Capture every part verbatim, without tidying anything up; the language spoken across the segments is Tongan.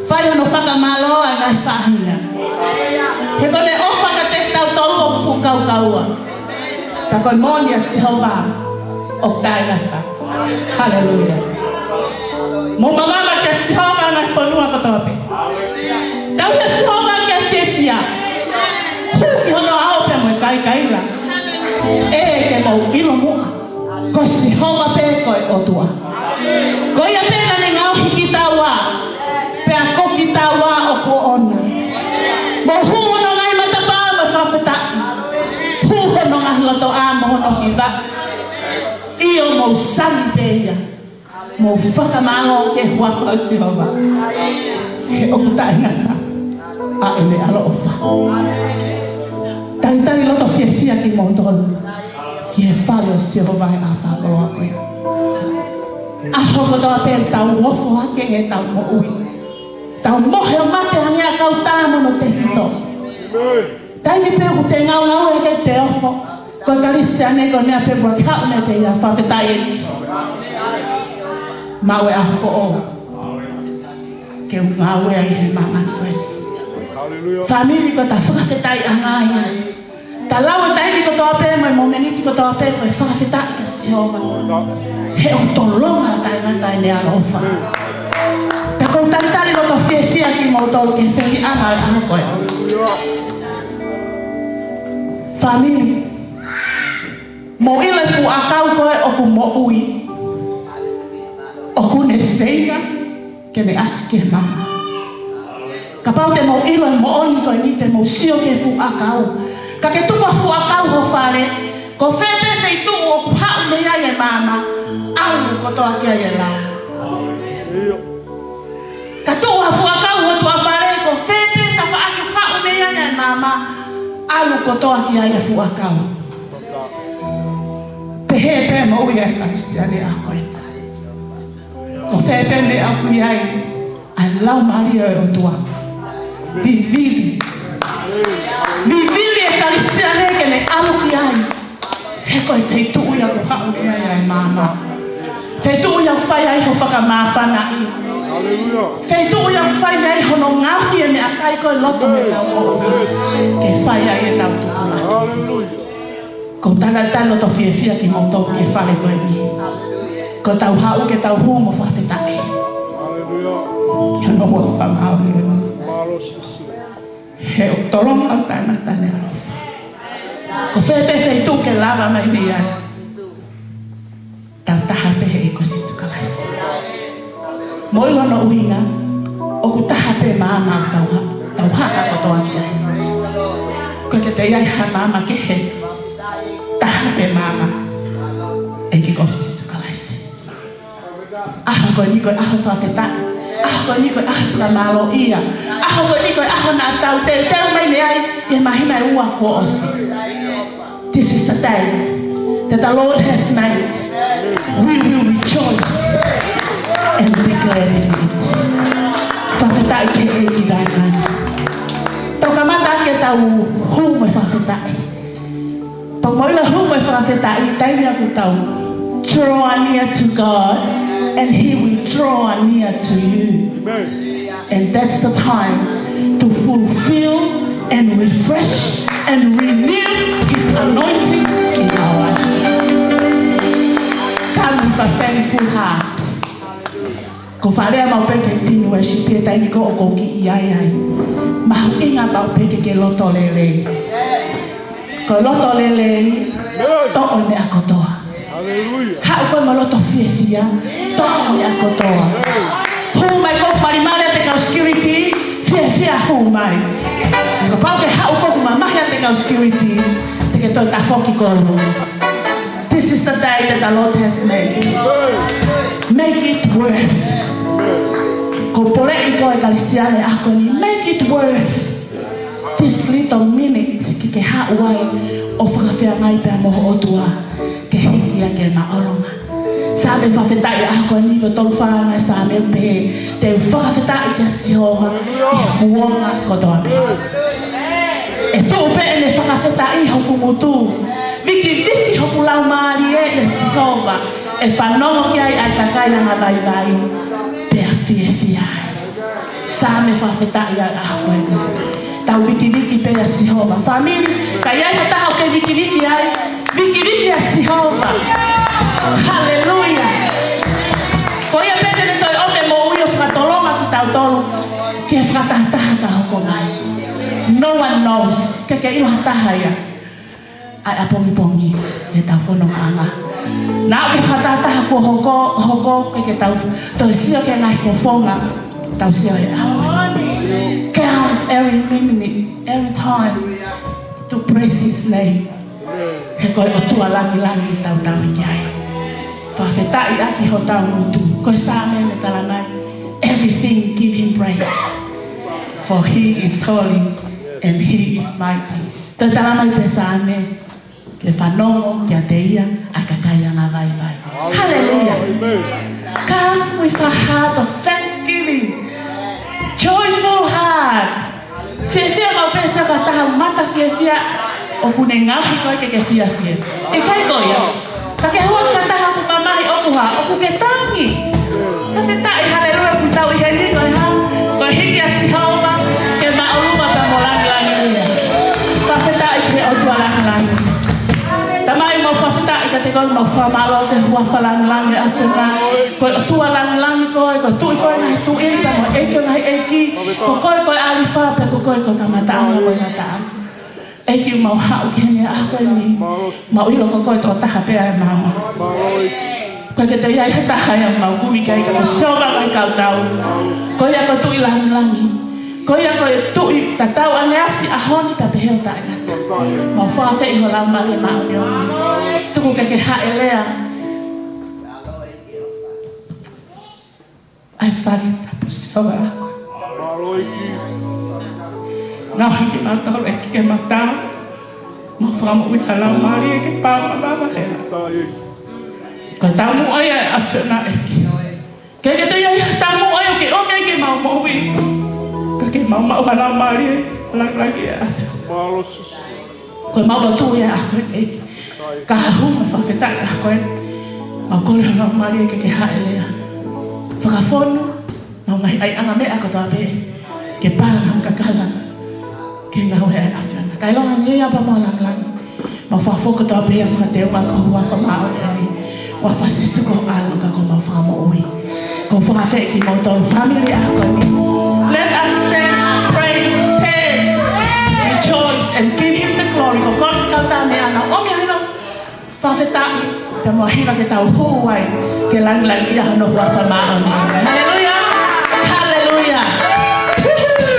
Fai hono fakamālō ʻa e ngaahi faʻahinga. He ko ʻene ʻofa kiate kitautolu ʻoku fuʻu kaukaua. Pea ko e moʻoni ʻa Sihova ʻoku taʻengata. Haleluia. Mou māvae kia Sihova ʻa e ngaahi fonua kotoa pē. Tauhi ʻa Sihova ki he fiefia. Hū ki hono ʻao pea mo e kaikaila. ʻE, ke mou ʻilo muʻa ko Sihova pē ko e ʻOtua. Ko ia pē naʻa ne ngaohi kitaua, pea ko kitaua ʻoku ʻoʻona. Mou hū hono ngaahi matapā mo e fakafetaʻi. Hū hono ngaahi lotoʻā mo hono hiva. ʻIo, mou sani pē ia. Mou fakamālō ki he huafa ʻo Sihova. He ʻoku taʻengata ʻa ʻene ʻaloʻofa. Talitali loto fiefia kimoutolu ki he fale ʻo Sihova he ʻaho fakakoloa ko ia. ʻAho kotoa pē tau ofo hake he tau moʻui. Tau mohe ʻo mate hangē ha kau tā mo hono tefito. Taimi pē ʻoku te ngaungaue ke te ofo, ko e Kalisitiane ko e meʻa pē ʻoku ke haʻu meiate ia, fakafetaʻi ʻEiki. Maʻu e ʻaho foʻou ke u ngāue ai he māmani ko eni. Fāmili, ko ʻeta fakafetaʻiʻanga ia. Ta lau e taimi kotoa pē mo e mōmeniti kotoa pē ko e fakafetaʻi kia Sihova. He ʻoku tolonga taʻengata ʻene ʻaloʻofa. Pea ʻoku ou talitali loto fiefia kimoutolu ki he fehiʻanga ʻo e ʻaho ko eni. Fāmili, mou ʻilo e fuʻu ʻakau ko ē ʻoku moʻui, ʻoku ne feinga ke ne ʻasi ki he maama. Kapau te mou ʻilo e moʻoni ko eni, te mou sio ki he fuʻu ʻakau. Ka ke tuku ha fuʻu ʻakau ho fale, ko fē pē feituʻu ʻoku haʻu mei ai e maama, ʻalu kotoa ki ai e lao. Ka tuku ha fuʻu ʻakau ho tuʻa fale, ko fē pē tafaʻaki ʻoku haʻu mei ai e maama, ʻalu kotoa ki ai e fuʻu ʻakau. Pehē pē moʻui ʻa e Kalisitiane ʻaho ko ē. Ko fē pē meʻa ʻoku ʻi ai ʻa e Laumālie ʻo e ʻOtua, vivili. Vivili e Kalisitiane ke ne ʻalu ki ai. He ko e feituʻu ia ʻoku haʻu mei ai e maama. Feituʻu ia ʻoku fai ai ho fakamāfanaʻi. Feituʻu ia ʻoku fai mei ai hono ngaohi e meʻakai ko e loto ʻetau moʻui ke fai ai ʻetau tupulaki. Ko ʻeku talitali loto fiefia kimoutolu ki he fale ko eni. Ko ʻetau haʻu ke tau hū mo fakafetaʻi ki hono huafa māʻoniʻoni. He ʻoku tolonga taʻengata ʻene ʻaloʻofa. Ko fē pē feituʻu ke lava mai mei ai, tau taha pē he ʻEiki ko Sīsū Kalaisi. Mou ʻilo hono ʻuhinga, ʻoku taha pē maama ʻoku tau ha-, tau haʻa kotoa ki ai. ʻOku ʻikai ke toe ʻi ai ha maama kehe, taha pē maama, ʻEiki ko Sīsū Kalaisi. ʻAho ko eni ko e ʻaho fakafetaʻi. ʻAho ko eni ko e ʻaho fakamālōʻia. ʻAho ko eni ko e ʻaho naʻa tau teuteu mai mei ai ʻi he māhina ʻe ua kuo ʻosi. This is the day that the Lord has made. We will rejoice and be glad in it. Fakafetaʻi ki he ʻEiki taʻengata. Tau kamata ke tau hū mo e fakafetaʻi. Pea mou ʻilo, hū mo e fakafetaʻi, taimi ia ʻoku tau draw near to God, and He will draw near to you. And that's the time to fulfill and refresh and renew His anointing in our life. Come with a thankful heart. Ko e fakalea maʻu pē ke tini worship he taimi ko ē ʻoku ke ʻi ai ai. Mahuʻinga maʻu pē ke ke loto lelei. Ko e loto lelei, toʻo e meʻa kotoa. Haʻu koe mo e loto fiefia, toʻo e meʻa kotoa. Hū mai ko e pali male te kau security, fiefia hū mai. Kapau ke haʻu koe ʻo mamahi ʻa e kau security, te ke toe tafoki koe. This is the day that the Lord has made. Make it worth. Ko e poleʻi ko ē Kalisitiane ʻaho ko eni, make it worth this little minute ke ke haʻu ai ʻo fakafeangai pea mo ho ʻOtua ke hiki hake e māʻolunga. Saame fakafetaʻi ʻaho ko eni ko e tolu fā ʻa e Saame pē, te u fakafetaʻi kia Sihova ʻi he kuonga kotoa pē. ʻE tuʻu pē ʻene fakafetaʻi ʻi hoku ngutu. Vikiviki hoku laumālie ʻia Sihova, ʻe fanongo ki ai ʻa e kakai angavaivai. pea fiefia ai. Saame, fakafetaʻi ʻa e ʻaho ko eni. Tau vikiviki pē ʻia Sihova. Fāmili, ka ʻi ai ha taha ʻoku ke vikiviki ai, vikiviki ʻia Sihova. Haleluia. Ko ia pē te ne toe ʻomi e moʻui ʻo fakatolonga kitautolu ki he fakatahataha ka hoko mai. No one knows. ʻIkai ke ʻilo ha taha ia ʻa e ʻapongipongi ʻi heʻetau fonongaʻanga. Naʻa ʻoku ke fakatahataha kuo hoko, hoko, ʻikai ke tau toe sio ki he ngaahi fofonga, tau sio he ʻaho. Count every minute, every time to praise his name. He ko e ʻOtua langilangi ʻoku tau tauhi ki ai. Fakafetaʻi ʻaki hotau ngutu. Ko e Saame naʻe talamai, everything give him praise, for he is holy and he is mighty. Toe talamai pē Saame, ke fanongo kiate ia ʻa e kakai angavaivai. Haleluia. Amen. Come with a heart of thanksgiving. Joyful heart. Fiefia maʻu pē, ʻosi ʻa e taha mata fiefia ʻoku ne ngaohi koe ke ke fiefia. ʻIkai ko ia? Ka ke hū atu ki ha taha ʻoku mamahi, ʻoku hā, ʻoku ke tangi. Fakafetaʻi, haleluia, ʻoku tau ʻi heni ko e hā? Ko e hiki ʻa Sihova ke māʻolunga pea mo langilangiʻia. Fakafetaʻi ki he ʻOtua langilangi. Tamai, mau fakafetaʻi kiate koe, mau fakamālō ki he huafa langilangi ʻa e ʻAfiona. Ko e ʻOtua langilangi koe, ko e Tuʻi koe ʻo e ngaahi tuʻi, pea mo e ʻEiki ʻo e ngaahi ʻeiki. Ko koe ko e ʻAlifa, pea ko koe ko e kamataʻanga mo e ngataʻanga. ʻEiki, mau haʻu ki heni he ʻaho ko eni. Mau ʻilo ko koe tokotaha pē ʻa e maama. ʻIkai ke toe ʻi ai ha taha ia ʻoku mau kumi ki ai ka ko Sihova ʻo e kau tau. Ko ia ko e Tuʻi langilangi. Ko ia ko e Tuʻi tatau ʻaneafi, ʻaho ni pea pehē ʻo taʻengata. Mau fakafeʻi ho Laumālie Māʻoniʻoni. Tuku ke ke hāʻele ʻa e fale tapu, Sihova. Ngaohi kimautolu ʻEiki ke mau tau. Mau fakamoʻui ʻa e laumālie ke pau ma vava hela. Ko e taumuʻa ia ʻa e ʻAfiona ʻEiki. ʻIkai ke toe ʻi ai ha taumuʻa ia ʻoku ke ʻomi ai ke mau moʻui ka ke mau maʻu ha laumālie langilangi ʻa e ʻAfiona. Ko e mau lotu ia ʻa koe ʻEiki. Ka haʻu mo fakafetaʻi ʻa koe. Mau kole ho Laumālie ke ke hāʻele. Fakafonu mau ngaahi ʻaiʻanga meʻa kotoa pē ke pā ngaahi kakala ki he ngāue ʻa e ʻAfiona. Kae ʻiloa ngai ʻa e pā mo e langilangi. Mau fakafoki kotoa pē ʻa e fakateunga ki ho huafa māʻoniʻoni. Huafa ʻo Sīsū ko ho ʻAlo ka ko homau Fakamoʻui. Ko e fakafetaʻi kimoutolu fāmili ʻaho ko eni. Let us stand, praise, dance, rejoice, and give him the glory. Ko koe ki he kau tane ana. ʻOmi ʻa e hiva fakafetaʻi, pea mo e hiva ke tau hū ai ke langilangiʻia hono huafa māʻoniʻoni. Haleluia! Haleluia! Haleluia!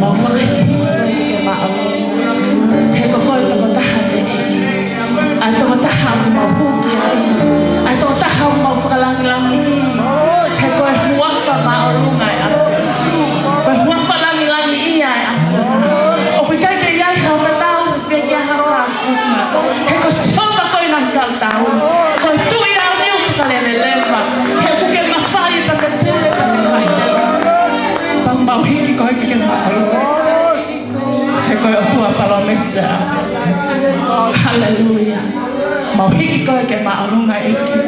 ʻOku fakahikihiki koe ke ke māʻolunga. He ko koe tokotaha pē ʻEiki. ʻA e tokotaha ʻoku mau huki ai. ʻA e tokotaha ʻoku mau fakalangilangiʻi. He ko e huafa māʻolunga ʻa e ʻAfiona. Ko e huafa langilangiʻia ʻa e ʻAfiona. ʻOku ʻikai ke ʻi ai ha tatau pē ki ha kākunga. He ko Sihova ko e ngaahi kau tau. Ko e Tuʻi ʻaoniu fakaleveleva. He ʻoku ke mafai pea ke pule pea ke fai. Pea mau hiki koe ke ke māʻolunga. He ko e ʻOtua palōmesi. Haleluia. Mau hiki koe ke māʻolunga ʻEiki.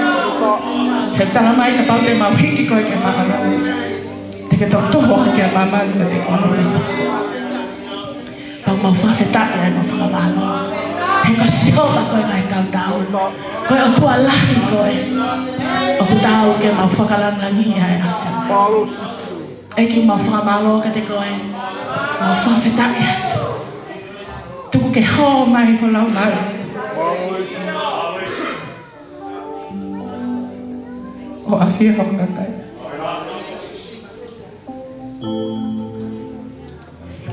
He talamai kapau te mau hiki koe ke māʻolunga, te ke tokoto hake ki māmani mo te koe. Pea mau fakafetaʻi ʻa e mau fakamālō. He ko Sihova ko e ngaahi kau tau. Ko e ʻOtua lahi koe. ʻOku tau ke mau fakalangilangiʻi ʻa e ʻAfiona. ʻEiki mau fakamālō kiate koe. Mau fakafetaʻi atu. Tuku ke hō mai ho Laumālie. ʻO ʻafio ho kakai.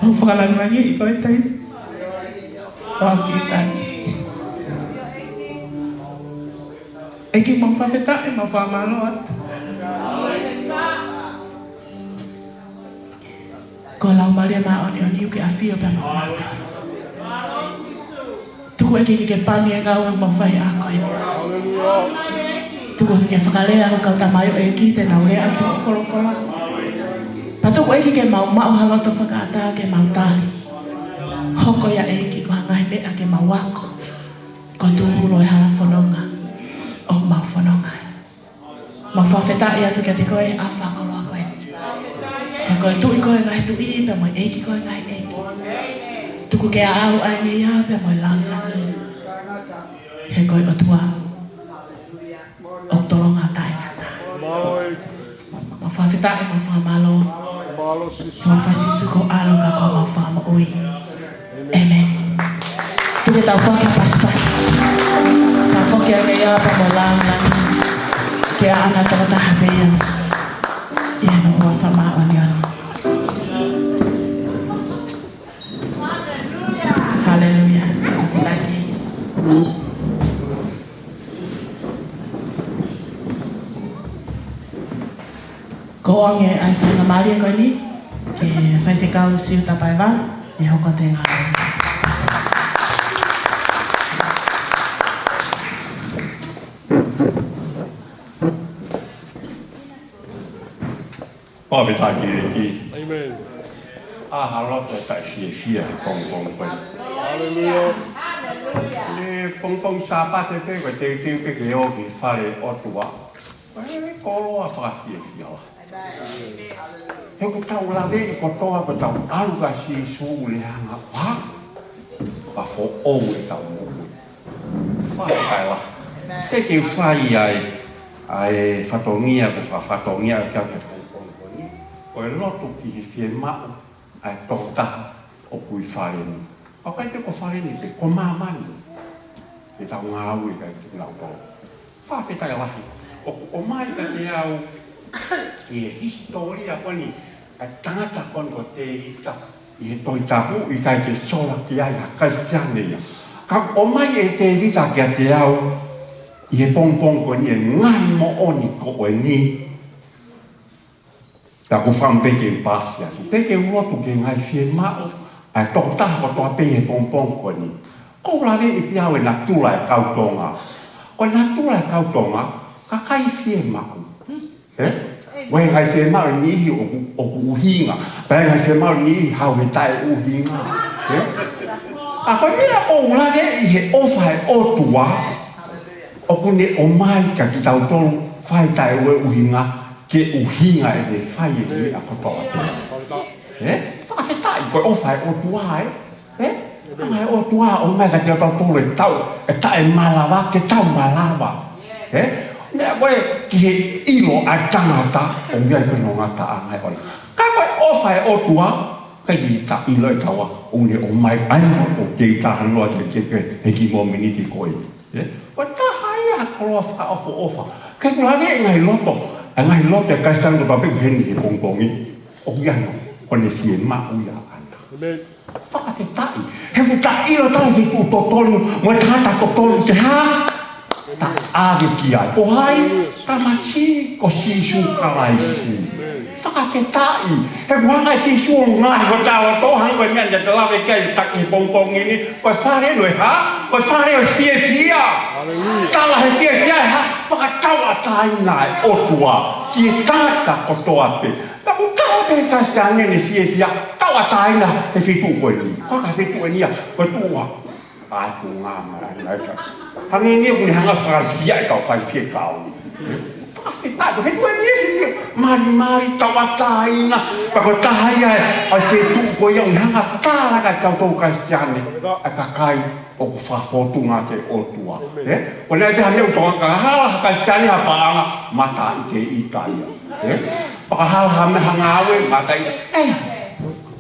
Mau fakalangilangiʻi koe taimi. ʻO aʻu ki taimi. ʻEiki mau fakafetaʻi, mau fakamālō atu. Ko e Laumālie Māʻoniʻoni ʻoku ke ʻafio pea mau mata. Tuku ʻEiki ke ke pani e ngāue ʻoku mau fai ʻa koe. Tuku ke ke fakalea ho kau tamaioʻeiki te nau lea ʻaki hoʻo folofola. Pea tuku ʻEiki ke mau maʻu ha loto fakaʻatā ke mau tali. Hoko ia ʻEiki ko ha ngaahi meʻa ke mau ako. Ko e tūhulo e hala fononga ʻoku mau fononga ai. Mau fakafetaʻi atu kiate koe ʻa e fakakoloa ko eni. He ko e Tuʻi koe ngaahi tuʻi, pea mo e ʻEiki koe ngaahi ʻeiki. Tuku ke aʻau ʻa e ngeia pea mo e langilangi. He ko e ʻOtua ʻoku tolonga taʻengata. Mau fakafetaʻi, mau fakamālō. Mau fakasīsū ko e ʻAlo ka ko homau Fakamoʻui. ʻĒmeni. Tuku ke tau foaki ha pasipasi. Fakafoki ange ia pea mo e langilangi. Ke ʻaʻana tokotaha pē ia. ʻI he huafa māʻoniʻoni. Haleluia. Fakafetaʻi. Ko e ʻoange ʻa e faingamālie ko eni, ki he faifekau Siuta Paevalu, ʻe hoko atu e ngāue. Fakafetaʻi ki he ʻEiki. ʻĒmeni. ʻA, ha loto taʻefiefia he pongipongi ko eni. Haleluia. He pongipongi Sāpate pē, ko e teuteu pē ke ō ki he fale ʻOtua. Ko e koloa fakafiefia lahi. He ʻoku tau laveʻi kotoa ko ʻetau ʻalu kia Sīsū ʻoku ne hanga ʻo fakafoʻou ʻetau moʻui. Fakafetaʻi lahi. Te ke fai ai ʻa e fatongia, ko e fakafatongia ʻa e kau ke pongipongi ko eni. Ko e lotu ki he fiemaʻu ʻa e tokotaha ʻoku ʻi fale ni. ʻOku ʻikai pē ko fale ni pē, ko māmani. Ke tau ngāue ki ai kinautolu. Fakafetaʻi lahi. ʻOku ʻomai kiate au ʻi he hisitōlia ko eni, ʻa e tangata ko eni ko Tēvita, ʻi he Tohi Tapu ʻikai ke sola ki ai ha Kalisitiane ia. Ka ʻoku ʻomai ʻe Tēvita kiate au ʻi he pongipongi ko eni e ngaahi moʻoni ko eni. Ka ko e fakaʻamu pē ke u pasi atu, pea ke u lotu ki he ngaahi fiemaʻu ʻa e tokotaha kotoa pē he pongipongi ko eni. ʻOku ou laveʻi pē au e natula e kau Tonga. Ko e natula e kau Tonga, kakai fiemaʻu. Ē? Ko e ngaahi fiemaʻu ʻa e niʻihi ʻoku, ʻoku ʻuhinga. Pea ngaahi fiemaʻu ʻa e niʻihi haʻu he taʻeʻuhinga. Ē? Ka ko e meʻa ʻoku ou laveʻi he ʻofa e ʻOtua, ʻoku ne ʻomai kia kitautolu fai taʻeʻuhinga, ke ʻuhinga ʻene fai e meʻa kotoa pē. Ē? Fakafetaʻi, ko e ʻofa e ʻOtua, ē? Ē? Hanga ʻe he ʻOtua ʻo ʻomai kiate kitautolu e tau, e taʻemalava, ke tau malava. Ē? Meʻa ko ē ki he ʻilo ʻa e tangata, ʻoku ʻi ai pē hono ngataʻanga ʻona. Ka ko e ʻofa e ʻOtua, ʻikai ke ta ʻilo ʻe taua, ʻoku ne ʻomai ai mo ʻoku tau talanoa ki ai he kiʻi mōmeniti ko ē. Ē? Ko e taha ia e koloa fakaʻofoʻofa. Ke u lave e ngaahi loto, e ngaahi loto e Kalisitiane kotoa pē ʻoku ʻi heni he pongipongi. ʻOku ʻi ai hono, ko ʻene fiemaʻu ia ʻaʻana. ʻĒmeni. Fakafetaʻi. He ʻoku ta ʻilo ʻe taha e feituʻu totonu mo e tangata totonu ke hā? Ta ʻave ki ai. Ko hai? Tamasiʻi ko Sīsū Kalaisi. Fakafetaʻi. He ʻoku hanga ʻe Sīsū ʻo ngaohi hotau loto, hangē ko e meʻa naʻa ta lave ki ai ʻi he pongipongi ni, ko e fale ʻo e hā? Ko e fale ʻo e fiefia. Haleluia. Tala he fiefia ʻe hā? Fakatauʻatāina e ʻOtua ki he tangata kotoa pē. Pea ʻoku tala pē ʻe he Kalisitiane ʻene fiefia, tauʻatāina he feituʻu ko eni. Ko e feituʻu eni ia, ko e tuʻu ʻa e tuʻunga mālie ʻa e ka. Hangē ni ʻoku ne hanga ʻo fakafiefia e kau faifekau. Fakafetaʻi, ko e feituʻu eni ia, malimali, tauʻatāina. Pea ko e taha ia ʻa e feituʻu ko ia ʻoku ne hanga ʻo tala kia kitautolu Kalisitiane, ʻa e kakai ʻoku fakafōtunga ki he ʻOtua. ʻĒmeni. Ē? Ko e naʻe pehē ʻe he meʻa ʻoku tau ka hala ha Kalisitiane ha paʻanga, mataʻi ke ʻita ia. Ē? Pea ka hala ha meʻa ha ngāue, mataʻi. Ē?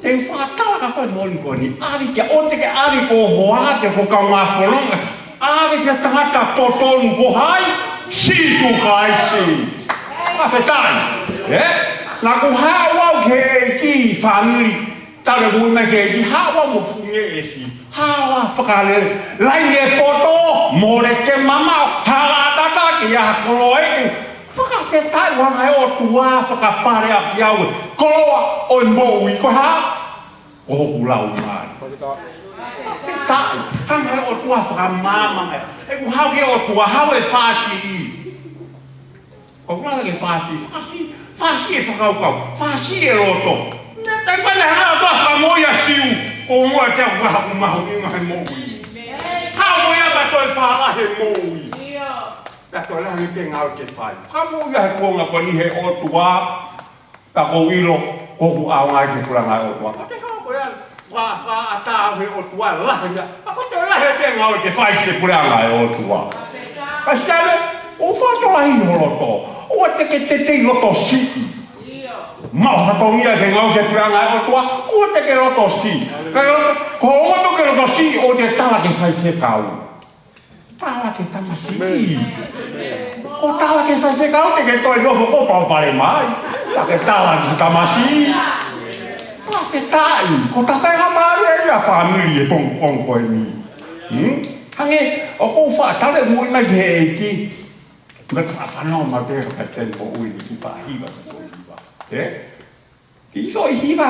ʻE fakatala ka ko e moʻoni ko eni. ʻAve kia, ʻoua te ke ʻave ki ho hoa, ki ho kaungā fononga. ʻAve ki he tangata totonu ko hai? Sīsū Kalaisi. Fakafetaʻi. Ē? Naʻa ku haʻu au ki he ʻEiki, fāmili. Talu e ui mai ki he ʻEiki, haʻu au mo e fuʻu ngeʻesi. Hala fakalele. Laine poto, mole ke mamaʻo, hala tataki, ʻa e koloa ʻeku. Fakafetaʻi, hanga ʻe he ʻOtua ʻo fakapaleʻaki au e koloa ʻo e moʻui. Ko e hā? Ko hoku laumālie. Fakafetaʻi, hanga ʻe he ʻOtua ʻo fakamaama mai. ʻEku haʻu ki he ʻOtua, haʻu e fāsiʻi. ʻOku lava ke fāsiʻi, fāsiʻi, fāsiʻi e fakakaukau, fāsiʻi e loto. Naʻe taimi pē naʻe hanga ʻe he ʻOtua ʻo fakamoʻui ʻa Siu, ko e ʻuhinga ia ʻoku haʻu mahuʻinga he moʻui. Haʻu ia pea toe fālahi e moʻui. Pea toe lahi ange e ngāue ke fai. Fakamoʻui ia he kuonga ko eni ʻe he ʻOtua, pea ʻoku ou ʻilo, ko hoku ʻaonga ki he puleʻanga ʻo e ʻOtua. Ka te hoko ia, fa, fa, ʻatā he ʻOtua lahi ia. Pea ko e toe lahi ange e ngāue ke fai ki he puleʻanga ʻo e ʻOtua. Kalisitiane, ʻoua ʻe faʻa tō lahi ho loto. ʻOua te ke teitei loto siʻi. Maʻu ha fatongia ke ngāue ki he puleʻanga ʻo e ʻOtua, ʻoua te ke loto siʻi. Ka loto, ko hoʻo loto ke loto siʻi, ʻoua te ke tala ki he faifekau. Tala ki he tamasiʻi. ʻĒmeni. Ko e tala ki he faifekau te ke toe nofo ʻo palopalema ai. Ka ke tala ki he tamasiʻi. Fakafetaʻi. Ko e tala faingamālie ia ʻa e fāmili he pongipongi ko eni. Hmm? Hangē, ʻoku ou faʻa tala e moʻui mai ki he ʻEiki. Meʻa faʻa fanongo mai pē ka te moʻui ni ki pa hiva, ki pa hiva. Ē? Ke ʻi soʻo hiva,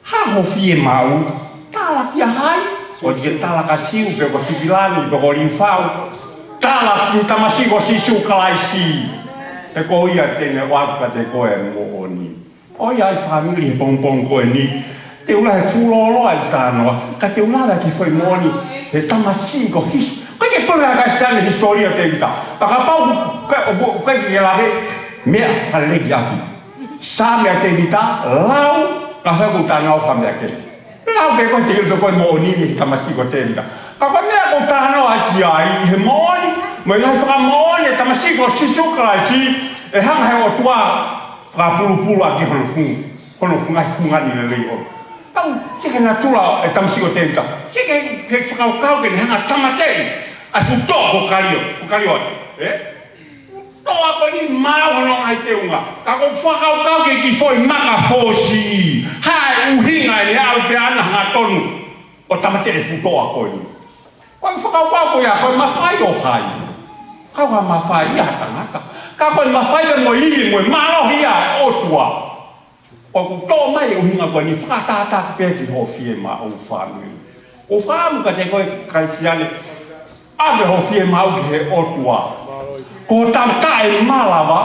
hā ho fiemaʻu, tala kia hai, ʻoua te ke tala kia Siu, pe ko Sivilani, pe ko Liufau. Tala ki he tamasiʻi ko Sīsū Kalaisi. He ko ia te ne ʻoatu kiate koe e moʻoni. ʻOiauē fāmili he pongipongi ko eni. Te u lava ʻo fuʻu lōloa ʻi he talanoa, ka te u lave ki he foʻi moʻoni, he tamasiʻi ko Sīsū. ʻIkai ke pule ʻa e Kalisitiane he hisitōlia ʻo Tēvita. Pea kapau ʻoku, ʻoku, ʻoku ʻikai ke lave, meʻa fakalelei ʻaki. Saame ʻa Tēvita, lau, ka fai ʻoku ou talanoa ki ha meʻa kehe. Lau pē ko e te ʻilo ko e moʻoni mei he tamasiʻi ko Tēvita. Ka ko e meʻa ʻoku ou talanoa ki ai, he moʻoni, mo e ngaahi fakamoʻoni ʻa e tamasiʻi ko Sīsū Kalaisi, ʻe hanga ʻe he ʻOtua ʻo fakapulupulu ʻaki hono funga, hono funga, fungani lelei ʻo. Tau, sio ki he natula ʻo e tamasiʻi ko Tēvita. Sio ki he, ki he fakakaukau ke ne hanga ʻo tāmateʻi ʻa e fuʻu toʻa ko Kalio, ko Kaliote. Ē? Toʻa ko eni maʻu hono ngaahi teunga. Ka ko e fakakaukau ki he kiʻi foʻi maka fōsiʻi. Hā e ʻuhinga ʻene ʻalu pē ʻo ne hanga tonu ʻo tāmateʻi e fuʻu toʻa ko eni. Ko e fakakaukau ko ia, ko e mafai ʻo hai? Kau ha mafai ia ʻa e tangata. Ka ko e mafai pē mo e ivi mo e mālohi ia ʻa e ʻOtua. ʻOku toʻo mai e ʻuhinga ko eni fakatātā pē ki hoʻo fiemaʻu fāmili. ʻOku ou fakaʻamu kiate koe Kalisitiane, ʻave hoʻo fiemaʻu ki he ʻOtua. Ko e tangata ʻe malava,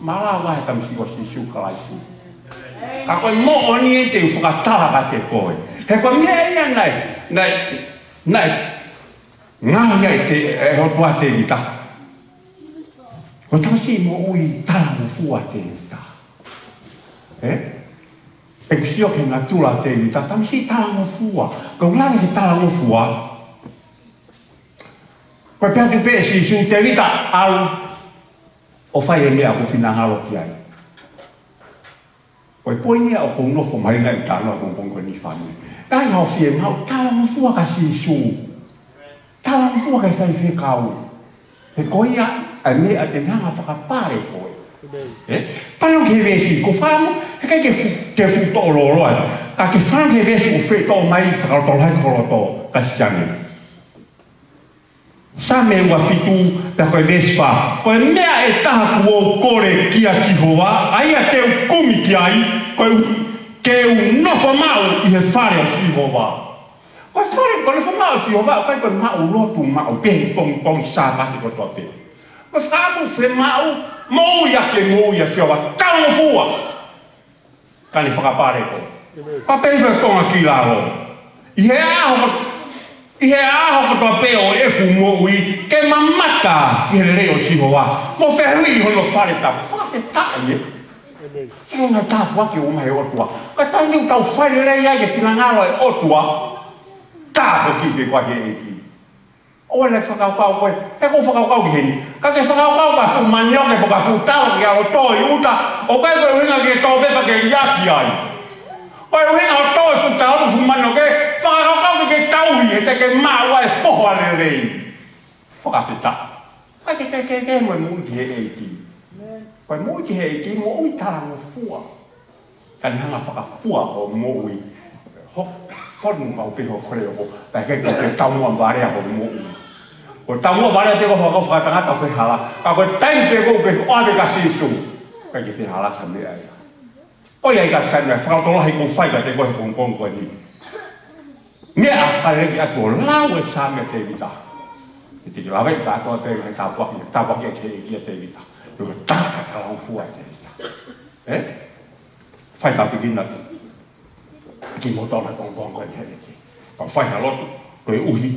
malava he tamasiʻi ko Sīsū Kalaisi. Ka ko e moʻoni ē te u fakatala kiate koe. He ko e meʻa ia naʻe, naʻe, naʻe ngaohi ai ʻe he ʻOtua ʻa Tēvita. Ko e tamasiʻi moʻui talangofua ʻa Tēvita. Ē? ʻEku sio ki he natula ʻo Tēvita, tamasiʻi talangofua. Ka ʻoku lave ki he talangofua. Ko e pehē atu pē ʻe Sīsū, Tēvita, ʻalu ʻo fai e meʻa ʻoku ou finangalo ki ai. Ko e poini ia ʻoku ou nofo mai ai ʻi he talanoa ko eni fāmili. Ka ʻi ai haʻo fiemaʻu, talangofua kia Sīsū. Talangofua ki he faifekau. He ko ia ʻa e meʻa te ne hanga ʻo fakapale koe. ʻE? Fanongo ki he veesi, ko e fāmu, heʻikai ke fuʻu, ke fuʻu toʻo lōloa. Ka ke fanongo ki he veesi ʻoku fetoʻo mai, fakalotolahi ki ho loto, Kalisitiane. Saame ua fitu, pea ko e veesi fā. Ko e meʻa ʻe taha kuo u kole kia Sihova, ʻa ia te u kumi ki ai, ko e ke u nofo maʻu ʻi he fale ʻo Sihova. Ko e fale, ko e nofo maʻu ʻo Sihova, ʻoku ʻikai ko e maʻu lotu maʻu pē he pongipongi Sāpate kotoa pē. Ko e fakaʻamu fiemaʻu, moʻui ʻaki e moʻui ʻa Sihova, talangofua. Ka ne fakapale koe. Pea pehē foki e konga ki lalo. ʻI he ʻaho, ʻi he ʻaho kotoa pē ʻo ʻeku moʻui, ke mamata ki he lelei ʻo Sihova, mo fehuʻi hono fale tapu. Fakafetaʻi ē. Sio ki he ngaahi tāpuaki ʻoku ʻomai ʻe he ʻOtua. Ka taimi ʻoku tau fai lelei ai ki he finangalo ʻo e ʻOtua, tāpuaki pē koe ʻe he ʻEiki. ʻOua naʻa ke fakakaukau koe, he ʻoku ou fakakaukau ki heni. Ka ke fakakaukau ko ha fuʻu manioke pe ko ha fuʻu talo ke ʻalu ʻo tō ʻi ʻuta, ʻoku ʻikai ko e ʻuhinga ke tō pē pea ke liʻaki ai. Ko e ʻuhinga ʻo e tō e fuʻu talo, fuʻu manioke, fakakaukau ke ke tauhi, he te ke maʻu ai e foha lelei. Fakafetaʻi. ʻIkai ke, ke, ke, ke mo e moʻui ki he ʻEiki. Ko e moʻui ki he ʻEiki, moʻui talangofua. Ka ne hanga ʻo fakafua hoʻo moʻui. Hoko, fonu maʻu pē ho fale ʻoʻou, pea ʻikai ke ke taumuʻa valea hoʻo moʻui. Ko e taumuʻa valea pē ko e fakakaukau fakatangata ʻoku hala. Ka ko e taimi pē ko ē ʻoku ke ʻohake kia Sīsū, ʻikai ke ke hala ha meʻa ia. ʻOiauē, ka ʻikai ha meʻa fakalotolahi ʻoku ou fai kiate koe he pongipongi ko eni. Meʻa fakalelei atu ʻo lau e Saame ʻa Tēvita. Ke te ke lave kātoa pē he tāpuaki, tāpuaki ʻa e ʻEiki ʻa Tēvita. Ko e tangata talangofua ʻa Tēvita. ʻE? Fai tāpuekina atu kimoutolu he pongipongi ko eni he ʻEiki. Pea fai ha lotu, koeʻuhi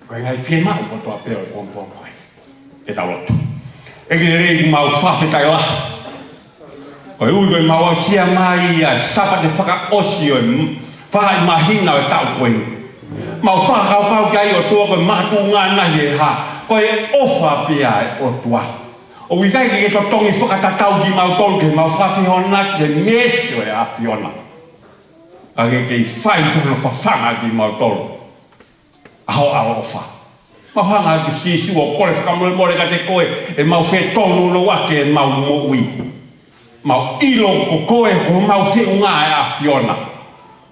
ko e ngaahi fiemaʻu kotoa pē ʻo e pongipongi ko eni. Ke tau lotu. ʻEiki lelei, ʻoku mau fakafetaʻi lahi. Koeʻuhi ko ʻemau aʻusia mai ʻa e Sāpate fakaʻosi ʻo e m-, fā ʻi māhina ʻo e taʻu ko eni. Mau fakakaukau ki ai ʻOtua ko e makatuʻunga naʻe hā. Ko e ʻofa pē ʻa e ʻOtua. ʻOku ʻikai ke ke totongi fakatatau kimautolu ke mau fakafehoanaki ki he meesi ʻo e ʻAfiona. Ka ke kei fai hono fafanga kimautolu ʻa ho ʻaloʻofa. Mau hanga atu Sīsū ʻo kole fakamolemole kiate koe, ʻemau fetonounou ʻaki ʻemau moʻui. Mau ʻilo ko koe ko homau feʻunga ʻa e ʻAfiona.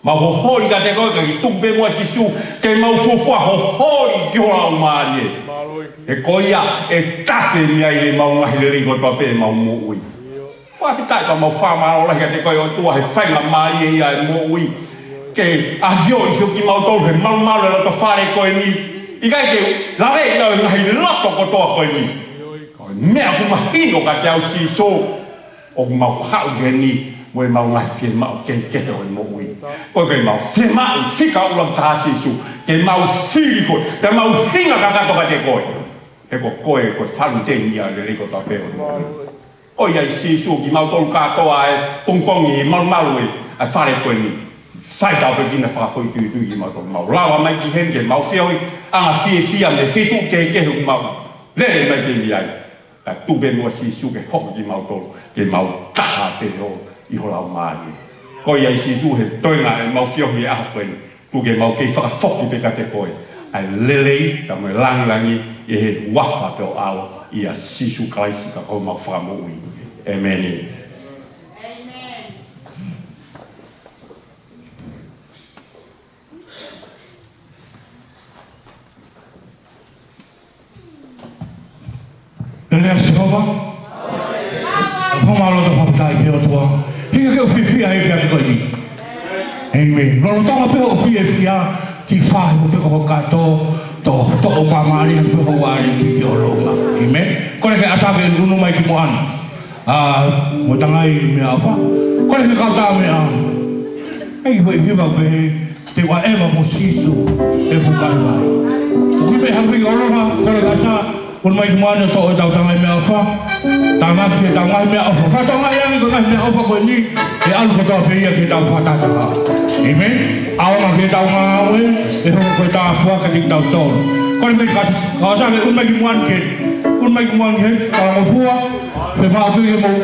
Mau holi kiate koe, ka ke tuku pē muʻa Sīsū, ke mau fuofua holi ki ho Laumālie. He ko ia ʻe tafe mei ai ʻemau ngaahi lelei kotoa pē ʻemau moʻui. Fakafetaʻi pea mau fakamālō lahi kiate koe ʻOtua he faingamālie ia ʻo e moʻui. Ke ʻafioʻi foki kimautolu he malumalu ʻo e loto fale ko eni. ʻIkai ke lave ia ʻo e ngaahi loto kotoa ko eni. Ko e meʻa ʻoku mahino kiate au Sīsū, ʻoku mau haʻu ki heni mo ʻemau ngaahi fiemaʻu kehekehe ʻo e moʻui. Ko e ke mau fiemaʻu fika ʻuluaki taha Sīsū, ke mau fili koe, ke mau hinga kakato kiate koe. He ko koe, ko e falu teni ia ʻo e lelei kotoa pē ʻo e moʻui. ʻOiauē Sīsū, kimautolu kātoa ʻi he pongipongi malumalu ʻi he fale ko eni. Fai tāpuekina fakafoʻituitui kimautolu. Mau lava mai ki heni ke mau feohi, anga fiefia mei he feituʻu kehekehe ʻoku mau lele mai ki ai. Ka tuku pē muʻa Sīsū ke hoko kimautolu, ke mau taha pē ʻi ho Laumālie. ʻOiauē Sīsū, he toenga ʻemau feohi he ʻaho ko eni. Tuku ke mau kei fakafoki pē kiate koe ʻa e lelei pea mo e langilangi ʻi he huafa pē ʻo e ʻAlo ʻia Sīsū Kalaisi ko homau Fakamoʻui. ʻĒmeni. Lelei ʻa Sihova. Ko homau loto fakafetaʻi ki he ʻOtua. Hiki ke u fiefia he efiafi ko eni. ʻĒmeni. Lolotonga pē hoʻo fiefia ki he fahu pē ko ho kātoa, toʻo, toʻo māmālie pē hoʻo ʻAlo ki, ki ʻolunga. ʻĒmeni. Kole ke ʻasi ke unu mai ki muʻa ni. ʻA, mo e tangai meʻaʻofa. Kole ke kau tā meʻa. ʻEiki, ko e hiva pē. Te ua ema mo Sīsū ʻe fukai mai. ʻOku pē hangē ʻolunga, kole ke ʻasi, unu mai ki muʻa ni ʻo toʻo ʻetau tangai meʻaʻofa. Tānaki ʻetau ngaahi meʻaʻofa. Fatongia ange ko e ngaahi meʻaʻofa ko eni, ʻe ʻalu kotoa pē ia ki heʻetau fakataha. ʻĒmeni. ʻAonga ki heʻetau ngāue, ʻe hoko ko e tāpuaki kiate kitautolu. Kole ke ʻasi, ka ʻosi ange unu mai ki muʻa ni ke, unu mai ki muʻa ni he, talangofua, ke mau tuʻu ke mou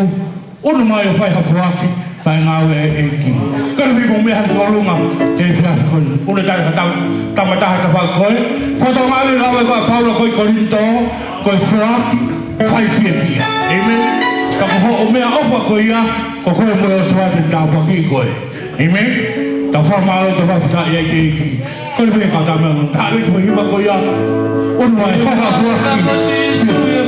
unu mai ʻo fai ha foaki, fai ngāue ʻa e ʻEiki. Kole pē ke mou meʻa hake ki ʻolunga, he efiafi ko eni. Ule tai ka tau, tama taha ka fai ko e. Fatongia ange lava ko ē ʻa Paula ko ē ʻi Kolinitō, ko e foaki, fai fiefia. ʻĒmeni. Ka ko hoʻo meʻaʻofa ko ia, ko koe mo e ʻOtua te ne tāpuakiʻi koe. ʻĒmeni. Tau fakamālō, tau fakafetaʻi ki he ʻEiki. Ko e fē ka tau meʻa, tau ʻi he hiva ko ia. ʻUnu mai, fakafoaki.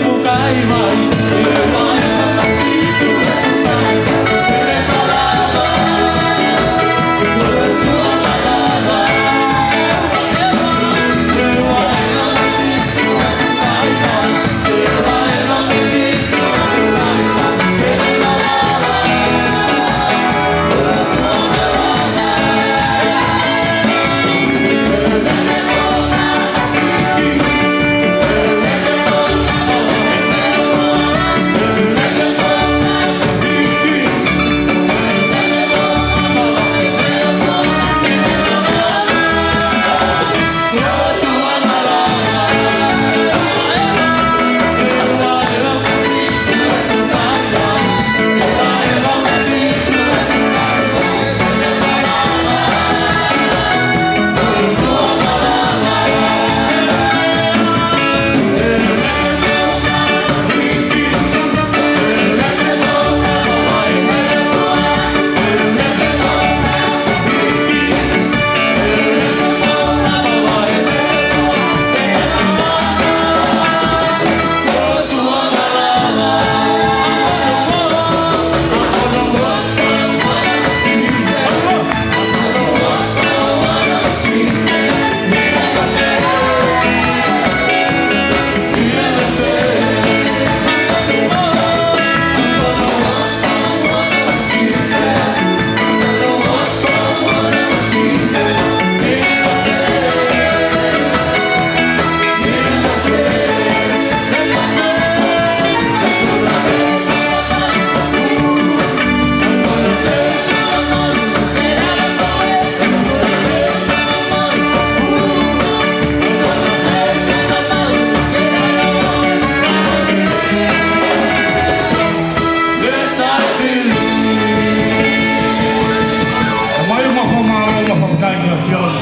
Tamai, mau fakamālō, mau fakafetaʻi ki he ʻAfiona.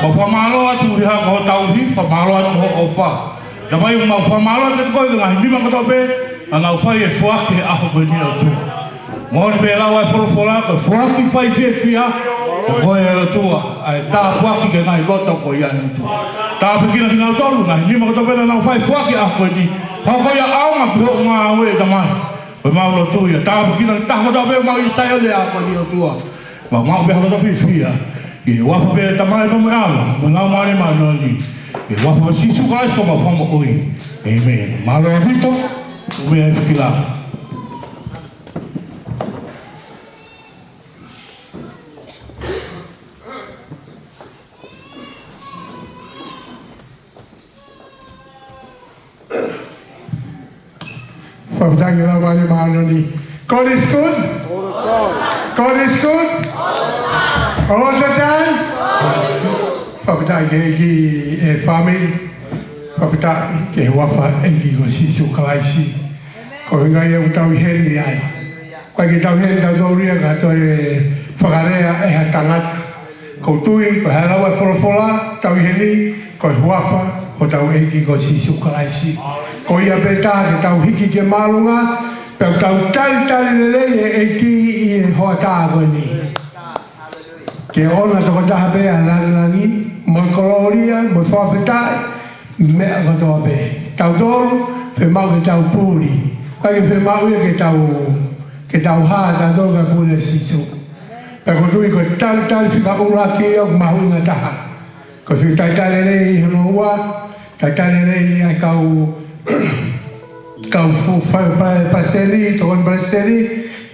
Mau fakamālō atu ʻi he hako hotau hi, fakamālō atu hoʻo ʻofa. Tamai, mau fakamālō atu ki he ngaahi nima kotoa pē naʻa nau fai e foaki he ʻaho ko eni, ʻOtua. Moʻoni pē lau ʻa e folofola, ko e foaki fai fiefia, ko koe ʻOtua, ʻa e tāpuaki ki he ngaahi loto ko ia ni, ʻOtua. Tāpuekina kinautolu, ngaahi nima kotoa pē naʻa nau fai foaki he ʻaho ko eni. Hoko ia ʻaonga ki hoʻo ngāue, Tamai. Ko ʻemau lotu ia, tāpuekina ki he taha kotoa pē ʻoku mau ʻi he saione he ʻaho ko eni, ʻOtua. Mau maʻu pē ha loto fiefia. ʻI he huafa pē ʻo e Tamai, ʻAlo, mo e Laumālie Māʻoniʻoni. ʻI he huafa ʻo Sīsū Kalaisi ko homau Fakamoʻui. ʻĒmeni. Mālō ʻaupito, ʻoku meʻa e fekila. Fakafetaʻi ki he Laumālie Māʻoniʻoni. God is good. God is good. All the time. Fakafetaʻi ki he ʻEiki, ʻe fāmili. Fakafetaʻi ki he huafa ʻo e ʻEiki ko Sīsū Kalaisi. Ko e ʻuhinga ia ʻoku tau ʻi heni ai. ʻOku ʻikai ke tau ʻi heni tautolu ia ka toe fakalea ʻe ha tangata. ʻOku ou tui, ko e hā e lau ʻa e folofola, tau ʻi heni, ko e huafa ʻo hotau ʻEiki ko Sīsū Kalaisi. Ko ia pē taha ke tau hiki ki māʻolunga, pea tau talitali lelei e ʻEiki ʻi he hoʻatā ko eni. Ke ʻoʻona tokotaha pē ʻa e langilangi, mo e kolōlia, mo e fakafetaʻi, meʻa kotoa pē. Tautolu, fiemaʻu ke tau puli. ʻIkai ke fiemaʻu ia ke tau, ke tau hā tautolu ka puli ʻa Sīsū. Pea ʻoku ou tui ko e talitali fika ʻuluaki ia ʻoku mahuʻinga taha. Ko e fika talitali lelei hono ua, talitali lelei ʻa e kau, kau fu-, fai pa-, palesiteni, tokoni palesiteni,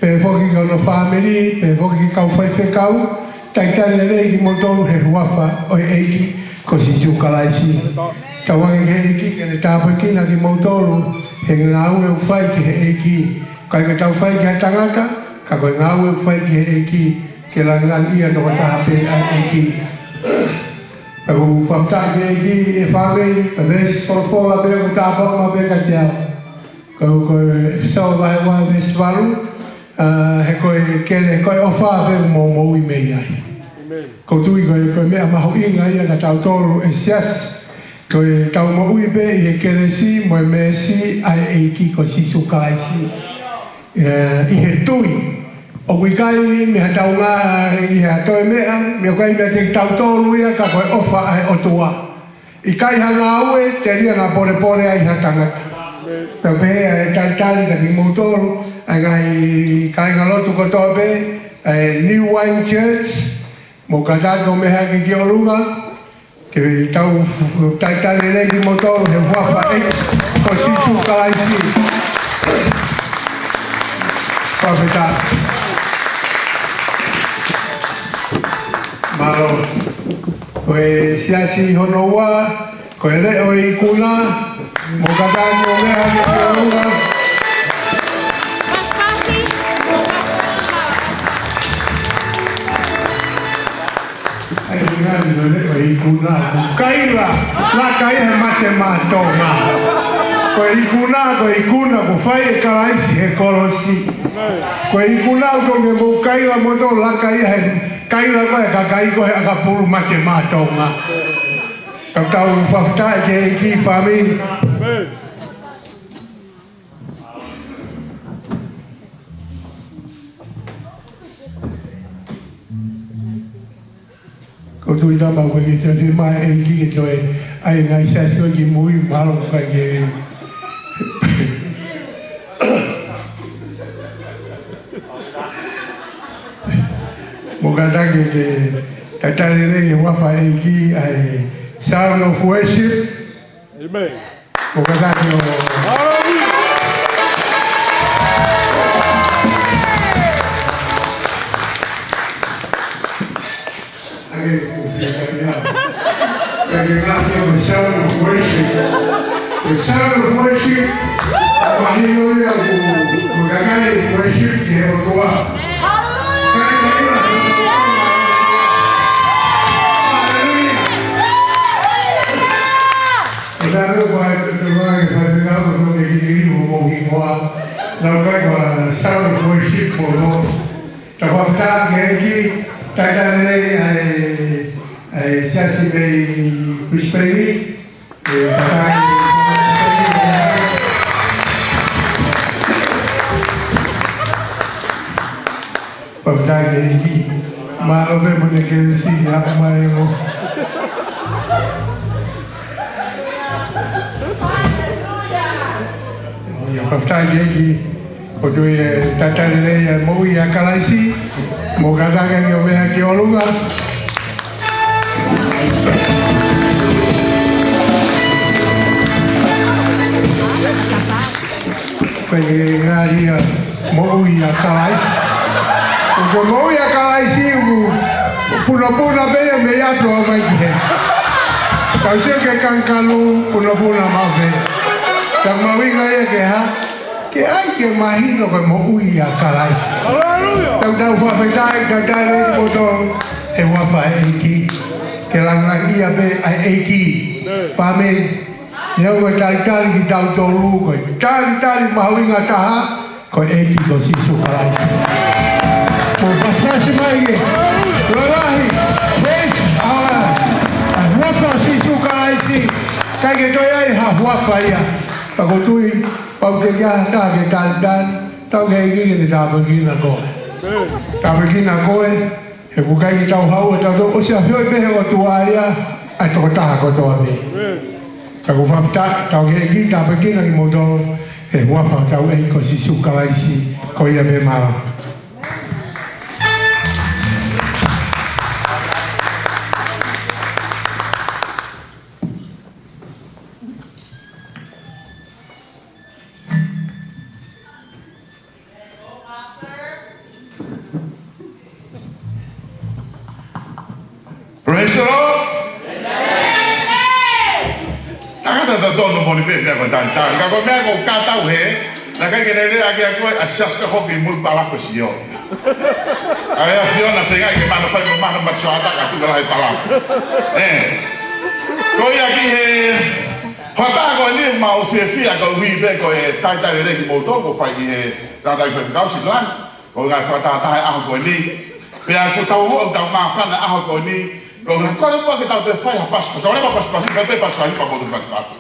pehē foki ki hono fāmili, pehē foki ki he kau faifekau, talitali lelei kimoutolu he huafa ʻo e ʻEiki ko Sīsū Kalaisi. Tauange ki he ʻEiki ke ne tāpuekina kimoutolu he ngāue ʻoku fai ki he ʻEiki. ʻIkai ke tau fai ki ha tangata, ka ko e ngāue ʻoku fai ki he ʻEiki, ke langilangiʻia tokotaha pē ʻa e ʻEiki. Pea ʻoku ou fakafetaʻi ki he ʻEiki, ʻe fāmili, ʻa e veesi folofola pē ʻoku tāpuaki maʻu pē kiate au. Ko, ko ʻEfesō vahe ua veesi valu, ā, he ko e kele, ko e ʻofa pē ʻoku mou moʻui mei ai. ʻĒmeni. ʻOku ou tui ko e, ko e meʻa mahuʻinga ia kia tautolu ʻi he siasi, ko ʻetau moʻui pē ʻi he kelesi mo e meesi ʻa e ʻEiki ko Sīsū Kalaisi. ʻi he tui. ʻOku ʻikai mei ha taunga ia ha toe meʻa, mei ʻoku ʻikai meiate kitautolu ia ka ko e ʻofa ʻa e ʻOtua. ʻIkai ha ngāue, telia naʻa polepole ai ha tangata. Pea pehē ʻa e talitali kiate kimoutolu, ʻa e ngaahi kāingalotu kotoa pē, ʻa e New Wine Church, mou kātaki ʻo mehaki ki ʻolunga, ke tau f-, talitali lelei kimoutolu he huafa ʻo e ʻEiki ko Sīsū Kalaisi. Fakafetaʻi. Mālō. Ko e siasi hono ua, ko e Leʻo ʻo e Ikuna, mou kātaki ʻo mehaki ki ʻolunga. ʻA e ngaahi Leʻo ʻo e Ikuna, ʻoku kaila, laka ia he mate maʻa Tonga. Ko e ikuna, ko e ikuna kuo fai ʻe Kalaisi he kolosi. Ko e ikuna ʻoku totonu ke mou kaila moutolu, laka ia he kaila ko ē ʻa e kakai ko ē he ʻakapulu mate maʻa Tonga. Ka tau fakafetaʻi ki he ʻEiki, fāmili. ʻOku ou tui taha pē ʻoku ʻikai ke toe fiemaʻu ʻe he ʻEiki ke toe ʻai e ngaahi siasi ko ē ki mui, mahalo ʻoku ʻikai ke. Mou kātaki ke talitali lelei he huafa ʻo e ʻEiki ʻa e Sound of Worship. Amen. Mou kātaki ʻo. Hallelujah. ʻAi ke u fie kai au. Ka ke ngāue ko e Sound of Worship. The Sound of Worship. Mahino ia ʻoku, ʻoku ngāue worship ki he ʻOtua. Hallelujah. Kai kai ia. Hallelujah. ʻO tā ko e ʻai ko e tō mai ke fai pē kau ko e kikiri mo mo ki koa. Nau kai ko e Sound of Worship mo mo. Tau fakafetaʻi ki he ʻEiki, talitali lelei ʻa e, ʻa e siasi mei Brisbane, ʻe, talitali. Fakafetaʻi ki he ʻEiki. Mālō pē mo e kelesi ʻa mai mo. ʻIo, fakafetaʻi ki he ʻEiki. ʻOku ou tui ʻe talitali lelei ʻa e moʻui ʻa Kalaisi. Mou kātaki ʻo mehaki ki ʻolunga. Ko e ngali ia moʻui ʻa Kalaisi. ʻOku moʻui ʻa Kalaisi ʻoku punapuna pē ia mei ʻapi ʻo aʻu mai ki heni. Tau sio ki he kangakanga, punapuna maʻu pē. Ka ko e mahuʻinga ia ke hā? Ke ʻai ke mahino ko e moʻui ʻa Kalaisi. Hallelujah. Tau tau fakafetaʻi, talitali lelei kimoutolu he huafa ʻo e ʻEiki. Ke langilangiʻia pē ʻa e ʻEiki. Amen. Fāmili. Neongo e talitali kitautolu, ko e talitali mahuʻinga taha, ko e ʻEiki ko Sīsū Kalaisi. Mou pasipasi mai ke. Lalahi. Praise our, ʻa e huafa ʻo Sīsū Kalaisi. ʻIkai ke toe ʻi ai ha huafa ia. Ka ʻoku ou tui, kapau te ke ʻi ai ha taha ke talitali, tau ki he ʻEiki ke ne tāpuekina koe. Tāpuekina koe. He ʻoku ʻikai ke tau haʻu ʻe tautolu, ʻosi ʻafioʻi pē ʻe he ʻOtua ia ʻa e tokotaha kotoa pē. Ka ʻoku ou fakafetaʻi, tau ki he ʻEiki, tāpuekina kimoutolu he huafa ʻo hotau ʻEiki ko Sīsū Kalaisi, ko ia pē, mālō. Praise the Lord. Tangata totonu, moʻoni pē meʻa ko e talitali. Ka ko e meʻa ko e kātaki ē, naʻe ʻikai ke ne lea ʻaki ʻa koe ʻa e siasi ka hoki mui palaku sio. ʻA e ʻAfiona feinga ke mana fai mo mana matu soata ka tuka lahi palaku. ʻE. Ko ia ki he hoʻatā ko eni, mau fiefia koeʻuhi pē ko e talitali lelei kimoutolu kuo fai ʻe he tangataʻeiki faifekau Silan. Ko e ngaahi fakatahataha ʻo e ʻaho ko eni. Pea ko ʻetau ō, ʻetau māfana ʻo e ʻaho ko eni. Ko e ngaahi kole muʻa ke tau toe fai ha pasipasi. Tau leva pasipasi, pea pē pasipasi, pea motu pasipasi.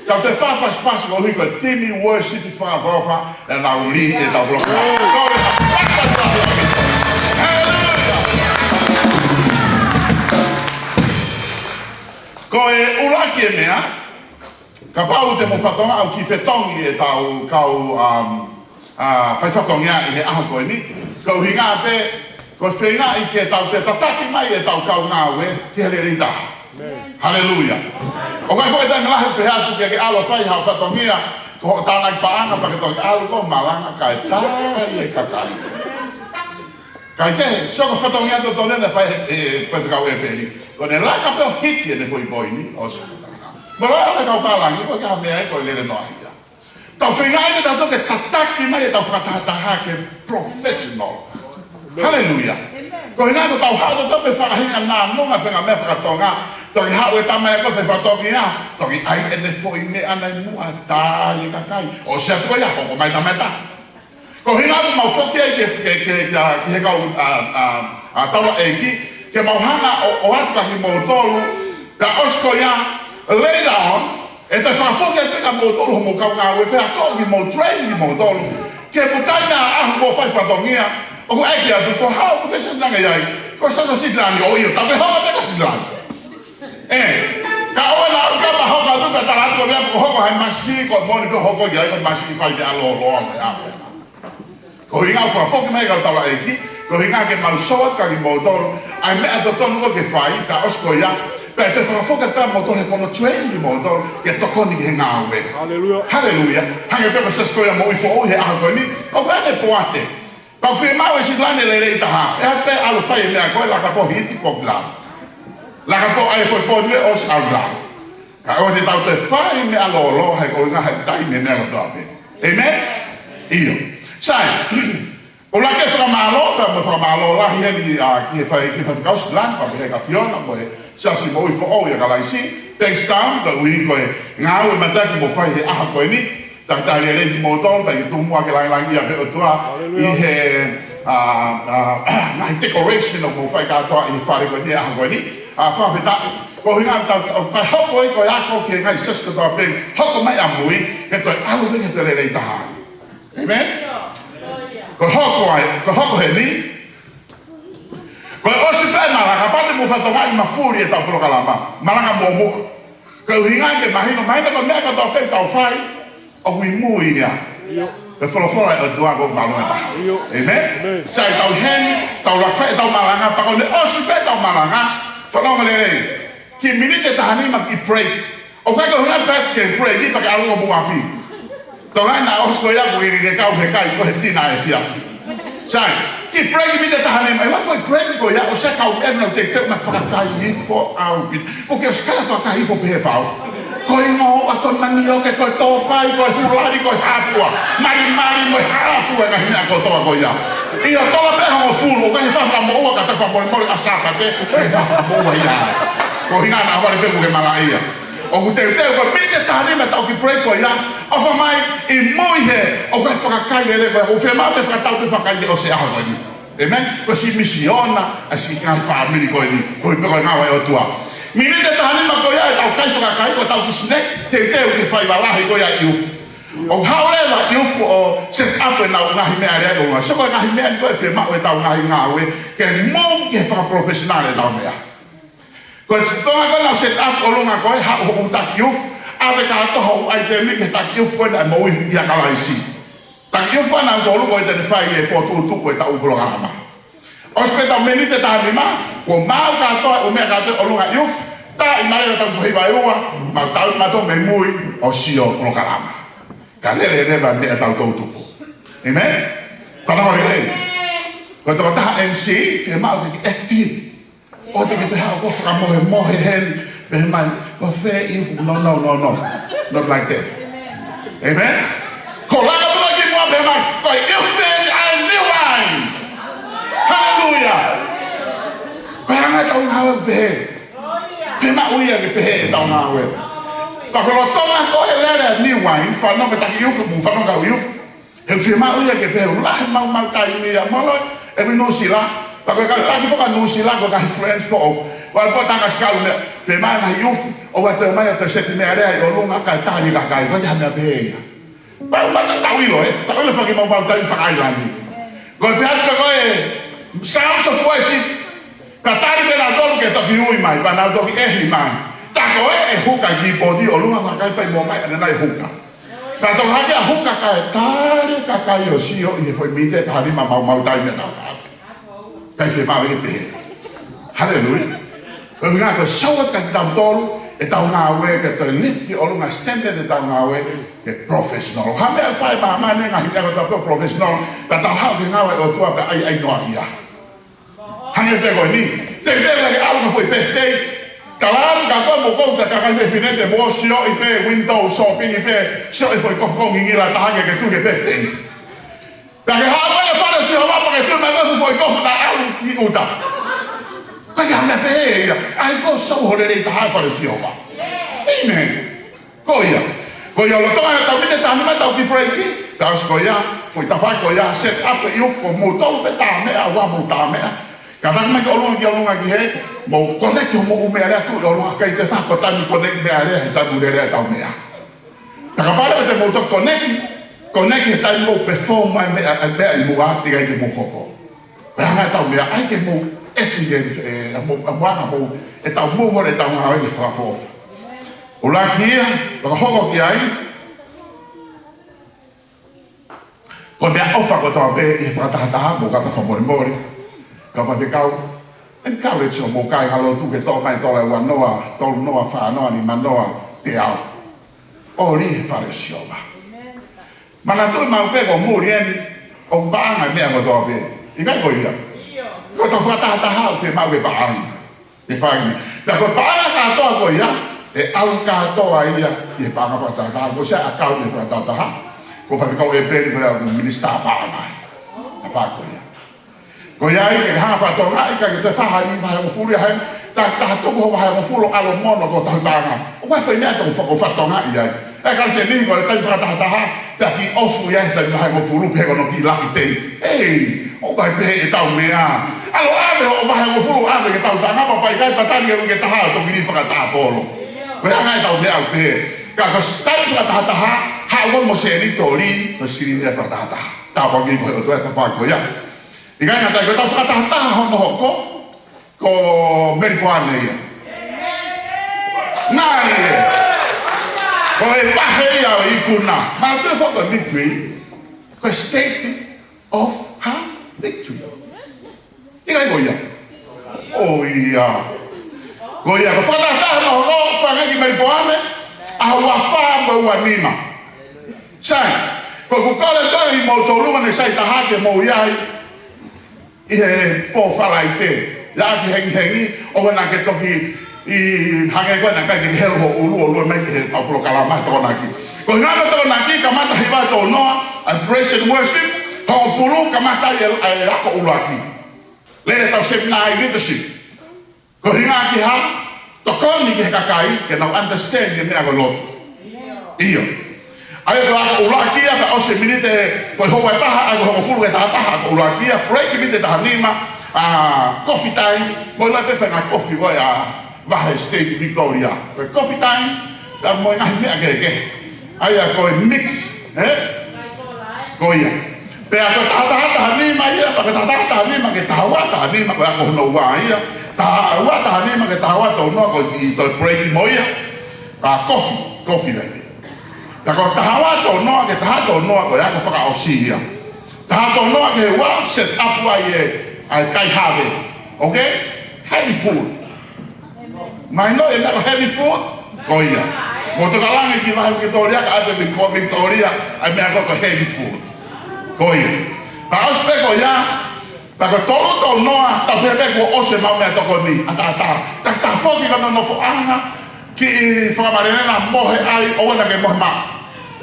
Kau te fakapasipasi koeʻuhi ko e timi worship fakaʻofoʻofa ʻe nau lī ʻetau polokalama. Haleluia. Ko e ʻuluaki e meʻa, kapau te mou fakatokangaʻi ʻoku kiʻi fetongi ʻetau kau, um, ʻa, fai fatongia ʻi he ʻaho ko eni. Ko e ʻuhinga pē, ko e feingaʻi ke tau te tataki mai ʻetau kau ngāue ki he lelei taha. Haleluia. ʻOku ʻikai ko e taimi lahi pē atu ke ke ʻalu ʻo fai haʻo fatongia, ko hoʻo tānaki paʻanga pea ke toki ʻalu koe ʻo malanga kae tali e kakai. Kae kehe, sio ko e fatongia totonu naʻe fai ʻe, ʻe Faifekau ʻEpeli. Ko ʻene laka pē ʻo hiki ʻene foʻi poini, ʻosi. Molo ʻa e kau pālangi, ko e kiʻi meʻa ia ko e lele noa ia. Tau feingaʻi ke tau toki tataki mai ʻetau fakatahataha ke professional. Haleluia. Ko e ʻuhinga ko ʻetau haʻu ʻo tau pē fakahinga nānunga feinga meʻa fakatonga. Toki haʻu e tamai ko e fai fatongia. Toki ʻai ʻene foʻi meʻa ʻana ʻi muʻa tali e kakai. ʻOsi atu ko ia hoko mai tamai ta. Ko e ʻuhinga ʻoku mau foki ai ke, ke, ke, ke, ki he kau, ʻa, ʻa, ʻa, taulaʻeiki, ke mau hanga ʻo, ʻo ʻoatu kia kimoutolu, pea ʻosi ko ia, later on, ʻe toe fakafoki atu kia moutolu hoʻomou kau ngāue, pea ko kimoutolu, train kimoutolu. Ke putai na ʻaho kuo fai fatongia, ʻoku ʻeke atu, ko e hā hoʻo profession naʻa ke ʻi ai, ko e Siasi Sitilani, ʻio, tapu ke hoko pē ko Sitilani. ʻE, ka ʻoua naʻa ʻosi ka mahoko atu, ka tala atu ko e meʻa ko e hoko hai masi, ko e moʻoni ko e hoko ia, ko e masi fai meʻa lōloa, meʻa. Ko e ʻuhinga ʻoku fakafoki mai kau taulaʻeiki, ko e ʻuhinga ke mau show atu kia kimoutolu ʻa e meʻa totonu ʻoku ke fai, pea ʻosi ko ia, pea te fakafoki atu kia moutolu he ko hono train kimoutolu ke tokoni ki he ngāue. Haleluia. Haleluia. Hangē pē ko e siasi ko ia Moʻui Foʻou he ʻaho ko eni, ʻoku ʻi ai ʻene poate. Pea ʻoku fiemaʻu ʻe Sitilani e lelei taha, ʻe ʻai pē ʻalu ʻo fai e meʻa ko ē, laka pē ʻo hiki foki lā. Laka pē ʻo ʻai e foʻi poini ʻosi ʻalu lā. Ka ʻoua te tau toe fai meʻa lōloa he ko e ʻuhinga he taimi e meʻa kotoa pē. ʻĒmeni? ʻIo. Sai, ʻuluaki fakamālō, ka mo fakamālō lahi heni, ʻa, ki he fai, ki he Faifekau Sitilani, pea mo e Kafiona, mo e Siasi Moʻui Foʻou ʻia Kalaisi, Bankstown, koeʻuhi ko e ngāue mateaki ʻoku mou fai he ʻaho ko eni, talitali lelei kimoutolu, pea ʻoku tuku muʻa ke langilangiʻia pē ʻOtua, haleluia, ʻi he, ʻa, ʻa, ngaahi decoration ʻoku mou fai kātoa ʻi he fale ko eni, ʻaho ko eni, ʻa, fakafetaʻi. Ko e ʻuhinga ʻoku tau, ʻoku tau hoko ai ko e ako ki he ngaahi siasi kotoa pē, hoko mai ʻamui, ke toe ʻalu mai ki he toe lelei taha. ʻĒmeni? Ko e hoko ai, ko e hoko heni. Ko e ʻosi pē malanga, kapau te mou fakatokangaʻi mafuli ʻetau polokalama, malanga muʻomuʻa. Ko e ʻuhinga ke mahino, mahino ko e meʻa kotoa pē ʻoku tau fai, ʻoku ʻi mui ia. ʻIo. Ko e folofola ʻa e ʻOtua ʻoku māʻolunga taha. ʻIo. ʻĒmeni? ʻĒmeni. Sai, tau ʻi heni, tau laka ʻetau malanga, pea ko ʻene ʻosi pē ʻetau malanga, fanongo lelei. Kiʻi miniti ʻe taha nima kiʻi break. ʻOku ʻikai ko e ʻuhinga pē ke break, pea ke ʻalu ʻo muʻa pē. Tokanga naʻa ʻosi ko ia ʻoku ke, ke kau he kai ko e tina efiafi. Sai, kiʻi break miniti ʻe taha nima, ʻe lava foʻi break ko ia, ʻosi e kau meʻa naʻa nau teuteu mai fakakai hifo ʻaupito. ʻOku ke ʻosi kai fakakai hifo pē he fau. Ko e ngoue, ko e manioke, ko e tōpai, ko e hulali, ko e hāpua. Malimali mo e halafu e ngaahi meʻa kotoa ko ia. ʻIo, tola pē hongofulu, ʻoku ʻikai ke fakamoʻua ka te fakamolemole ʻa Sāpate, ʻikai ke fakamoʻua ia. Ko e ʻuhinga naʻa vale pē ʻoku ke malaʻia. ʻOku teuteu ko e miniti ʻe taha nima ʻetau kiʻi break ko ia, ʻofa mai ʻi mui he, ʻoku ʻikai fakakai lelei ko ia, ʻoku fiemaʻu ke fakatau pē fakakai ʻosi e ʻaho ko eni. ʻĒmeni? Ko e siʻi misiona, ʻa e siʻi ngaahi fāmili ko eni, ko e pē ko e ngāue ʻa e ʻOtua. Miniti ʻe taha nima ko ia ʻetau kai fakakai, ko ʻetau kiʻi snack, teuteu ke fai vālahi ko ia ʻi ʻufu. ʻOku haʻu leva ʻi ʻufu ʻo set up ʻenau ngaahi meʻa lea ʻi ʻolunga. So ko e ngaahi meʻa ni ko ē ʻe fiemaʻu ʻetau ngaahi ngāue, ke move ki he fakaprofessional ʻetau meʻa. Ko e Tonga ko ē naʻa nau set up ʻolunga ko ē, haʻu hoku taki ʻufu, ʻave kātoa hoku ʻaitemi ki he taki ʻufu ko ē naʻe moʻui ʻia Kalaisi. Taki ʻufu ʻanautolu ko ē te ne fai e fokotuʻutuʻu ʻetau polokalama. ʻOsi pē ʻetau miniti ʻe taha nima, kuo maau kātoa e ʻū meʻa kātoa ʻi ʻolunga ʻi ʻufu, tā ʻi mālō ʻetau foʻi vai ua, mau tau mautolu mei mui ʻo sio polokalama. Ka lele leva e meʻa ʻetau toutuku. ʻĒmeni? Fanongo lelei. Ko e tokotaha M C, fiemaʻu ke ke active. ʻOua te ke toe haʻu ʻo fakamohemohe heni, pehē mai, ko fē ʻi ʻufu, no, no, no, no. Not like that. ʻĒmeni? Ko e laka muʻa ki muʻa pehē mai, ko e ʻi ʻufu eni ʻa e New Wine. Haleluia. Ko e anga ʻetau ngāue pehē. Fiemaʻu ia ke pehē ʻetau ngāue. Pea ko e lolotonga ko ē e lele ʻa e New Wine, fanongo ki he taki ʻi ʻufu, mo fanongo ki he ʻi ʻufu. He fiemaʻu ia ke pehē, lahi maumau taimi ia, mālō, ʻe Nuʻusila, pea ko e kau taki foki ʻa Nuʻusila, ko e ngaahi friends foʻou. Ko e pō tanga sikau meʻa, pē mai ngaahi ʻufu, ʻoua toe ʻomai ʻo toe seti meʻalea ʻi ʻolunga kae tali e kakai, ko e hā e meʻa pehē ia. Pea ʻoku mātuʻaki tau ʻilo, ē? Tau ʻilo faki mau mau tau fakaʻailani. Ko e pehē atu pē ko e Sounds of Worship, ka tali pē nautolu ke toki ui mai, pea nau toki ʻehi mai. Tā ko ē ʻe huka e kīpooti ʻi ʻolunga, kakai fai mo mai, ʻanenai huka. Pea toki hake ʻa huka kae tali e kakai ʻo sio ʻi he foʻi miniti ʻe taha nima mau mau tau meʻa tau kape. Kae fie mau ʻi pē. Haleluia. Ko e ʻuhinga ko e sau atu kia kitautolu, ʻetau ngāue ke toe lift ki ʻolunga standard ʻetau ngāue ke professional. Ha meʻa fai māmani ngaahi meʻa ko e tau professional, ka tau haʻu ki he ngāue ʻa e ʻOtua pea ʻai, ʻai noa ia. Hangē pē ko eni, te te la ke ʻalu ki he foʻi birthday, ka la ka ko mo ko ta ka kai te fine te mo sio ʻi pē window shopping ʻi pē, sio ʻi foʻi kofu ko ngingila taha ke ke tuʻu ki he birthday. Pea ke haʻu mai e fale ʻo Sihova pea ke tuʻu mai ko e foʻi kofu na ʻalu ʻi ʻuta. Ko e hā e meʻa pehē ia, ʻai ko e sau ho lelei taha e fale ʻo Sihova. Amen. Ko ia. Ko ia lolotonga ʻetau miniti ʻe taha nima ʻetau kiʻi break. Pea ʻosi ko ia, foʻi tafaʻaki ko ia, set up e ʻufu ko moutolu pē tā meʻa, ʻoua mou tā meʻa. Kātaki mai ki ʻolunga ki ʻolunga ki hē, mou connect hoʻomou meʻalea tuʻu ʻi ʻolunga, ʻikai ke fai ha taimi connect meʻalea he taimi lelei ʻetau meʻa. Takapale te mou toki connect, connect he taimi mou perform mai meʻa, meʻa ʻi muʻa, ʻikai ke mou hoko. Ko e anga ʻetau meʻa, ʻai ke mou ʻeti ke, ē, ʻa mou, ʻa mou anga mou, ʻetau mou hole ʻetau ngāue ke fakaʻofoʻofa. ʻUluaki ia, fakahoko ki ai, ko e meʻaʻofa kotoa pē ʻi he fakatahataha, mou kātaki fakamolemole, kau faifekau, encourage hoʻomou kāingalotu ke toʻo mai tola ua noa, tolu noa, fā noa, nima noa, teau. ʻOli he fale ʻo Sihova. Manatuʻi maʻu pē ko muli eni, ʻoku paʻanga e meʻa kotoa pē. ʻIkai ko ia. Ko ʻetau fakatahataha ʻoku fiemaʻu ke paʻanga. ʻE fai ni. Pea ko e paʻanga kātoa ko ia, ʻe ʻalu kātoa ia ʻi he paʻanga fakatahataha. Ko e sia ʻakau ʻi he fakatahataha. Ko e faifekau ʻEpeli ko ia ʻoku minisitā paʻanga. ʻA fā ko ia. Ko ia ai ke hanga fakatonga, ʻikai ke toe fai ha vahe hongofulu ia hē, tā, tā tuku ho vahe hongofulu ʻalu mono ko e tauhi paʻanga. ʻOku ʻi ai e foʻi meʻa ʻoku faka-, fakatonga ia ai. ʻE kale se nihi ko e taimi fakatahataha, pea kiʻi off ia he taimi vahe hongofulu, pea ko hono kiʻi laki tei. Ei, ʻoku ʻikai pehē ʻetau meʻa. ʻAlu ʻave hoʻo vahe hongofulu, ʻave ke tauhi paʻanga, pea ʻikai pē tali ke ui ke taha, toki lī fakatahapolo. Ko e anga ʻetau meʻa ʻoku pehē. Ka ko e taimi fakatahataha, haʻu mo e sēniti ʻo lī, ko e silini ia fakatahataha. Tāpuaki ko e ʻOtua ʻe tafaʻaki ko ia. ʻIkai ngata ai ko ʻetau fakatahataha hono hoko, ko Melipoane ia. Ngali ē. Ko e vahe ia ʻo e ikuna. Manatuʻi foki ko e victory, ko e statement of her victory. ʻIkai ko ia. ʻO ia. Ko ia, ko e fakatahataha hono hoko, fanga ki Melipoane, ʻaho ua fā mo e ua nima. Sai, ko ʻeku kole ko ē ʻi moutolu ʻoku ne sai taha ke mou ʻi ai. ʻI he pō Falaite, ʻi he ʻapi hengihengi, ʻoua naʻa ke toki ʻi hangē ko ē naʻe ʻikai ke helu ho ʻulu, ʻo lue mai ki heʻetau polokalama he Tokonaki. Ko e ʻuhinga ko e Tokonaki, kamata hiva tolu noa, ʻa e praise and worship, hongofulu, kamata ai e, e ako ʻuluaki. Lele ʻetau seminā ʻi leadership. Ko e ʻuhinga ki ha, tokoni ki he kakai, ke nau understand ki he meʻa ko e lotu. ʻIo. ʻA ia ko e ako ʻuluaki ia, pea ʻosi e miniti, ko e houa ʻe taha, ʻa ia ko e hongofulu ki he taha taha, ako ʻuluaki ia, break miniti ʻe taha nima, ʻa, coffee time, mo e lahi pē faʻahinga coffee ko ē ʻa e vahe State Victoria. Ko e coffee time, pea mo e ngaahi meʻa kehekehe. ʻA ia ko e mix, ē? Ko ia. Pea ko e taha taha taha nima ia, pea ko e taha taha taha nima ki he taha ua taha nima, ko e ako hono ua ia. Taha ua taha nima ki he taha ua tolu noa ko e toe break mo ia. Pea coffee, coffee lahi. Pea ko e taha ua tolu noa ki he taha tolu noa ko e ako fakaʻosi ia. Taha tolu noa ki he ua, set up ai e, ʻa e kai have. Okay? Heavy food. Mahino e meʻa ko e heavy food, ko ia. Mou toki langi ki vahe Victoria, ka ʻoatu ʻe Victoria, ʻa e meʻa ko e heavy food. Ko ia. Pea ʻosi pē ko ia, pea ko e tolu tolu noa, tau pehē pē kuo ʻosi ʻemau meʻatokoni, ʻataʻatā. Ka tau foki ki hono nofoʻanga, kiʻi fakamalelei na mohe ai, ʻoua naʻa ke mohe maʻu.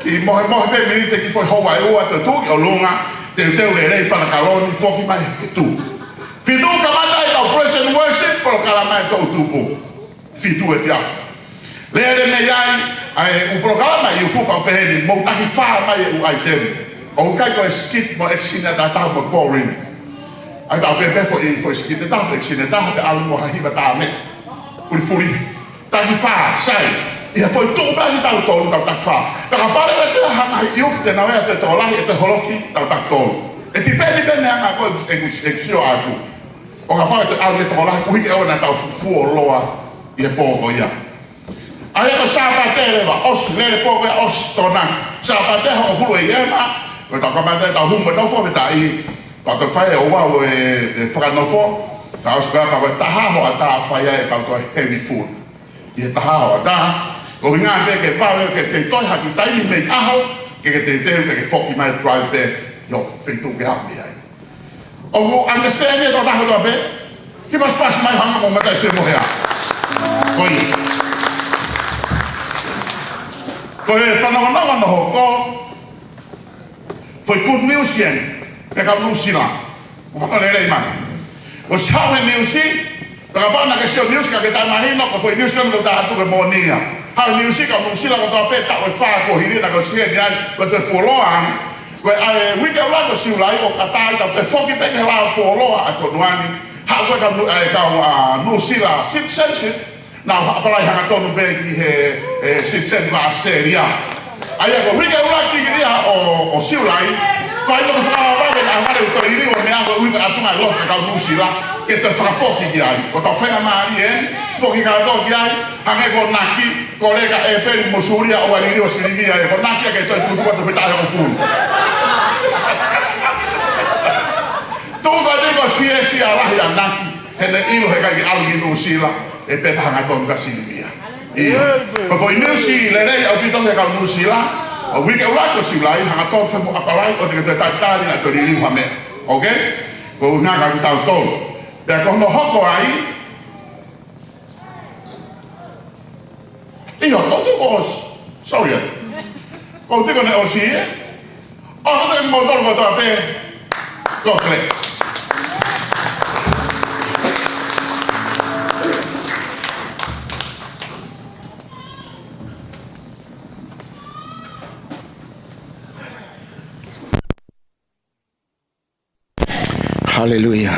Kiʻi mohemohe pē miniti ki he foʻi houa ʻe ua, toe tuʻu ki ʻolunga, teuteu lelei, fana kaloni, foki mai he fitu. Fitu kamata ai ʻetau praise and worship, polokalama ʻe toʻutupu. Fitu efiafi. Lele mei ai, ʻa e ʻū polokalama ʻi ʻUfu pau pehē ni, mou taki fā mai e ʻū item. ʻOku ʻikai ko e skit mo e action ʻe taha taha mo e boring. ʻA ia tau pehē pē foʻi, foʻi skit ʻe taha, foʻi action ʻe taha, pea ʻalu mo ha hiva tā meʻa. Fuli. Takifā, sai. ʻI he foʻi tuʻu pē ʻa kitautolu, tau takifā. Ka kapau leva ʻe toe hanga ʻe he youth te nau ʻai ʻa e tokolahi ʻe toe holoki, tau takitolu. ʻE tipeni pē meʻa ko ē ʻeku, ʻeku, ʻeku sio atu. ʻO kapau ʻe toe ʻalu e tokolahi, ʻuhi ke ʻoua naʻa tau fuʻu fuoloa ʻi he pō ko ia. ʻA ia ko Sāpate leva, ʻosi, lele pō ko ia, ʻosi, tona. Sāpate hongofulu ʻe ema, ko ʻetau kamata ʻetau hū mo e nofo, me taʻi, pea toe fai e ouau e, e fakanofo, ka ʻosi ko ia pea ko e taha hoʻatā fai ai ʻetau toe heavy food. ʻI he taha hoʻatā, ko e ʻuhinga pē ke vave ke te toe haki taimi mei ʻaho, ke ke teuteu ke ke foki mai, drive pē ʻi ho feituʻu ke haʻu mei ai. ʻOku understand e tō taha kotoa pē, ki pasipasi mai hanga mo mata i fe mo hea. Ko ia. Ko e fanongonongo hono hoko, foʻi good news eni, pea kau Nuʻusila. Ko e fakalelei mai. ʻOsi haʻu he niusi, pea kapau naʻa ke sio niusi ka ke taʻemahino, ko e foʻi niusi ko eni ko e taha atu ke moʻoni ia. Haʻu he niusi kau Nuʻusila kotoa pē taʻu ʻe fā kuo hili naʻa ke ʻosi heni ai, ko e toe fuoloa ange. Ko e ʻa e uike ʻuluaki ʻo Siulai ʻoku ʻatā ai tau toe foki pē ki he lao fuoloa ʻa e fonua ni. Haʻu ko ē kau Nu-, ʻa e kau, ʻa, Nuʻusila citizenship, nau apply hangatonu pē ki he, e, citizen ʻa ʻAositelēlia. ʻA ia ko e uike ʻuluaki ia ʻo, ʻo Siulai, fai mo ke fakavavevave naʻa ngale u toe liliu e meʻa ko e uike ʻatunga e lotu kau Nuʻusila, ke toe fakafoki ki ai. Ko ʻetau faingamālie eni, foki kātoa ki ai, hangē ko Naki, ko Leka, ʻEpeli mo Sulia ʻoku liliu ʻa Silivia, ʻe ko Naki ke toe tutuku atu fetaʻi hongofulu. Tuku atu ko e fiefia lahi ʻa Naki, heʻene ʻilo he ʻikai ke ʻalu ki Nuʻusila, ʻe pepa hangatonu kia Silivia. ʻIo. Ko e foʻi niusi lelei ʻaupito ki he kau Nuʻusila, ʻa e uike ʻuluaki ʻo Siulai, hangatonu fai mo apply, ʻoua te ke toe talitali naʻa toe liliu ha meʻa. Okay? Ko e ʻuhinga kia kitautolu. Pea ko hono hoko ai, ʻio, ʻoku ou tui kuo ʻosi. Sorry, ē. ʻOku ou tui kuo ne ʻosi, ē. ʻOku ou tui kuo tolu kotoa pē. God bless. Haleluia.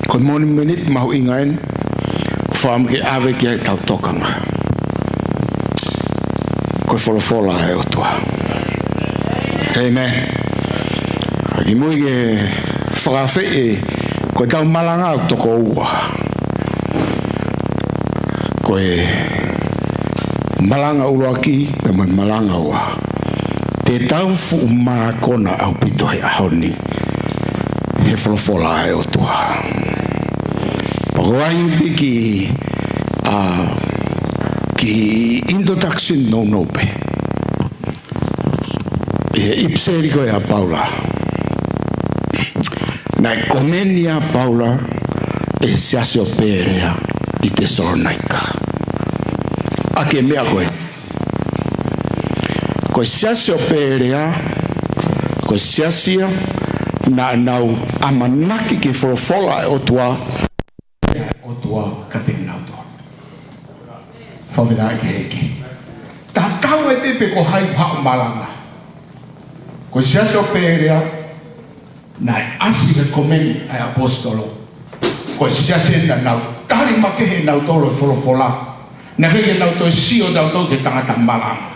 Ko e moni miniti mahuʻinga eni, ʻoku ou fakaʻamu ke ʻave ki ai ʻetau tokanga. Ko e folofola ʻa e ʻOtua. Amen. ʻA ki mui ke fakaafeʻi, ko ʻetau malanga ʻoku toko ua. Ko e malanga ʻuluaki, pea mo e malanga ua. Te tau fuʻu mākona ʻaupito he ʻaho ni. He folofola ʻa e ʻOtua. Pea ko e ʻai pē ki, ʻa, ki introduction nounou pē. ʻI he ʻipiseli ko ē ʻa Paula. Naʻe komeni ʻa Paula ʻi he siasi ʻo Pēlea ʻi Tesalonaika. ʻA e meʻa ko ē. Ko e siasi ʻo Pēlea, ko e siasi ia naʻa nau ʻamanaki ki he folofola ʻa e ʻOtua. ʻOtua kiate kinautolu. Fakafetaʻi ki he ʻEiki. Tatau ai pē pe ko hai ʻoku haʻu ʻo malanga. Ko e siasi ʻo Pēlea, naʻe ʻasi he komeni ʻa e ʻaposetolo. Ko e siasi naʻa nau tali makehe ʻe nautolu e folofola. Naʻe ʻikai ke nau toe sio nautolu ki he tangata malanga.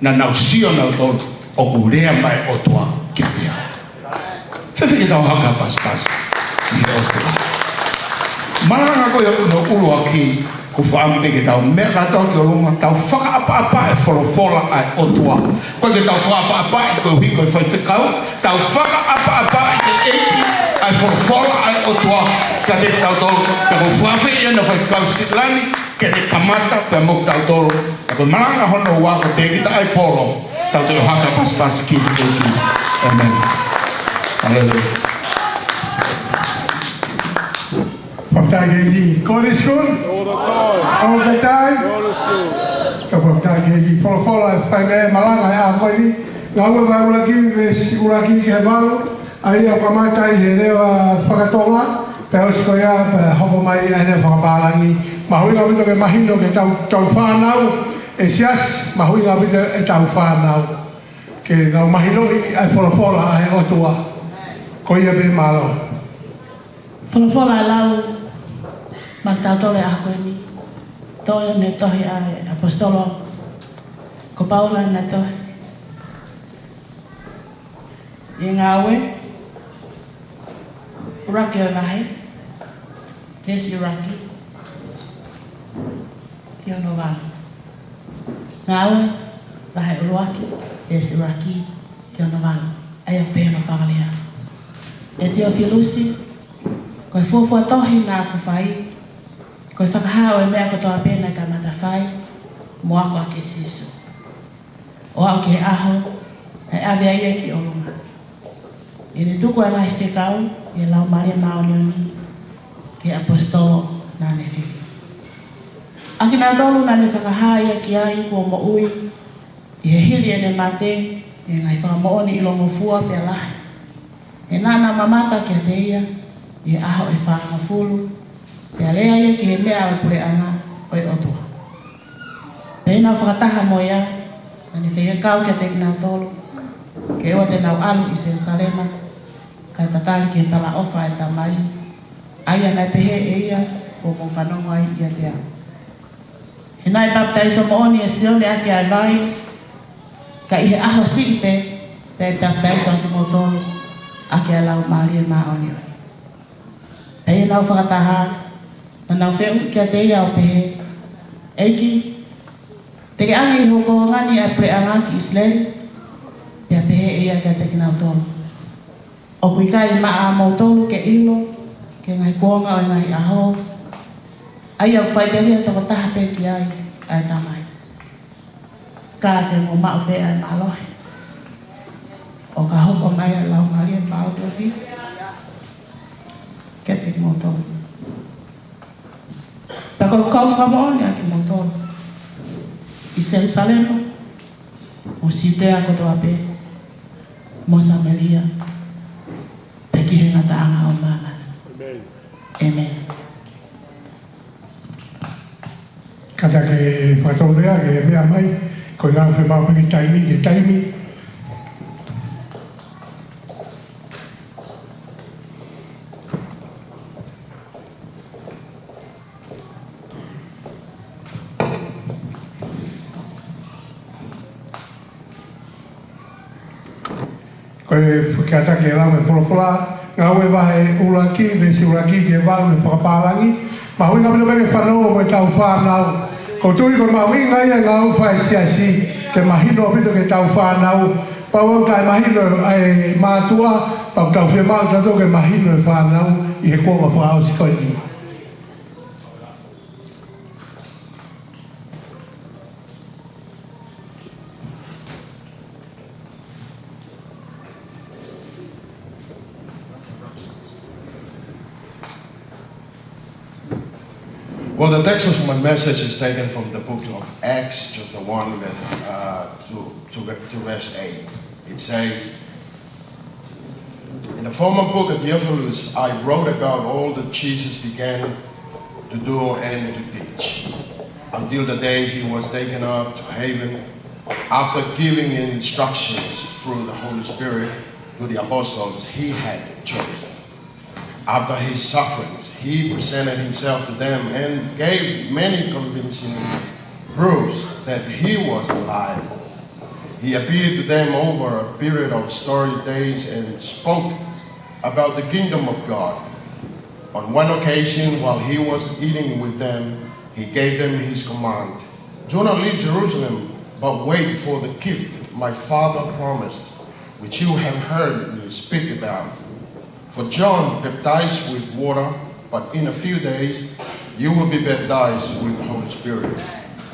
Naʻa nau sio nautolu ʻoku lea mai e ʻOtua kiate au. Fēfē ke tau hanga ʻo pasipasi ki he ʻOtua? Malanga ko ia hono ʻuluaki, ʻoku ou fakaʻamu ke tau meʻa kātoa ki ʻolunga, tau fakaʻapaʻapaʻi e folofola ʻa e ʻOtua. ʻOku ʻikai ke tau fakaʻapaʻapaʻi koeʻuhi ko e faifekau, tau fakaʻapaʻapaʻi ki he ʻEiki ʻa e folofola ʻa e ʻOtua kiate kitautolu. Pea ʻoku ou fakaafeʻi ʻa e faifekau Sitilani, ke ne kamata pea mo kitautolu. Ka ko e malanga hono ua ko e tēkita ʻa e polo. Tau toe hanga ʻo pasipasi ki he ʻEiki. Amen. Haleluia. Fakafetaʻi ki he ʻEiki. God is good. All the time. All the time. God is good. Ka fakafetaʻi ki he ʻEiki. Folofola ʻe fai mei he malanga ʻi he ʻaho ko eni. Ngāue vahe ʻuluaki, veesi ʻuluaki ki he valu. ʻA ia ʻoku kamata ʻi he lea fakatonga, pea ʻosi ko ia, pea hoko mai ʻa e lea fakapālangi. Mahuʻinga ʻaupito ke mahino ke tau, tau fānau, ʻe siasi, mahuʻinga ʻaupito ʻetau fānau. Ke nau mahinoʻi ʻa e folofola ʻa e ʻOtua. Ko ia pē, mālō. Folofola ʻe lau maʻa kitautolu he ʻaho ko eni. Toe mei he tohi ʻa e ʻaposetolo ko Paula naʻe tohi ʻi he Ngāue, ʻuluaki ʻo e vahe, veesi ʻuluaki ki hono valu. Ngāue, vahe ʻuluaki, veesi ʻuluaki ki hono valu. ʻA ia ʻoku pehē hono fakalea: ʻE Tiofilusi, ko e fuofua tohi naʻa ku fai, ko e fakahā ʻo e meʻa kotoa pē naʻe kamata fai, mo ako ʻaki ʻe Sīsū, ʻo aʻu ki he ʻaho naʻe ʻave ai ia ki ʻolunga, ʻi heʻene tuku ʻa e ngaahi fekau ʻi he Laumālie Māʻoniʻoni ki he ʻaposetolo naʻa ne fili, ʻa kinautolu naʻa ne fakahā ia ki ai kuo moʻui, ʻi he hili ʻene mate, ʻi he ngaahi fakamoʻoni ʻilongofua pea lahi, he naʻa nau mamata kiate ia ʻi he ʻaho ʻe fāngofulu, pea lea ia ki he meʻa ʻo e puleʻanga ʻo e ʻOtua. Pea ʻi heʻenau fakataha mo ia, naʻa ne fekau kiate kinautolu ke ʻoua te nau ʻalu ʻi Selusalema, kae tatali ki he talaʻofa ʻa e Tamai, ʻa ia naʻe pehē ʻe ia, kuo mou fanongo ai ʻiate au. He naʻe papitaiso moʻoni ʻe Sione ʻaki ʻa e vai, ka ʻi he ʻaho siʻi pē, pea ʻe papitaiso ʻa kimoutolu ʻaki ʻa e Laumālie Māʻoniʻoni. Pea ʻi heʻenau fakataha, naʻa nau fehuʻi kiate ia ʻo pehē, ʻEiki, te ke ʻange ʻi hoʻo kuonga ni ʻa e puleʻanga ki ʻIsileli? Pea pehē ʻe ia kiate kinautolu, ʻOku ʻikai maʻa moutolu ke ʻilo ki he ngaahi kuonga ʻo e ngaahi ʻaho, ʻa ia ʻoku faʻiteliha tokotaha pē ki ai ʻa e Tamai. Ka te mou maʻu pē ʻa e mālohi ʻo ka hoko mai ʻa e Laumālie Māʻoniʻoni kiate kimoutolu. Pea ko ʻeku kau fakamoʻoni ʻa kimoutolu ʻi Selusalema, mo Siutea kotoa pē, mo Samēlia, pea ki he ngataʻanga ʻo māmani. ʻĒmeni. ʻĒmeni. Kātaki ke fakatau meʻa ke meʻa mai, ko e ngaahi fiemaʻu pē ki he taimi, ki he taimi. Ko e fakataha ki he lau ʻa e folofola, Ngāue vahe ʻuluaki, veesi ʻuluaki ki he valu, ʻi he fakapālangi. Mahuʻinga ʻaupito pē ke fanongo mo ʻetau fānau. ʻOku ou tui ko e mahuʻinga ia ʻa e ngāue fai siasi, ke mahino ʻaupito ki heʻetau fānau. Kapau ʻoku taʻemahino ʻa e mātuʻa, pea ʻoku tau fiemaʻu tautolu ke mahino ʻe he fānau ʻi he kuonga fakaʻosi ko eni. Well, the text of my message is taken from the book of Acts, chapter one, uh, to, to, to verse eight. It says, In the former book of Theophilus, I wrote about all that Jesus began to do and to teach, until the day he was taken up to heaven, after giving instructions through the Holy Spirit to the apostles he had chosen. After his sufferings, he presented himself to them and gave many convincing proofs that he was alive. He appeared to them over a period of thirty days and spoke about the kingdom of God. On one occasion, while he was eating with them, he gave them his command: Do not leave Jerusalem, but wait for the gift my Father promised, which you have heard me speak about. For John baptized with water, but in a few days you will be baptized with the Holy Spirit.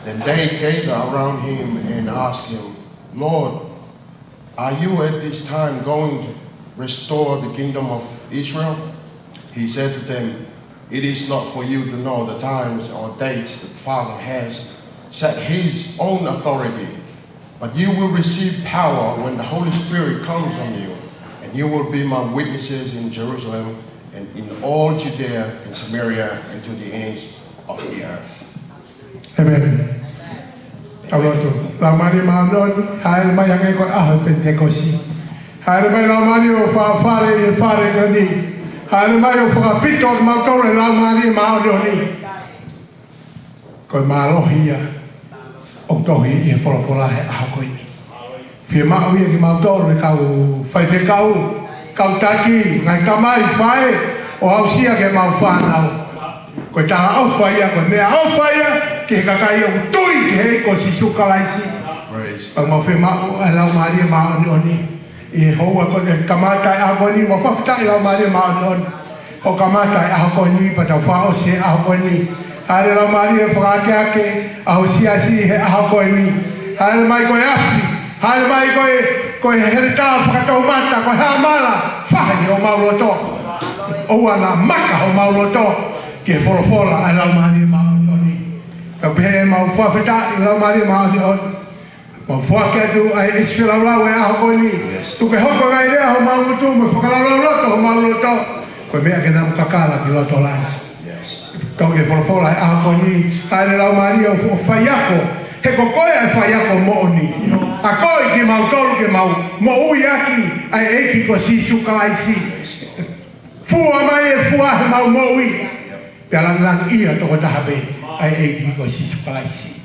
Then they gathered around him and asked him, Lord, are you at this time going to restore the kingdom of Israel? He said to them, It is not for you to know the times or dates the Father has set his own authority, but you will receive power when the Holy Spirit comes on you, and you will be my witnesses in Jerusalem and in all Judea and Samaria and to the ends of the earth. ʻĒmeni. Kau lotu. Laumālie Māʻoniʻoni, hāʻele mai hangē ko e ʻaho Penitekosi. Hāʻele mai Laumālie ʻo fakafale ʻi he fale ko eni. Hāʻele mai ʻo fakapito kimautolu ʻe he Laumālie Māʻoniʻoni. Ko e mālohi ia ʻoku tohi ʻi he folofola he ʻaho ko eni. Fiemaʻu ia kimautolu ʻe kau faifekau, kau taki, ngaahi tamai, faʻē, ʻo aʻusia ki heʻemau fānau. Ko e talaʻofa ia, ko e meʻaʻofa ia ki he kakai ʻoku tui ki he ʻEiki ko Sīsū Kalaisi. Praise. Pea mau fiemaʻu ʻa e Laumālie Māʻoniʻoni ʻi he houa ko eni, kamata e ʻaho ko eni, mau fakafetaʻi Laumālie Māʻoniʻoni. ʻO kamata e ʻaho ko eni, pea tau fakaʻosi e ʻaho ko eni. Haʻele Laumālie fakaakeake ʻa ho siasi he ʻaho ko eni. Haʻele mai ko e afi, haʻele mai ko e, ko e heletā fakatoumata, ko e haʻamala, fahi homau loto. ʻOua naʻa maka homau loto ki he folofola ʻa e Laumālie Māʻoniʻoni. Ka pehē mau fakafetaʻi Laumālie Māʻoniʻoni. Mau foaki atu ʻa e ʻesi felaulau e ʻaho ko eni. Yes. Tuku ke hoko e ngaahi lea homau ngutu mo e fakalaulauloto homau loto. Ko e meʻa ke nau kakala ki loto langi. Yes. Tau ke folofola e ʻaho ko eni. Haʻele Laumālie ʻo, ʻo faiako. He ko koe ʻa e faiako moʻoni. Akoʻi kimautolu ke mau moʻui ʻaki ʻa e ʻEiki ko Sīsū Kalaisi. Yes. Fua mai e fua heʻemau moʻui. Yep. Pea langilangiʻia tokotaha pē ʻa e ʻEiki ko Sīsū Kalaisi.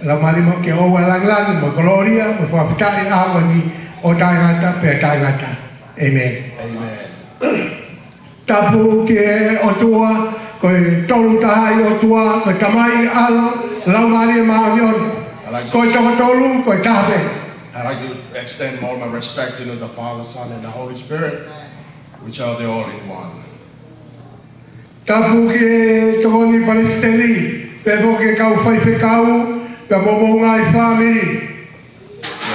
Laumālie Māʻoniʻoni ke ʻoua ʻe langilangi mo e kolōlia mo e fakafetaʻi ʻaho ni ʻo taʻengata pea taʻengata. ʻĒmeni. ʻĒmeni. Tapu ki he ʻOtua, ko e Tolu Tahaʻi ʻOtua, ko e Tamai, ʻAlo, Laumālie Māʻoniʻoni. I like to Ko e toko tolu, ko e taha pē. I like to extend all my respect to the Father, Son, and the Holy Spirit, which are the all in one. Tapu ki he tokoni palesiteni, pea foki ki he kau faifekau, pea mo homou ngaahi fāmili.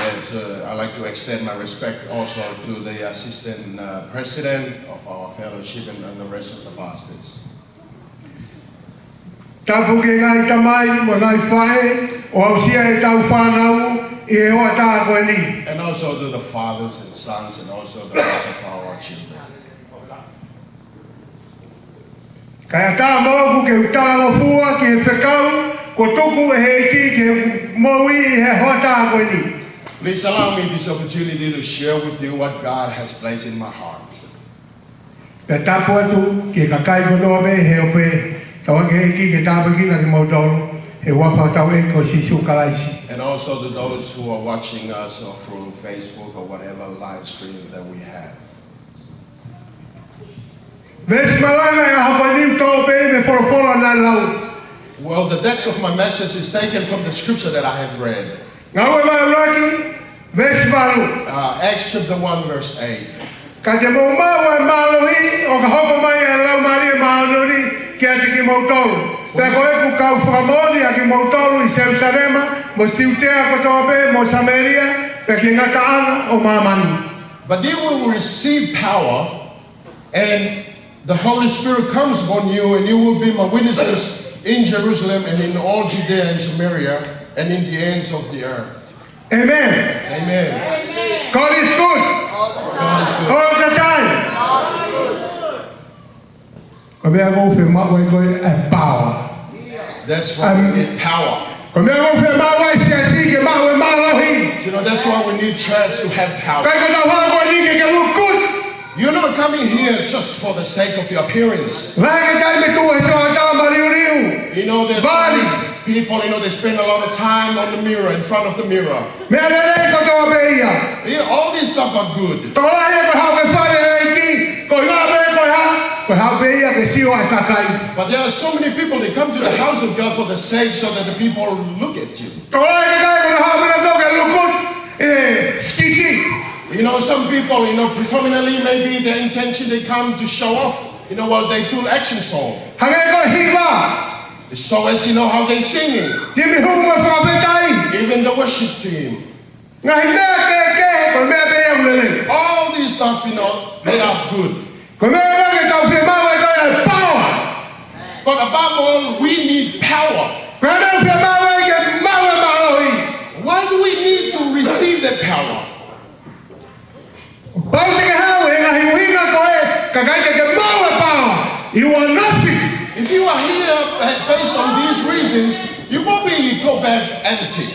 And, uh, I'd like to extend my respect also to the assistant, uh, president of our fellowship and, and the rest of the pastors. Tapu ki he ngaahi tamai mo e ngaahi faʻē, ʻo aʻusia ʻetau fānau ʻi he hoʻatā ko eni. And also to the fathers and sons and also the rest of our children. Kae ʻatā moʻoku ke u talangofua ki he fekau kuo tuku ʻe he ʻEiki ke moʻui ʻi he hoʻatā ko eni. Please allow me this opportunity to share with you what God has placed in my heart. Pea tapu atu ki he kakai kotoa pē he ope, tauange ʻe he ʻEiki ke tāpuekina kimoutolu, he huafa hotau ʻEiki ko Sīsū Kalaisi. And also to those who are watching us, uh, through Facebook or whatever live streams that we have. Veesi malanga ʻo e ʻaho ko eni ʻoku toʻo pē mei he folofola naʻe lau. Well, the text of my message is taken from the scripture that I have read. Ngāue vahe ʻuluaki, veesi valu. Uh, Acts chapter one, verse eight. Ka te mou maʻu ʻa e mālohi ʻo ka hoko mai ʻa e Laumālie Māʻoniʻoni kiate kimoutolu. Pea ko ʻeku kau fakamoʻoni ʻa kimoutolu ʻi Selūsalema, mo Siutea kotoa pē, mo Samēlia, pea ki he ngataʻanga ʻo māmani. But you will receive power, and the Holy Spirit comes upon you, and you will be my witnesses in Jerusalem and in all Judea and Samaria and in the ends of the earth. ʻĒmeni. Amen. God is good. God is good. All the time. Ko e meʻa ʻoku fiemaʻu ai ko e power. That's why we need power. Ko e meʻa ʻoku fiemaʻu ai e siasi ke maʻu e mālohi. You know, that's why we need church to have power. ʻIkai ko ʻetau hoko ni ke ke look good. You're not coming here just for the sake of your appearance. Lahi e kakai ʻoku tuʻu he siohata māliuliu. You know, there's Body. People, you know, they spend a lot of time on the mirror, in front of the mirror. Meʻa lelei kotoa pē ia. Yeah, all these stuff are good. Tokolahi ia ko e haʻu ki he fale ʻo e ʻEiki, ko e ʻuhinga pē ko e hā, ko e haʻu pē ia ke sio ʻa e kakai. But there are so many people, they come to the house of God for the sake so that the people look at you. Tokolahi e kakai ko e haʻu pē ia ke look good, ʻi he sikiti. You know, some people, you know, predominantly maybe their intention, they come to show off, you know, while they do action song. Hangē ko e hiva. So as you know how they singing. Timi hū mo e fakafetaʻi. Even the worship team. Ngaahi meʻa kehekehe, ko e meʻa pē ia ʻoku lelei. All this stuff, you know, they are good. Ko e meʻa ia ke tau fiemaʻu ai ko e power. But above all, we need power. Ko e meʻa ʻoku fiemaʻu ai ke maʻu e mālohi. Why do we need to receive the power? Pau te ke haʻu he ngaahi ʻuhinga ko ē, ka ʻikai te ke maʻu e power, you are nothing. If you are here ba-, based on these reasons, you probably go back empty.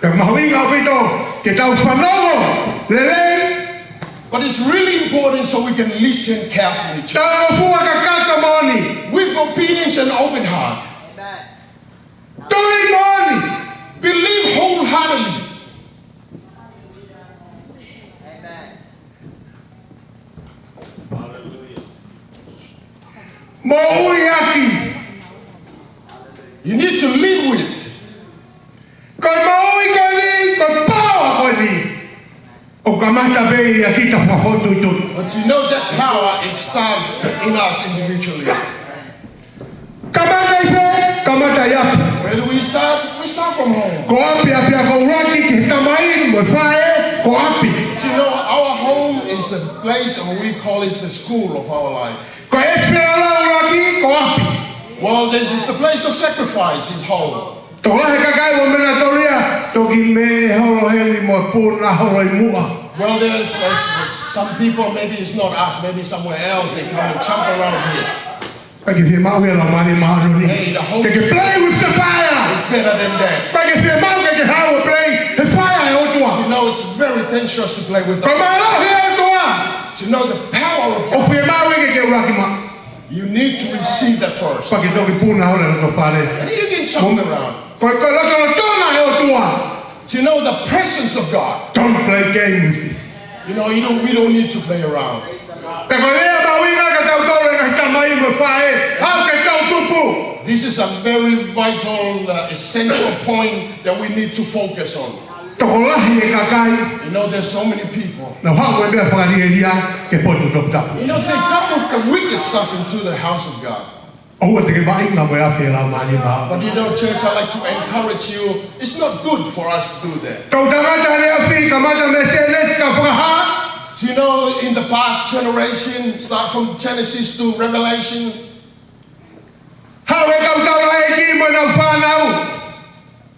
Pea mahuʻinga ʻaupito ke tau fanongo lelei. But it's really important so we can listen carefully. Talangofua kakato moʻoni. With obedience and open heart. Tui moʻoni. Believe wholeheartedly. Moʻui ʻaki. You need to live with. Ko e moʻui ko eni, ko e power ko eni, ʻoku kamata pē ʻia kita fakafoʻituitui. But you know that power, it starts in us individually. Kamata ʻi fē? Kamata ʻi ʻapi. Where do we start? We start from home. Ko ʻapi, ʻapiako ʻuluaki ki he tamai mo e faʻē, ko ʻapi. You know, our home is the place, or we call it the school of our life. Ko e ʻēfeala ʻuluaki, ko ʻapi. Well, this is the place of sacrifice, is home. Tokolahi e kakai ʻoku meʻa tōlia, toki mei holo heni mo e puna holo ʻi muʻa. Well, there's, there's some people, maybe it's not us, maybe somewhere else, they come and jump around here. ʻIkai ke fiemaʻu ʻe he Laumālie Māʻoniʻoni. Hey, the Holy Spirit. Ke ke play with the fire. It's better than that. ʻIkai ke fiemaʻu ke ke haʻu ʻo play he fire ʻo e ʻOtua. You know, it's very dangerous to play with the fire. Ko e mālohi ʻo e ʻOtua. You know the power of God. ʻOku fiemaʻu ke ke ʻuluaki maʻu. You need to receive that first. Pea ke toki puna holo he loto fale. And you can jump around. Ko e, ko e lotolotonga ʻo e ʻOtua. You know the presence of God. Don't play game with this. You know, you don't, we don't need to play around. Pea ko e lea mahuʻinga kia tautolu e ngaahi tamai mo e faʻē, haʻu ke tau tupu. This is a very vital, uh, essential point that we need to focus on. Tokolahi e kakai. You know, there's so many people. Nau haʻu mo e meʻa fakalielia ke potu toputapu. You know, they come with the wicked stuff into the house of God. ʻOua te ke vaʻinga mo e afi ʻo e Laumālie Māʻoniʻoni. But you know, church, I like to encourage you, it's not good for us to do that. Toʻutangata ʻaneafi, kamata mei Sēnesi ki he Fakahā. You know, in the past generation, start from Genesis to Revelation, haʻu e kau taulaʻeiki mo ʻenau fānau.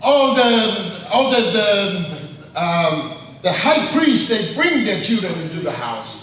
All the, all the, the, um, the high priests, they bring their children into the house.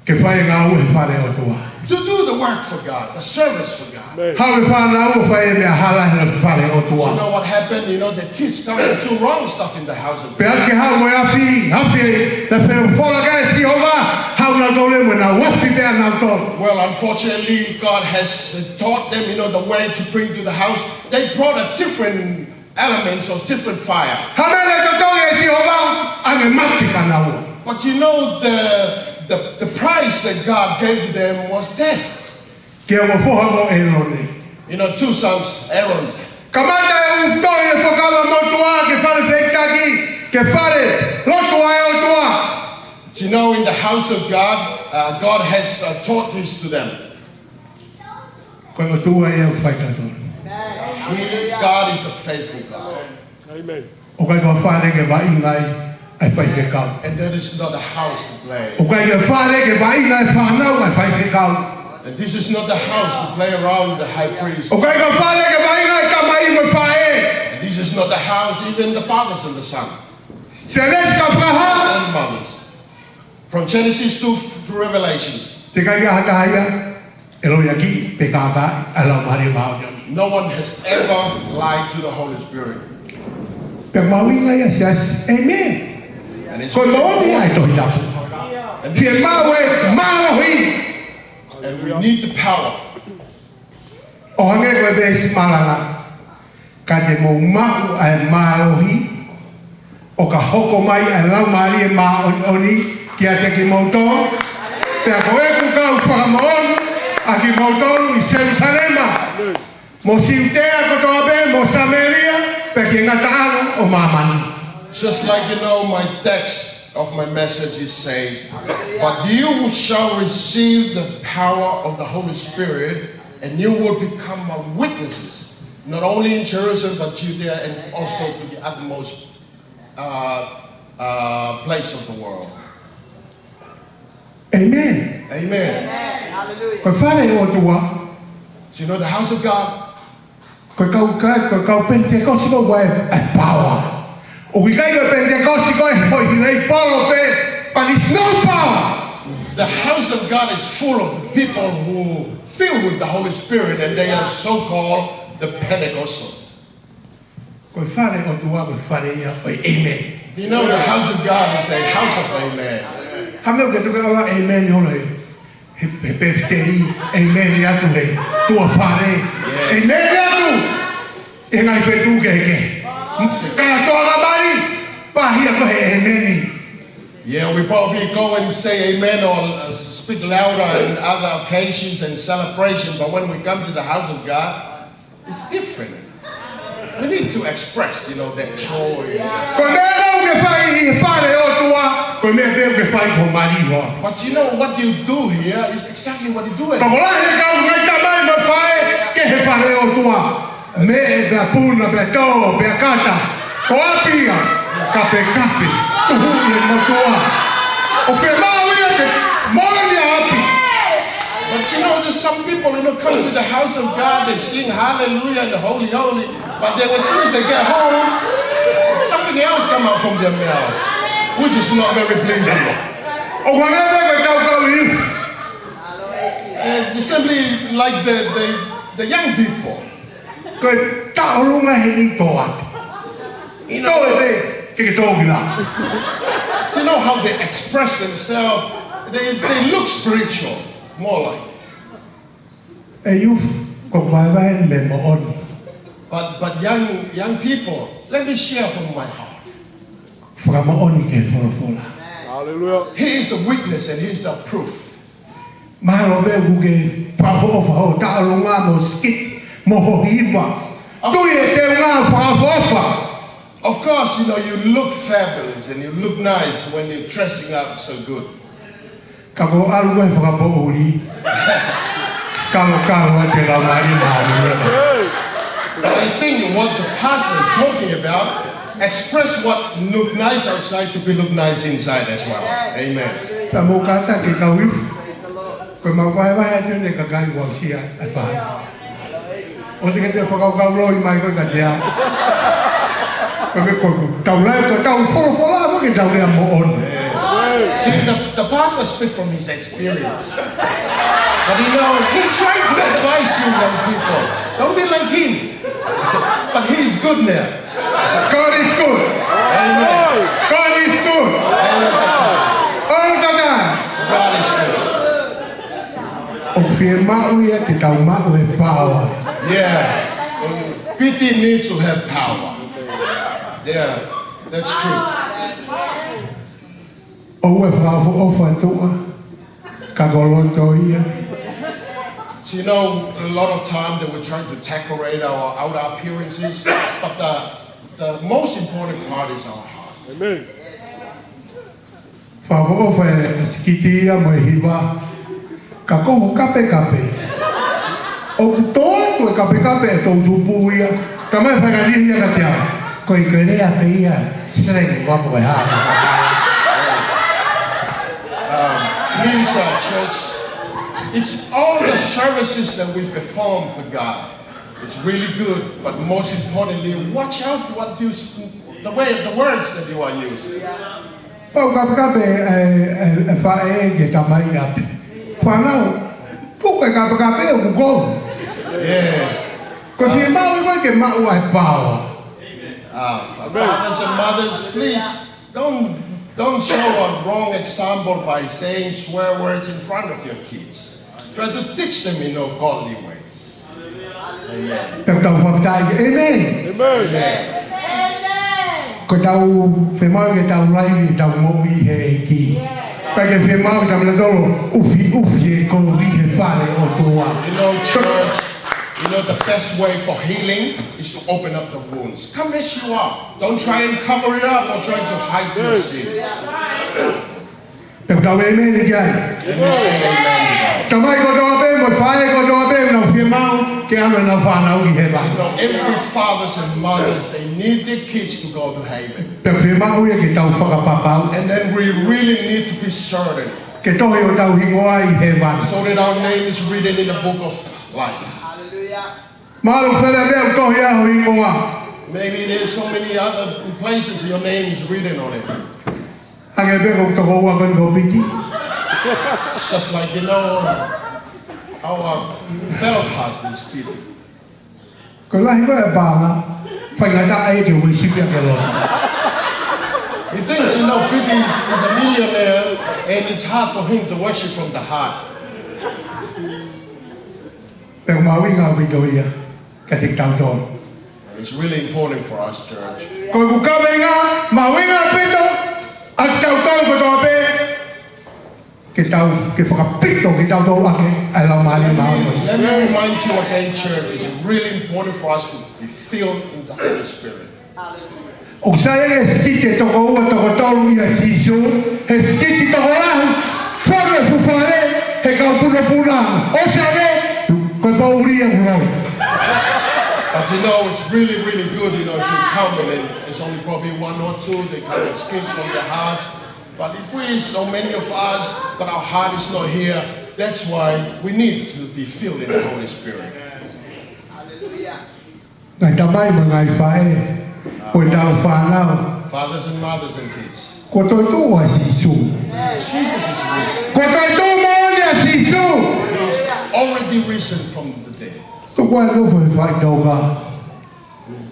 Ke fai e ngāue he fale ʻo e ʻOtua. To do the work for God, the service for God. Haʻu e fānau ʻo fai e meʻa hala he fale ʻo e ʻOtua. You know what happened? You know, the kids come and do wrong stuff in the house of God. Pea ʻalu ke haʻu mo e afi, afi, naʻe folofola ki ai ʻa Sihova, haʻu nautolu mo ʻenau afi pē ʻanautolu. Well, unfortunately, God has taught them, you know, the way to bring to the house. They brought a different elements or different fire. Hā e meʻa naʻe totongi ʻe Sihova? ʻAnge mate kia naua. But you know, the, the, the price that God gave to them was death. Ki he ongo foha ko ʻĒlone. You know, two sons, Aaron. Kamata e ʻufiʻufi e Fuakava Motuʻa ki he fale fehikitaki, ki he fale lotu ʻa e ʻOtua. You know, in the house of God, uh, God has, uh, taught this to them. Ko e ʻOtua ia ʻoku faitotonu. He, God is a faithful God. ʻOku ʻikai ko ha fale ke vaʻinga ai ʻa e faifekau. And that is not a house to play. ʻOku ʻikai ko ha fale ke vaʻinga ai e fānau ʻa e faifekau. And this is not the house to play around the high priest. ʻOku ʻikai ko ha fale ke vaʻinga ai e tamai mo e faʻē. And this is not the house, even the fathers and the son. Sēnesi ki he Fakahā. And mothers. From Genesis to, to Revelations. Teʻeki ai ha taha ia ʻe loi ʻaki pe kākaaʻi ʻa e Laumālie Māʻoniʻoni. No one has ever lied to the Holy Spirit. Pea mahuʻinga ia, siasi. ʻĒmeni. And it's Ko e moʻoni ia ʻa e Tohi Tapu. And Fiemaʻu e mālohi. And we need the power. ʻO hangē ko e veesi malanga, ka te mou maʻu ʻa e mālohi, ʻo ka hoko mai ʻa e Laumālie Māʻoniʻoni kiate kimoutolu, pea ko ʻeku kau fakamoʻoni ʻa kimoutolu ʻi Selūsalema, mo Siutea kotoa pē, mo Samēlia, pea ki he ngataʻanga ʻo māmani. Just like, you know, my text of my message, it says, "But you shall receive the power of the Holy Spirit, and you will become my witnesses, not only in Jerusalem, but Judea, and also to the utmost, uh, uh, place of the world." ʻĒmeni. Amen. Ko e fale ʻo e ʻOtua. Do you know the house of God? Ko e kau, ko e, ko e kau Penitekosi ko ē ʻoku ʻi ai e power. ʻOku ʻikai ko e Penitekosi ko e foʻi hilei polo pē, but it's no power. The house of God is full of people who filled with the Holy Spirit, and they are so-called the Pentecostal. Ko e fale ʻo e ʻOtua ko e fale ia ʻo e ʻēmeni. You know, the house of God is a house of amen. Hā e meʻa ʻoku ke tuku ai ʻēmeni holo he, he, he pēfiteli, ʻēmeni atu he tuʻa fale. Yes. ʻĒmeni atu. ʻI he ngaahi feituʻu kehekehe. Ka toʻa ka mali, pāhia ko e ʻēmeni. Yeah, we probably go and say amen or, uh, speak louder in other occasions and celebration, but when we come to the house of God, it's different. We need to express, you know, that joy. Ko e meʻa ʻoku ke fai ʻi he fale ʻo e ʻOtua, ko e meʻa pē ʻoku ke fai ʻi ho mali hoʻo. But you know what you do here is exactly what you do at Ka ko e lahi e kau ngaahi tamai mo e faʻē ki he fale ʻo e ʻOtua. Meʻa pē puna, pē tō, pē kata. Ko ʻapi ia, kapekape, tuhu ʻi he motuʻa. ʻOku fiemaʻu ia ke moʻoni ʻa ʻapi. But you know, there's some people, you know, come to the house of God, they sing hallelujah and holy, holy, but then as soon as they get home, something else come out from their mouth, which is not very pleasing. ʻOku hangē pē ko e kau kau ifi. Uh, it's simply like the, the, the young people. Ko e taʻolunga he ni toa. You know, Toe pē, ke ke tō ki la. You know how they express themselves? They, they look spiritual, more like. E iufu, ko e vaevae me moʻoni. But, but young, young people, let me share from my heart. Fakamoʻoni ki he folofola. Hallelujah. He is the witness and he is the proof. Mahalo pē ʻoku ke fakaʻofoʻofa hoʻo taʻolunga mo e sikiti, mo ho hiva. Tui e teunga fakaʻofoʻofa. Of course, you know, you look fabulous and you look nice when you're dressing up so good. Ka ko e ʻalu ko e fakapoʻuli, kalokalo ʻa e lau mai ni. But I think what the pastor is talking about, express what look nice outside to be look nice inside as well. Amen. Pea mou kātaki kau ifi. Ko e mau vaevae atu eni kakai ʻoku aʻusia e fai. ʻOua te ke toe fakakaukau loi mai koe kiate au. Ko e meʻa ko ē ʻoku tau lea, ko ʻetau folofola, ko ʻetau lea moʻoni. See, the, the pastor speak from his experience. But you know, he tried to advise you young people. Don't be like him. But he is good now. God is good. Amen. God is good. Amen. All the time. God is good. ʻOku fiemaʻu ia ke tau maʻu e power. Yeah. Piti needs to have power. Yeah, that's true. ʻOua ʻe fakaʻofoʻofa tuʻa, ka ko loto ia. So, you know, a lot of time that we try to decorate our outer appearances, but the, the most important part is our heart. Amen. Fakaʻofoʻofa e sikiti ia mo e hiva, ka ko ho kapekape. ʻOku tō atu e kapekape ʻe tau tupu ia, ka mai fai ka ni ia ka tea. Ko e kelea pē ia, seleng, wapo e hā. Um, please, uh, church, it's all the services that we perform for God. It's really good, but most importantly, watch out what you, s- the way, the words that you are using. Pau kapekape e, e, e faʻē ki he tamai ʻapi. Fānau, tuku e kapekape ʻoku kou. Yeah. Ko e fiemaʻu ʻe koe ke maʻu ʻa e power. Uh, fa- fathers and mothers, please don't, don't show a wrong example by saying swear words in front of your kids. Try to teach them in all godly ways. Amen. Tau tau fakafetaʻi. Amen. Amen. Ko ʻetau fiemaʻu ke tau laivi ʻetau moʻui he ʻEiki. Pea ke fiemaʻu ke tau manatolo ʻufiʻufi e kovi he fale ʻo e ʻOtua. You know, church, you know, the best way for healing is to open up the wounds. Come as you are. Don't try and cover it up or try to hide your sins. Pea tau ʻēmeni ki ai. And we say amen to that. Tamai kotoa pē, mo e faʻē kotoa pē, nau fiemaʻu ke ʻalu ʻenau fānau ki hēvani. You know, every fathers and mothers, they need their kids to go to heaven. Pea fiemaʻu ia ke tau fakapapau. And then we really need to be certain. Ke tohi hotau hingoa ʻi hēvani. So that our name is written in the book of life. Mahalo ʻoku fele pē ʻoku tohi ai ho hingoa. Maybe there's so many other places your name is written on it. Hangē pē ko e tokoua ko eni ko Piti. Just like, you know, our fellow pastors, Piti. Ko e lahi ko ē e paʻanga, faingataʻa ia ke worship ia ki loto. He thinks, you know, Piti is, is a millionaire and it's hard for him to worship from the heart. Pea ʻoku mahuʻinga ʻaupito ia kiate kitautolu. It's really important for us, church. Ko ʻeku kaveinga mahuʻinga ʻaupito ʻa kitautolu kotoa pē, ke tau, ke fakapito kitautolu ʻaki ʻa e Laumālie Māʻoniʻoni. Let me remind you again, church, it's really important for us to be filled with the Holy Spirit. ʻOku sai ange e sikiti ʻe toko ua, toko tolu ʻia Sīsū, he sikiti tokolahi, fonu e fuʻu fale, he kau punapuna, ʻosi ange, ko e poʻuli ʻoku loi. But you know, it's really, really good, you know, if you come and then it's only probably one or two, they kind of skip from the heart. But if we, so many of us, but our heart is not here, that's why we need to be filled in the Holy Spirit. Ngaahi tamai mo e ngaahi faʻē, ko e tau fānau. Fathers and mothers and kids. Kuo toetuʻu ʻa Sīsū. Jesus is risen. Kuo toetuʻu moʻoni ʻa Sīsū. He's already risen from the dead. Tuku ā e nofo he faʻitoka.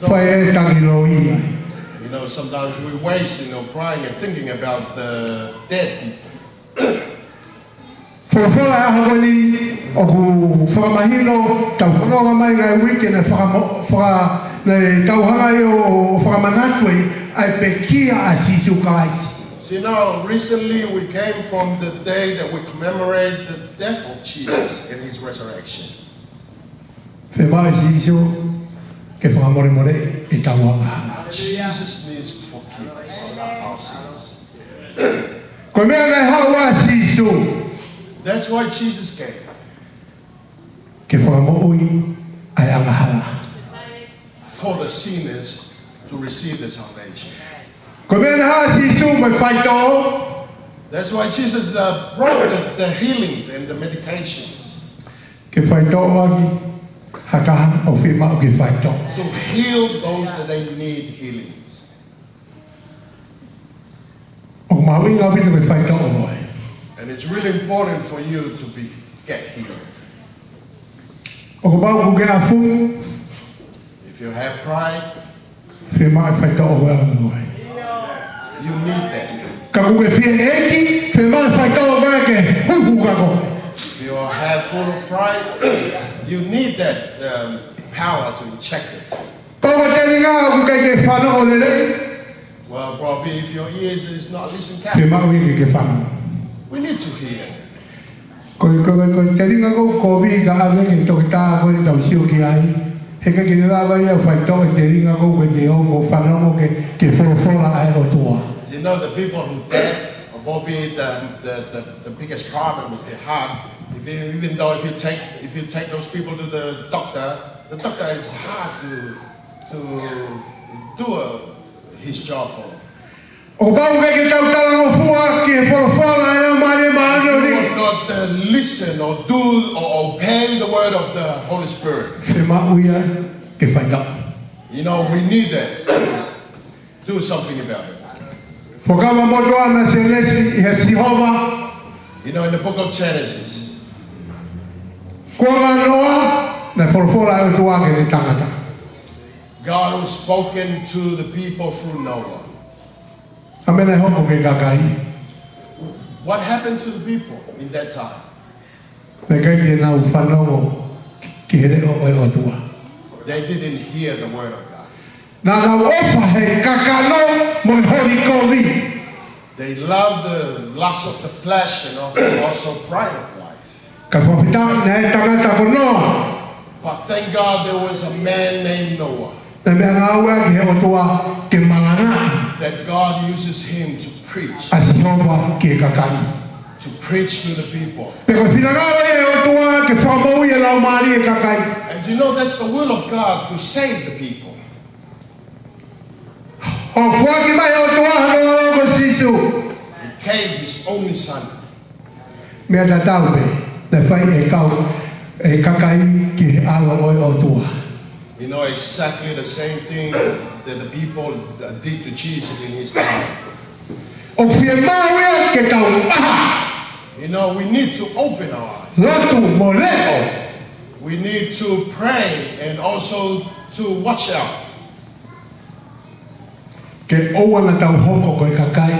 Fai e tangi loi ia. You know, sometimes we waste, you know, crying and thinking about the dead people. Folofola ʻa e ʻaho ko eni ʻoku fakamahino, tau fononga mai ngaahi uike naʻe fakamo-, faka-, naʻe tau hanga ai ʻo fakamanatu ai ʻa e pekia ʻa Sīsū Kalaisi. So, you know, recently we came from the day that we commemorate the death of Jesus and his resurrection. Fiemaʻu ʻe Sīsū ke fakamolemoleʻi ʻetau angahala. Jesus needs to forgive us our sins. Ko e meʻa naʻe haʻu ai ʻa Sīsū. That's why Jesus came. Ke fakamoʻui ʻa e angahala. For the sinners to receive the salvation. Ko e meʻa naʻe haʻu ai ʻa Sīsū mo e faitoʻo. That's why Jesus, uh, brought the, the healings and the medications. Ke faitoʻo ʻaki ha taha ʻoku fiemaʻu ke faitoʻo. To heal those that they need healings. ʻOku mahuʻinga ʻaupito ke faitoʻo koe. And it's really important for you to be, get healed. ʻOku pau kuo ke afu. If you have pride, fiemaʻu ke faitoʻo koe. You need that. Ka kuo ke fie ʻeiki, fiemaʻu ke faitoʻo koe ke huhu ka koe. If you are half full of pride, you need that, um, power to inject it. Pau ʻa e telinga ʻoku ʻikai ke fanongo lelei. Well, probably if your ears is not listening carefully. Fiemaʻu ia ke fanongo. We need to hear. Ko e, ko e, ko e telinga ʻoku kovi ka ʻave ki he toketā ko eni tau sio ki ai. He ʻikai ke ne lava ia ʻo faitoʻo e telinga ʻoku ʻikai ke ongo fanongo ki he, ki he folofola ʻa e ʻOtua. You know, the people who deaf, or probably the, the, the, the biggest problem is their heart. If you, even though if you take, if you take those people to the doctor, the doctor is hard to, to do a, his job for them. ʻOku pau ke tau talangofua ki he folofola ʻa e Laumālie Māʻoniʻoni. If you will not, uh, listen or do or obey the word of the Holy Spirit. Fiemaʻu ia ke faitoʻo. You know, we need that. Do something about it. Fuakava motuʻa mei Sēnesi ʻa Sihova. You know, in the book of Genesis, kuonga ʻo Noa, naʻe folofola ʻa e ʻOtua ki he tangata. God was spoken to the people through Noah. Ko e meʻa naʻe hoko ki he kakai. What happened to the people in that time? Naʻe ʻikai ke nau fanongo ki he leʻo ʻo e ʻOtua. They didn't hear the word of God. Naʻa nau ʻofa he kakano mo e holi kovi. They loved the lust of the flesh and also, also pride of life. Ka fakafetaʻi naʻe ʻi ai e tangata ko Noa. But thank God there was a man named Noah. Naʻe meʻangāueʻaki ʻe he ʻOtua ke malanga. That God uses him to preach. ʻA Sihova ki he kakai. To preach to the people. Pea ko e finangalo ia ʻo e ʻOtua ke fakamoʻui e laumālie ʻo e kakai. And you know, that's the will of God, to save the people. ʻO foaki mai ʻe he ʻOtua hono ʻAlo ko Sīsū. He gave his only son. Meʻa tatau pē naʻe fai ʻe he kau, ʻe he kakai ki he ʻAlo ʻo e ʻOtua. You know, exactly the same thing that the people, uh, did to Jesus in his time. ʻOku fiemaʻu ia ke tau ʻā. You know, we need to open our eyes. Lotu mo leʻo. We need to pray and also to watch out. Ke ʻoua naʻa tau hoko ko e kakai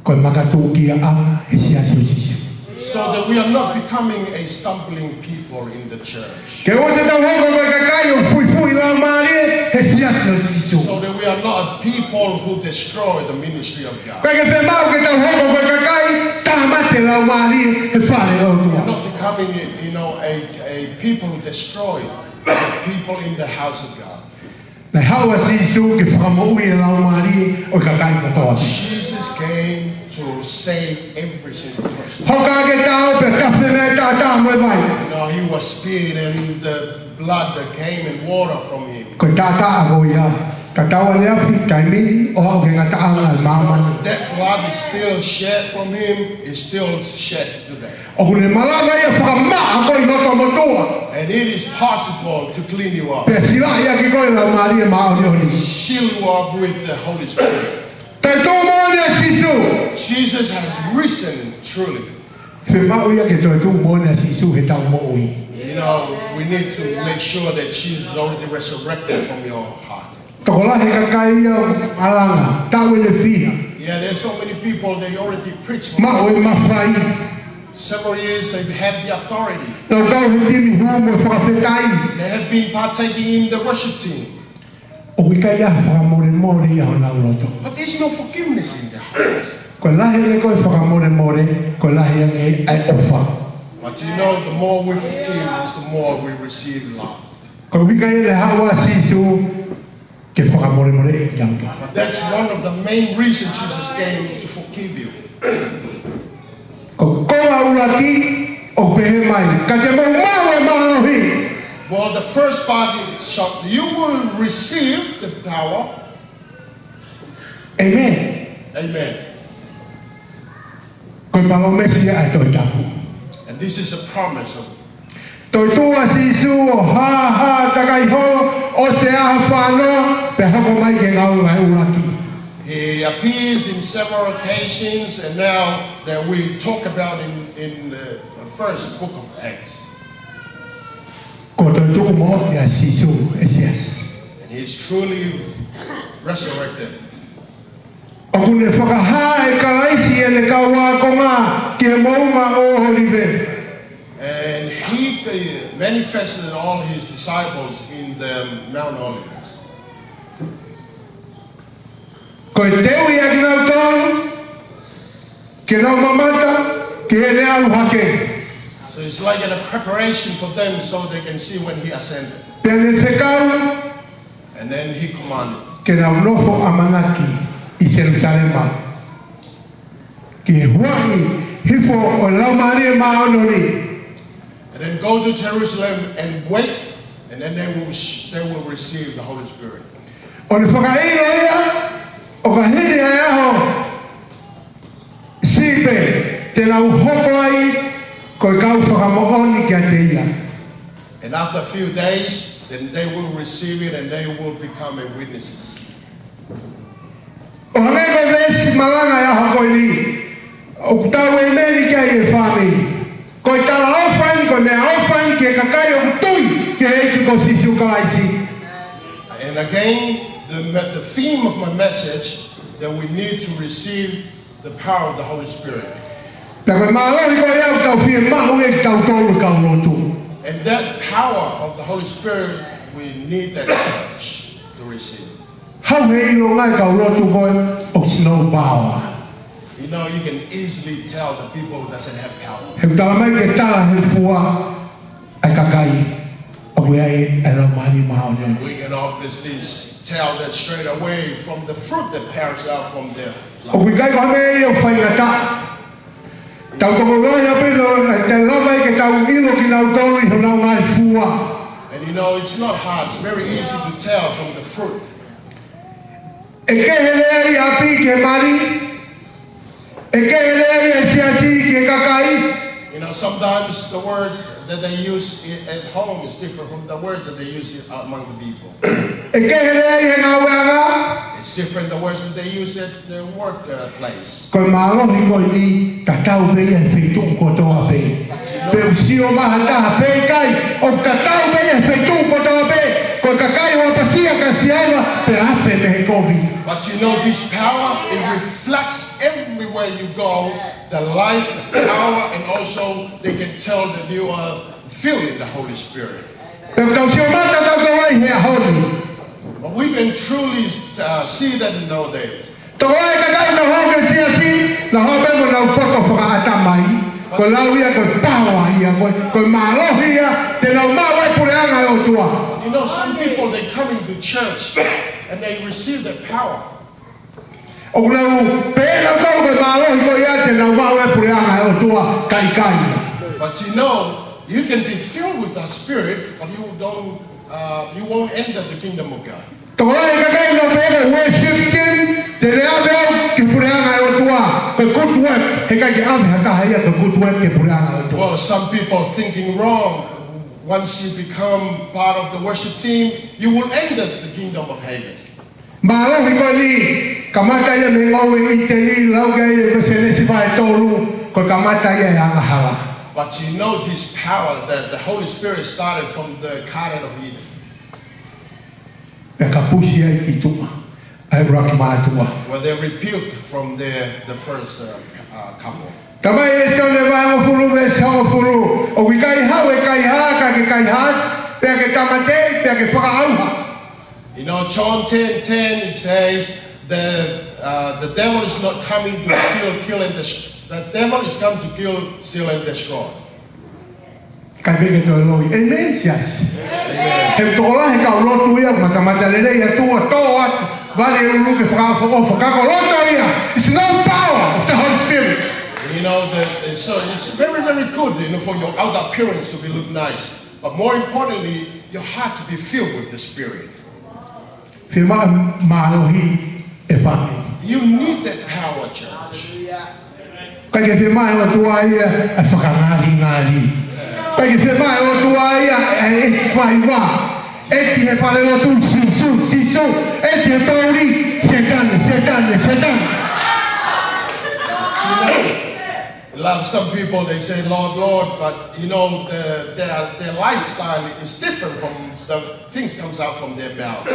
ko e makatūkiaʻanga he siasi ʻo Sīsū. So that we are not becoming a stumbling people in the church. Ke ʻoua te tau hoko ko e kakai ʻoku fuifui laumālie e siasi ʻo Sīsū. So that we are not a people who destroy the ministry of God. Pea ʻikai ke fiemaʻu ke tau hoko ko e kakai tāmate laumālie he fale ʻo e ʻOtua. We're not becoming, you know, a, a people who destroy the people in the house of God. Naʻe haʻu ʻa Sīsū ke fakamoʻui e laumālie ʻo e kakai kotoa. Jesus came to save every single person. Hoka ʻaki e tao pea tafe mei he taʻataʻa mo e vai. You know, he was spit and the blood that came and water from him. Ko e taʻataʻa ko ia, tatau ʻaneafi, taimi ni, ʻo aʻu ki he ngataʻanga ʻo māmani. That blood is still shed from him, is still shed today. ʻOku ne malava ia ʻo fakamaʻa koe ʻi loto mo tuʻa. And it is possible to clean you up. Pea silaʻi ʻaki koe ʻe he Laumālie Māʻoniʻoni. Seal you up with the Holy Spirit. Toetuʻu moʻoni ʻa Sīsū. Jesus has risen truly. Fiemaʻu ia ke toetuʻu moʻoni ʻa Sīsū heʻetau moʻui. You know, we need to make sure that Jesus is already resurrected from your heart. Tokolahi e kakai ia ʻoku malanga, taʻu ʻe fiha. Yeah, there's so many people, they already preach for Maʻu e mafai. Several years, they have the authority. Nau kau he timi hū mo e fakafetaʻi. They have been partaking in the worship team. ʻOku ʻikai ha fakamolemole ia ʻi honau loto. But there's no forgiveness in their hearts. Ko e lahi ange ko e fakamolemole, ko e lahi ange ʻa e ʻofa. But you know, the more we forgive, is the more we receive love. Ko e ʻuhinga ia naʻe haʻu ai ʻa Sīsū ke fakamolemoleʻi kitautolu. But that's one of the main reasons Jesus came to forgive you. Ko e konga ʻuluaki ʻoku pehē mai, ka te mou maʻu e mālohi. Well, the first part is, so you will receive the power. Amen. Amen. Ko e palōmesi ia ʻa e Tohi Tapu. And this is a promise of Toetuʻu ʻa Sīsū ʻo hāhā takai holo ʻo e ʻaho fā noa, pea hoko mai ki he ngāue vahe ʻuluaki. He appears in several occasions, and now that we talk about in, in the first book of Acts. Ko e toetuʻu moʻoni ʻa Sīsū he siasi. And he is truly resurrected. ʻOku ne fakahā ʻe Kalaisi ʻene kau ākonga ki he moʻunga ʻo ʻŌlive. And he, uh, manifested all his disciples in the Mount Olives. Ko e teuʻi ia kinautolu, ke nau mamata ki heʻene ʻalu hake. So it's like a preparation for them so they can see when he ascended. Pea ne fekau And then he commanded. Ke nau nofo ʻamanaki ʻi Selusalema, ki he huaʻi hifo ʻo e Laumālie Māʻoniʻoni. And then go to Jerusalem and wait, and then they will, they will receive the Holy Spirit. ʻO ne fakaʻilo ia, ʻo ka hili ʻa e ʻaho siʻi pē, te nau hoko ai ko e kau fakamoʻoni kiate ia. And after a few days, then they will receive it and they will become a witnesses. ʻO hangē ko e veesi malanga ʻo e ʻaho ko eni, ʻoku tau ʻēmeni ki ai ʻe he fāmili. Ko e talaʻofa eni, ko e meʻaʻofa eni ki he kakai ʻoku tui ki he ʻEiki ko Sīsū Kalaisi. And again, the me-, the theme of my message, that we need to receive the power of the Holy Spirit. Pea ko e mālohi ko ia ʻoku tau fiemaʻu ia kitautolu kau lotu. And that power of the Holy Spirit, we need that touch to receive. Hau he ʻilonga e kau lotu ko ē ʻoku ʻikai ke nau power. You know, you can easily tell the people who doesn't have power. He ʻoku tala mai ke tala he fua ʻa e kakai ʻoku ʻi ai e Laumālie Māʻoniʻoni. We can obviously s-, tell that straight away from the fruit that bears out from their life. ʻOku ʻikai ko ha meʻa ia ʻoku faingataʻa. Tau tokolahi ʻaupito, ʻe lava ai ke tau ʻilo kinautolu ʻi honau ngaahi fua. And you know, it's not hard. It's very easy to tell from the fruit. ʻE kehe lea ʻi ʻapi ki he mali. ʻE kehe lea ʻi he siasi ki he kakai. You know, sometimes the words that they use i-, at home is different from the words that they use i-, among the people. ʻE kehe lea ʻi he ngāueʻanga. It's different the words that they use at the work, uh, place. Ko e mālohi ko eni, tatau pē ia he feituʻu kotoa pē. Pe ʻoku sio mai ha taha pe ʻikai, ʻoku tatau pē ia he feituʻu kotoa pē. Ko e kakai ʻoku ʻapasia kia Sihova, pea afe mei he kovi. But you know, this power, it reflects everywhere you go, the life, the power, and also they can tell that you are filled in the Holy Spirit. Pea ʻoku tau sio mai ʻa tautolu ai he ʻaho ni. But we can truly uh, see that nowadays. Tokolahi e kakai naʻa nau hoko ki he siasi, naʻa nau hoko pē mo ʻenau poto fakaʻatamai. Ko e lau ia ko e paoa ia, ko e, ko e mālohi ia, te nau maʻu ai e puleʻanga ʻo e ʻOtua. You know, some people, they come into church and they receive the power. ʻOku nau pehē nautolu ko e mālohi ko ia te nau maʻu ai e puleʻanga ʻo e ʻOtua, ka ʻikai. But you know, you can be filled with that spirit, but you don't, uh, you won't enter the kingdom of God. Tokolahi e kakai naʻa nau pehē ko e worship team, te ne ʻave au ki he puleʻanga ʻo e ʻOtua, ko e good work, heʻikai ke ʻave ha taha ia ko e good work ki he puleʻanga ʻo e ʻOtua. Well, some people thinking wrong. Once you become part of the worship team, you will enter the kingdom of heaven. Mālohi ko eni, kamata ia mei he ngoue ʻi ʻĪteni, lau ki ai ʻa Sēnesi vahe tolu, ko e kamata ia ʻi he angahala. But you know this power that the Holy Spirit started from the Garden of Eden. Pea kapusi ai ki tuʻa ʻa e ʻuluaki mātuʻa. Where they rebuked from the, the first uh, uh, couple. Talamai ʻe Sione vahe hongofulu veesi hongofulu, ʻoku ʻikai haʻu e kaihaʻa, ka ke kaihaʻasi, pea ke tāmateʻi, pea ke fakaʻauha. You know, John ten ten, it says, the, uh, the devil is not coming to kill, kill and destroy. The devil is come to kill, steal and destroy. Kae pehē ke toe loi. Amen, siasi. He tokolahi e kau lotu ia, matamata lelei ʻa e ʻOtua, tō atu, vale ʻulu ke fakaʻofoʻofa, ka ko e loto ia. It's no power of the Holy Spirit. You know, the, so it's very, very good, you know, for your outer appearance to be look nice. But more importantly, your heart to be filled with the Spirit. Fiemaʻu mālohi e fāmili. You need that power, church. ʻIkai ke fiemaʻu ʻe he ʻOtua ia e fakangalingali. ʻIkai ke fiemaʻu ʻe he ʻOtua ia e faiva. ʻEiki he fale lotu, Sīsū, Sīsū. ʻEiki he poʻuli, Sētane, Sētane, Sētane. You know, a lot of some people, they say, "Lord, Lord," but, you know, the, their, their lifestyle is different from the things comes out from their mouth.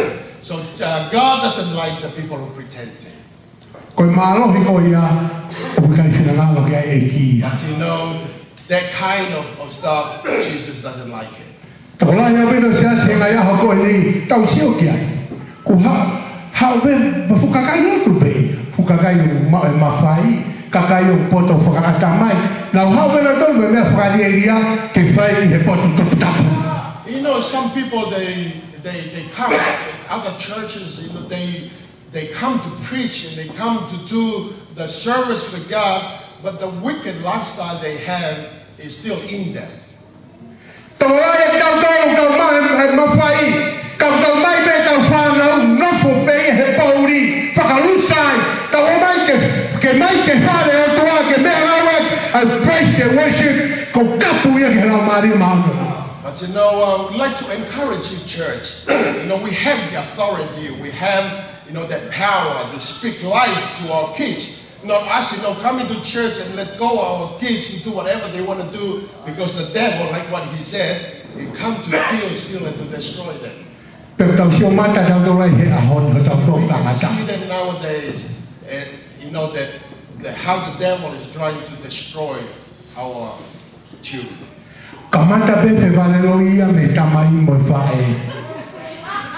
So uh, God doesn't like the people who pretend. Ko e mālohi ko ia, ʻoku ʻikai finangalo ki ai e ʻEiki ia. But you know, that kind of, of stuff, Jesus doesn't like it. Tokolahi ʻaupito siasi he ngaahi ʻaho ko eni, tau sio ki ai. Kuo haʻu, haʻu pē mo e fuʻu kakai lotu pē. Fuʻu kakai ʻoku maʻu e mafai, kakai ʻoku poto fakaʻatamai. Nau haʻu pē nautolu mo e meʻa fakalielia ke fai ki he potu toputapu. You know, some people, they, they, they come, other churches, you know, they, they come to preach and they come to do the service for God, but the wicked lifestyle they have is still in them. Tokolahi ʻetau tau, tau maʻu e mafai, ka tau maʻu pē ʻetau fānau, nofo pē ia he poʻuli, fakalusa ai, tau ō mai ke, ke mai ki he fale ʻo e ʻOtua, ke meʻangāueʻaki, ʻa e praise and worship, ko e tapu ia ki he Laumālie Māʻoniʻoni. But you know, uh, we'd like to encourage you, church. You know, we have the authority, we have, you know, the power to speak life to our kids. Not us, you know, coming to church and let go our kids to do whatever they want to do because the devil, like what he said, he come to kill, steal, and to destroy them. Pea tau sio mata tau tolai he ʻaho ni, hotau tō tangata. See that nowadays, and you know that the, how the devil is trying to destroy our Kamata pē fevaleloia mei he tamai mo e faʻē.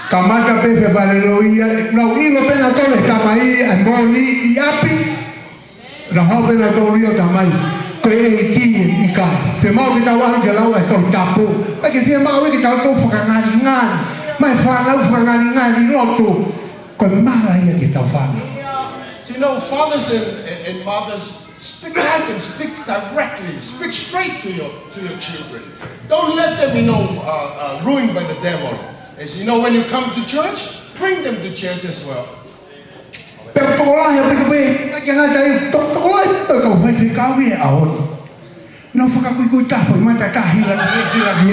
Kamata pē fevaleloia, nau ʻilo pē nautolu ʻe he tamai ʻa e moʻoni ʻi ʻapi. Nau haʻu pē nautolu ʻo tamai. Ko e ʻEiki ʻe ʻikai. Fiemaʻu ke tau ʻalu ke lau ʻa e Tohi Tapu. ʻIkai ke fiemaʻu ke tau tau fakangalingali. Mai fānau fakangalingali lotu. Ko e mala ia ke tau fānau. You know, fathers and, and, and mothers, speak life and speak directly. Speak straight to your, to your children. Don't let them, you know, uh, uh, ruined by the devil. As you know, when you come to church, bring them to church as well. Pea tokolahi ʻaupito pē, ʻikai ke ngata ai, to-, tokolahi pē kau faifekau ia ʻaho ni. Nau fakakuikui taha foʻi mata tahi la ki, ki la ki.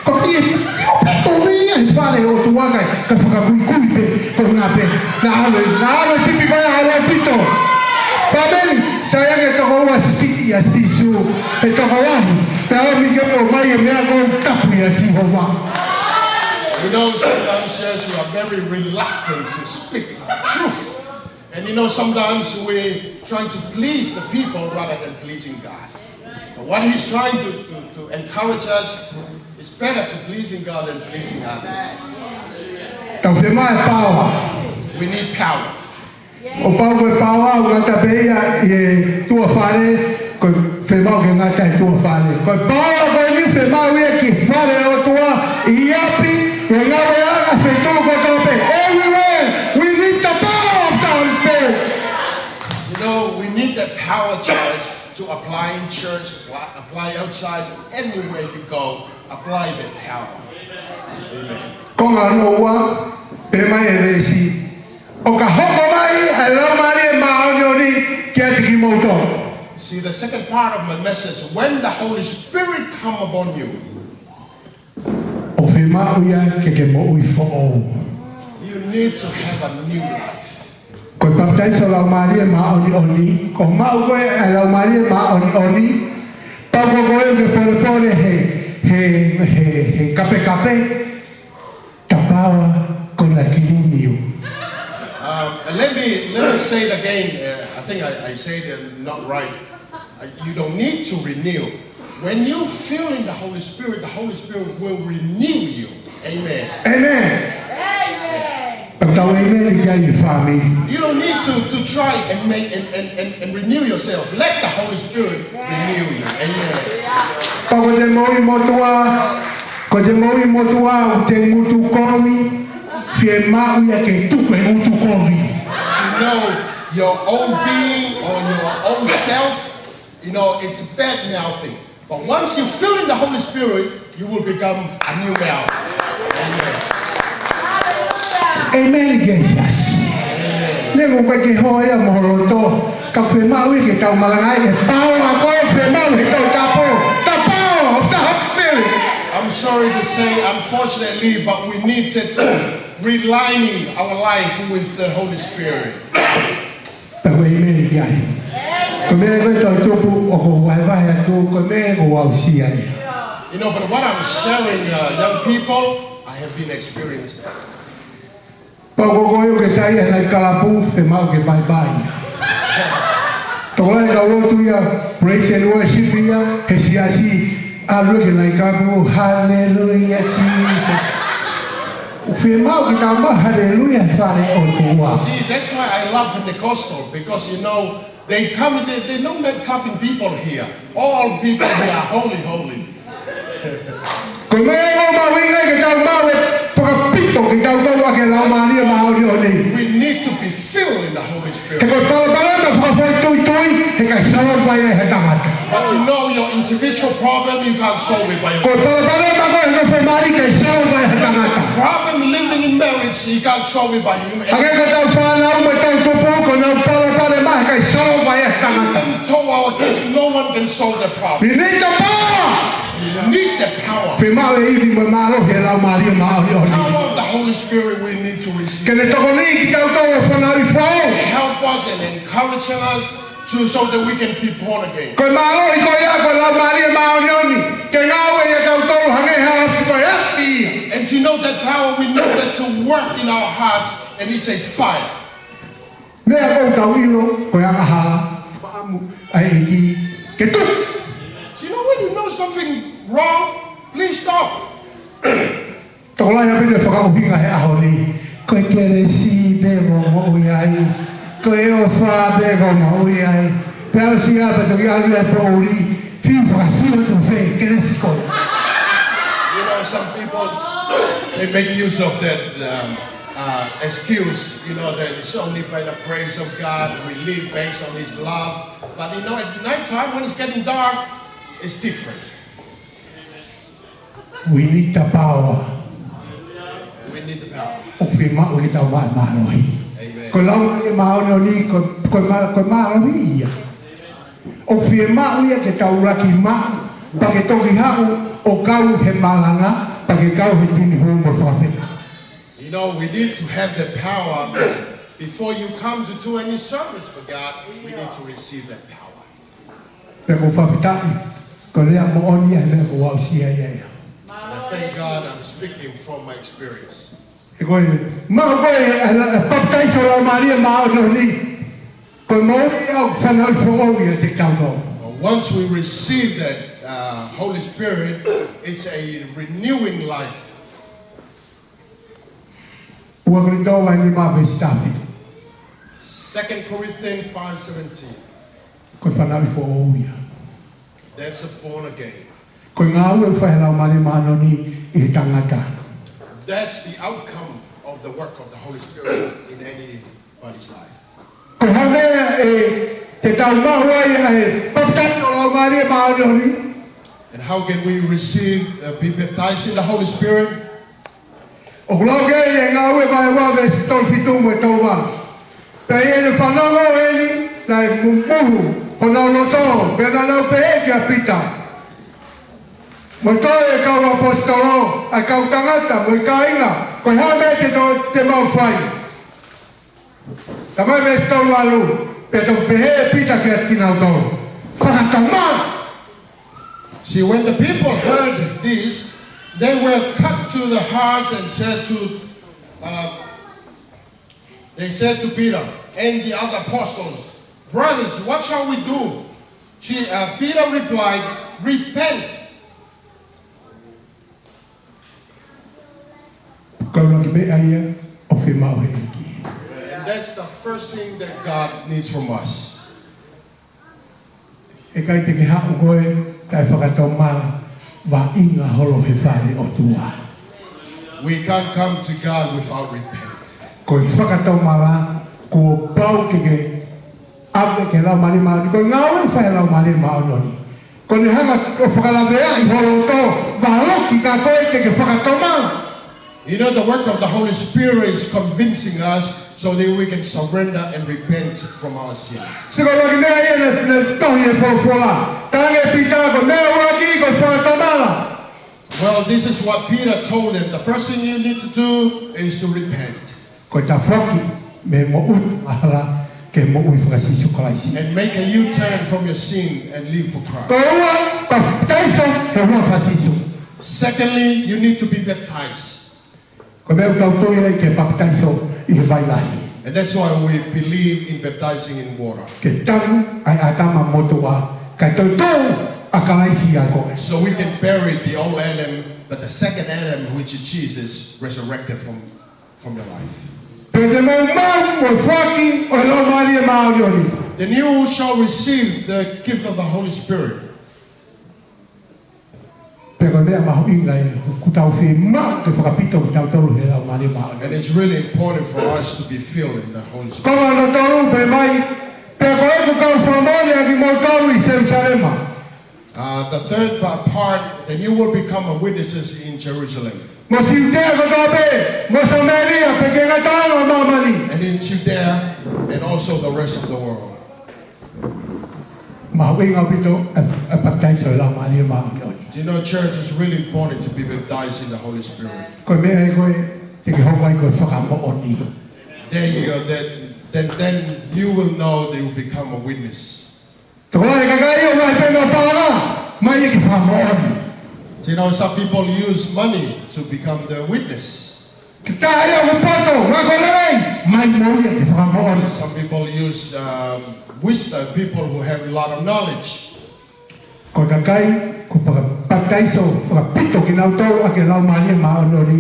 Ko ki, ʻio pē ko ia he fale ʻo e ʻOtua kae, kae fakakuikui pē, ko ena pē. Naʻa ʻalu, naʻa ʻalu sipi ko ia ʻalu ʻaupito. Fāmili, sai ange toko ua siti ʻia Sīsū, he tokolahi. Pea ʻomi ke ʻomai e meʻa ko e tapu ʻia Sihova. You know, sometimes church, we are very reluctant to speak truth. And you know, sometimes we try to please the people rather than pleasing God. But what he's trying to, to, to encourage us is better to pleasing God than pleasing others. Tau fiemaʻu e paoa. We need power. ʻO pau ko e paoa ʻoku ngata pē ia ʻi he tuʻa fale, ko e fiemaʻu ke ngata he tuʻa fale. Ko e paoa ko eni fiemaʻu ia ki he fale ʻo e ʻOtua, ʻi ʻapi, ʻi he ngāueʻanga, feituʻu kotoa pē. Everywhere, we need the power of the Holy Spirit. You know, we need the power, church, to apply in church, apply, apply outside, anywhere you go, apply the power. Amen. Konga hono ua, pehē mai e veesi, ʻo ka hoko mai ʻa e Laumālie Māʻoniʻoni kiate kimoutolu. See, the second part of my message, when the Holy Spirit come upon you, ʻoku fiemaʻu ia ke ke moʻui foʻou. You need to have a new life. Ko e papitaiso Laumālie Māʻoniʻoni, ko e maʻu ko ē ʻa e Laumālie Māʻoniʻoni, pau ko koe ke polepole he, he, he, he kapekape, the power gonna clean you. Um, and let me, let me say it again. Uh, I think I, I said it not right. Uh, you don't need to renew. When you fill in the Holy Spirit, the Holy Spirit will renew you. Amen. Amen. Amen. Pea tau amen ki ai, fāmili. You don't need to, to try and make and, and, and, and renew yourself. Let the Holy Spirit renew you. Amen. Pea ko e moʻui motuʻa, ko e moʻui motuʻa ʻoku te ngutu kovi, fiemaʻu ia ke tuku e ngutu kovi. You know, your own being or your own self, you know, it's bad mouthing. But once you fill in the Holy Spirit, you will become a new mouth. Amen. Amen, Jesus. Amen. Neongo ʻoku ʻikai ke hoa ia mo ho loto, ka fiemaʻu ia ke tau malangaʻi e paoa ko ē ʻoku fiemaʻu he tau tapu. The power of the Holy Spirit. I'm sorry to say, unfortunately, but we need to realigning our life with the Holy Spirit. Pea ko e amen ki ai. Ko e meʻa ko ē tau tupu ʻoku ou vahevahe atu, ko e meʻa ʻoku ou aʻusia ia. You know, but what I'm sharing, uh, young people, I have been experienced that. Pea ko koe ʻoku ke saiʻia he naʻe kalapu, fiemaʻu ke bye bye. Tokolahi kau lotu ia, praise and worship ia, he siasi, ʻalu ki he naʻe kalapu, hallelujah, Jesus. ʻOku fiemaʻu ke tau maʻu haleluia he fale ʻo e ʻOtua. See, that's why I love Pentecostal, because, you know, they come, they, they don't like clapping people here. All people here are holy, holy. Ko e meʻa ʻoku mahuʻinga ke tau maʻu e fakapito ke tau maʻu ʻa e Laumālie Māʻoniʻoni. We need to be filled in the Holy Spirit. He ko e palopalema fakafoʻituitui, he ʻikai solova ia ʻe he tangata. But you know your individual problem, you can't solve it by yourself. Ko e palopalema ko ē ʻi he nofo mali, ʻikai solova ia ʻe he tangata. Problem living in marriage, you can't solve it by you. Hangē ko ʻetau fānau mo ʻetau tupu, ko ʻenau palopalema, he ʻikai solova ia ʻe he tangata. Even to our kids, no one can solve the problem. We need the power. You need the power. Fiemaʻu e ivi mo e mālohi ʻo e Laumālie Māʻoniʻoni. Power of the Holy Spirit we need to receive. Ke ne tokoniʻi kitautolu ʻo fanauʻi foʻou. Help us and encouraging us to, so that we can be born again. Ko e mālohi ko ia ko e Laumālie Māʻoniʻoni, ke ngāue ʻiate kitautolu hangē ha afi, ko e afi ia. And to know that power, we need that to work in our hearts, and it's a fire. Meʻa ʻoku tau ʻilo, ko e angahala, fakaʻamu ʻa e ʻEiki ke tuku. Do you know when you know something wrong, please stop. Tokolahi ʻaupito e fakaʻuhinga he ʻaho ni. Ko e kelesi pē ʻoku ou moʻui ai. Ko e ʻofa pē ʻoku ou moʻui ai. Pea ʻosi ia pea toki ʻalu e poʻuli. Fiu fakasio tu fe, kelesi ko ē. You know, some people, they make use of that, um, uh, excuse, you know, that it's only by the grace of God we live based on His love. But you know, at night time when it's getting dark, it's different. We need the power. We need the power. ʻOku fiemaʻu ke tau maʻu e mālohi. Amen. Ko e Laumālie Māʻoniʻoni, ko, ko e mā-, ko e mālohi ia. ʻOku fiemaʻu ia ke tau laki maʻu, pea ke toki haʻu ʻo kau he malanga, pea ke kau he timi hū mo fakafetaʻi. You know, we need to have the power. Before you come to do any service for God, we need to receive that power. Pea ʻoku ou fakafetaʻi, ko e lea moʻoni ia he meʻa ʻoku ou aʻusia ia ia. And I thank God I'm speaking from my experience. He ko e, maʻu ko ē, ʻa e, ʻa e papitaiso Laumālie Māʻoniʻoni, ko e moʻui ia ʻoku fanauʻi foʻou ia ʻiate kitautolu. But once we receive that, uh, Holy Spirit, it's a renewing life. Ua Kolinitō vahe nima veesi taha fitu. Second Corinthians five seventeen. Ko e fanauʻi foʻou ia. That's a born again. Ko e ngāue ʻoku fai ʻe he Laumālie Māʻoniʻoni ʻi he tangata. That's the outcome of the work of the Holy Spirit in anybody's life. Ko e hā e meʻa ʻe te tau maʻu ai ʻa e papitaiso ʻo e Laumālie Māʻoniʻoni? And how can we receive, uh, be baptized in the Holy Spirit? ʻOku lau ki ai ʻa e Ngāue vahe ua veesi tolu fitu mo e tolu valu. Pea ʻi heʻene fanongo eni, naʻe mumuhu honau loto, pea naʻa nau pehē kia Pita mo e toe kau ʻaposetolo, ʻa e kau tangata mo e kāinga, ko e hā e meʻa te tau, te mau fai? Talamai veesi tolu valu, pea toki pehē ʻe Pita kiate kinautolu, Fakatomala! See, when the people heard this, they were cut to the heart and said to, uh, they said to Peter and the other apostles, "Brothers, what shall we do?" She, uh, Peter replied, "Repent." Ko e ʻuluaki meʻa ia ʻoku fiemaʻu ʻe he ʻEiki. And that's the first thing that God needs from us. ʻIkai te ke haʻu koe taʻe fakatomala, vaʻinga holo he fale ʻo e ʻOtua. We can't come to God without repent. Ko e fakatomala, kuo pau ke ke ʻave ki he Laumālie Māʻoniʻoni, ko e ngāue ʻoku fai ʻe he Laumālie Māʻoniʻoni. Ko ʻene hanga ʻo fakalaveaʻi ho loto, valoki kia koe ke ke fakatomala. You know, the work of the Holy Spirit is convincing us so that we can surrender and repent from our sins. Sio, ko e ʻuluaki meʻa ia naʻe, naʻe tohi he folofola. Talaange ʻe Pita, ko e meʻa ʻuluaki ko e fakatomala. Well, this is what Peter told them. The first thing you need to do is to repent. Ko e tafoki mei he moʻui angahala ki he moʻui faka-Sīsū Kalaisi. And make a U-turn from your sin and live for Christ. Ko e ua, papitaiso he huafa ʻo Sīsū. Secondly, you need to be baptized. Ko e meʻa ʻoku tau tui ai ki he papitaiso ʻi he vai lahi. And that's why we believe in baptizing in water. Ke tanu ai ʻa ʻĀtama motuʻa, kae toetuʻu ʻa Kalaisi ʻiate koe. So we can bury the old Adam, but the second Adam, which is Jesus, resurrected from, from your life. Pea te mou maʻu ʻa e foaki ʻo e Laumālie Māʻoniʻoni. Then you shall receive the gift of the Holy Spirit. Pea ko e meʻa mahuʻinga ia, ʻoku tau fiemaʻu ke fakapito kitautolu ʻe he Laumālie Māʻoniʻoni. And it's really important for us to be filled in the Holy Spirit. Konga hono tolu, pehē mai, pea ko ʻeku kau fakamoʻoni ʻa kimoutolu ʻi Selūsalema. Uh, the third pa-, part, then you will become a witnesses in Jerusalem. Mo Siutea kotoa pē, mo Samēlia, pea ki he ngataʻanga ʻo māmani. And in Judea, and also the rest of the world. Mahuʻinga ʻaupito ʻa e, ʻa e papitaiso ʻi he Laumālie Māʻoniʻoni. You know, church, is really important to be baptized in the Holy Spirit. Ko e meʻa ia ko ē te ke hoko ai ko e fakamoʻoni. There you go. Then, then, then you will know that you become a witness. Tokolahi e kakai ʻoku lahi pē ʻenau paʻanga, ʻomai ia ke fakamoʻoni. You know, some people use money to become the witness. Ke taʻe ʻi ai ʻoku poto, ʻoku lelei, ʻomai mo ia ke fakamoʻoni. Some people use, um, wisdom, people who have a lot of knowledge. Ko e kakai kuo paka-, papitaiso fakapito kinautolu ʻaki e Laumālie Māʻoniʻoni,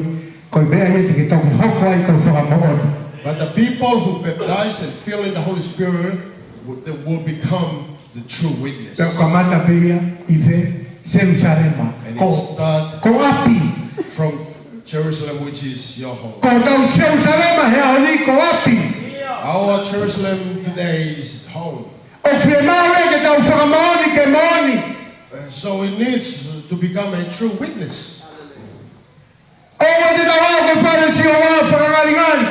ko e meʻa ia te ke toki hoko ai ko e fakamoʻoni. But the people who baptize and fill in the Holy Spirit will, they will become the true witness. Pea kamata pē ia ʻi fē? Selūsalema. And it start ko ʻapi. From Jerusalem, which is your home. Ko hotau Selūsalema he ʻaho ni ko ʻapi. Our Jerusalem today is home. ʻOku fiemaʻu ia ke tau fakamoʻoni ke moʻoni. Uh, so it needs to become a true witness. ʻOua te tau ō ko e Fālesi ʻo ō fakangalingali.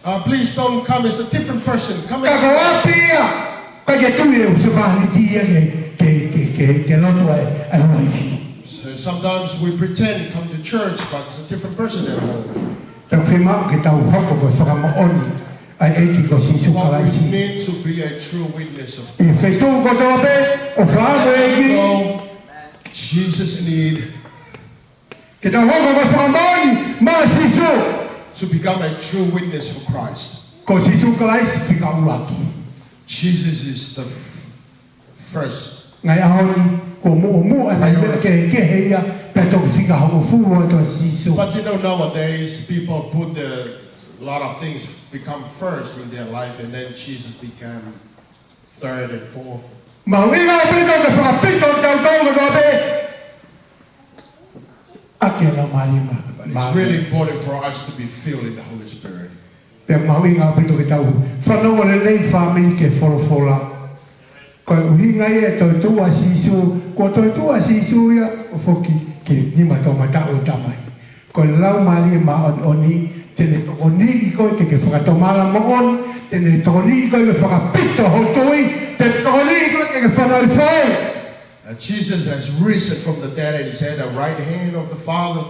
Uh, please don't come as a different person. Come as Ka ko ʻapi ia, ka ke tui e ʻū sepahaniti ia ke, ke, ke, ke, ke lotu ai, ai uaifi. So sometimes we pretend come to church, but it's a different person at home. Tau fiemaʻu ke tau hoko ko e fakamoʻoni ʻa e ʻEiki ko Sīsū Kalaisi. But we need to be a true witness of ʻI he feituʻu kotoa pē ʻoku fai ai e ʻEiki. Everywhere we go, Jesus need Ke tau hoko ko e fakamoʻoni maʻa Sīsū. To become a true witness for Christ. Ko Sīsū Kalaisi fika ʻuluaki. Jesus is the f-, first. Ngaahi ʻaho ni, kuo muʻomuʻa e ngaahi meʻa kehekehe ia, pea toki fika hongofulu atu ʻa Sīsū. But you know, nowadays, people put the A lot of things become first in their life, and then Jesus became third and fourth. Mahuʻinga ʻaupito ke fakapito kitautolu kotoa pē ʻaki e Laumālie Mā-, But it's Māʻoniʻoni. Really important for us to be filled in the Holy Spirit. Pea mahuʻinga ʻaupito ke tau fanongo lelei, fāmili, ki he folofola. Ko e ʻuhinga ia e toetuʻu ʻa Sīsū, ko e toetuʻu ʻa Sīsū ia ʻo foki ki he nima toʻomataʻu ʻo e Tamai. Ko e Laumālie Māʻoniʻoni, te ne tokoniʻi koe ke ke fakatomala moʻoni, te ne tokoniʻi koe ke fakapito ho tui, te ne tokoniʻi koe ke ke fanauʻi foʻou. Uh, Jesus has risen from the dead and he's at the right hand of the Father.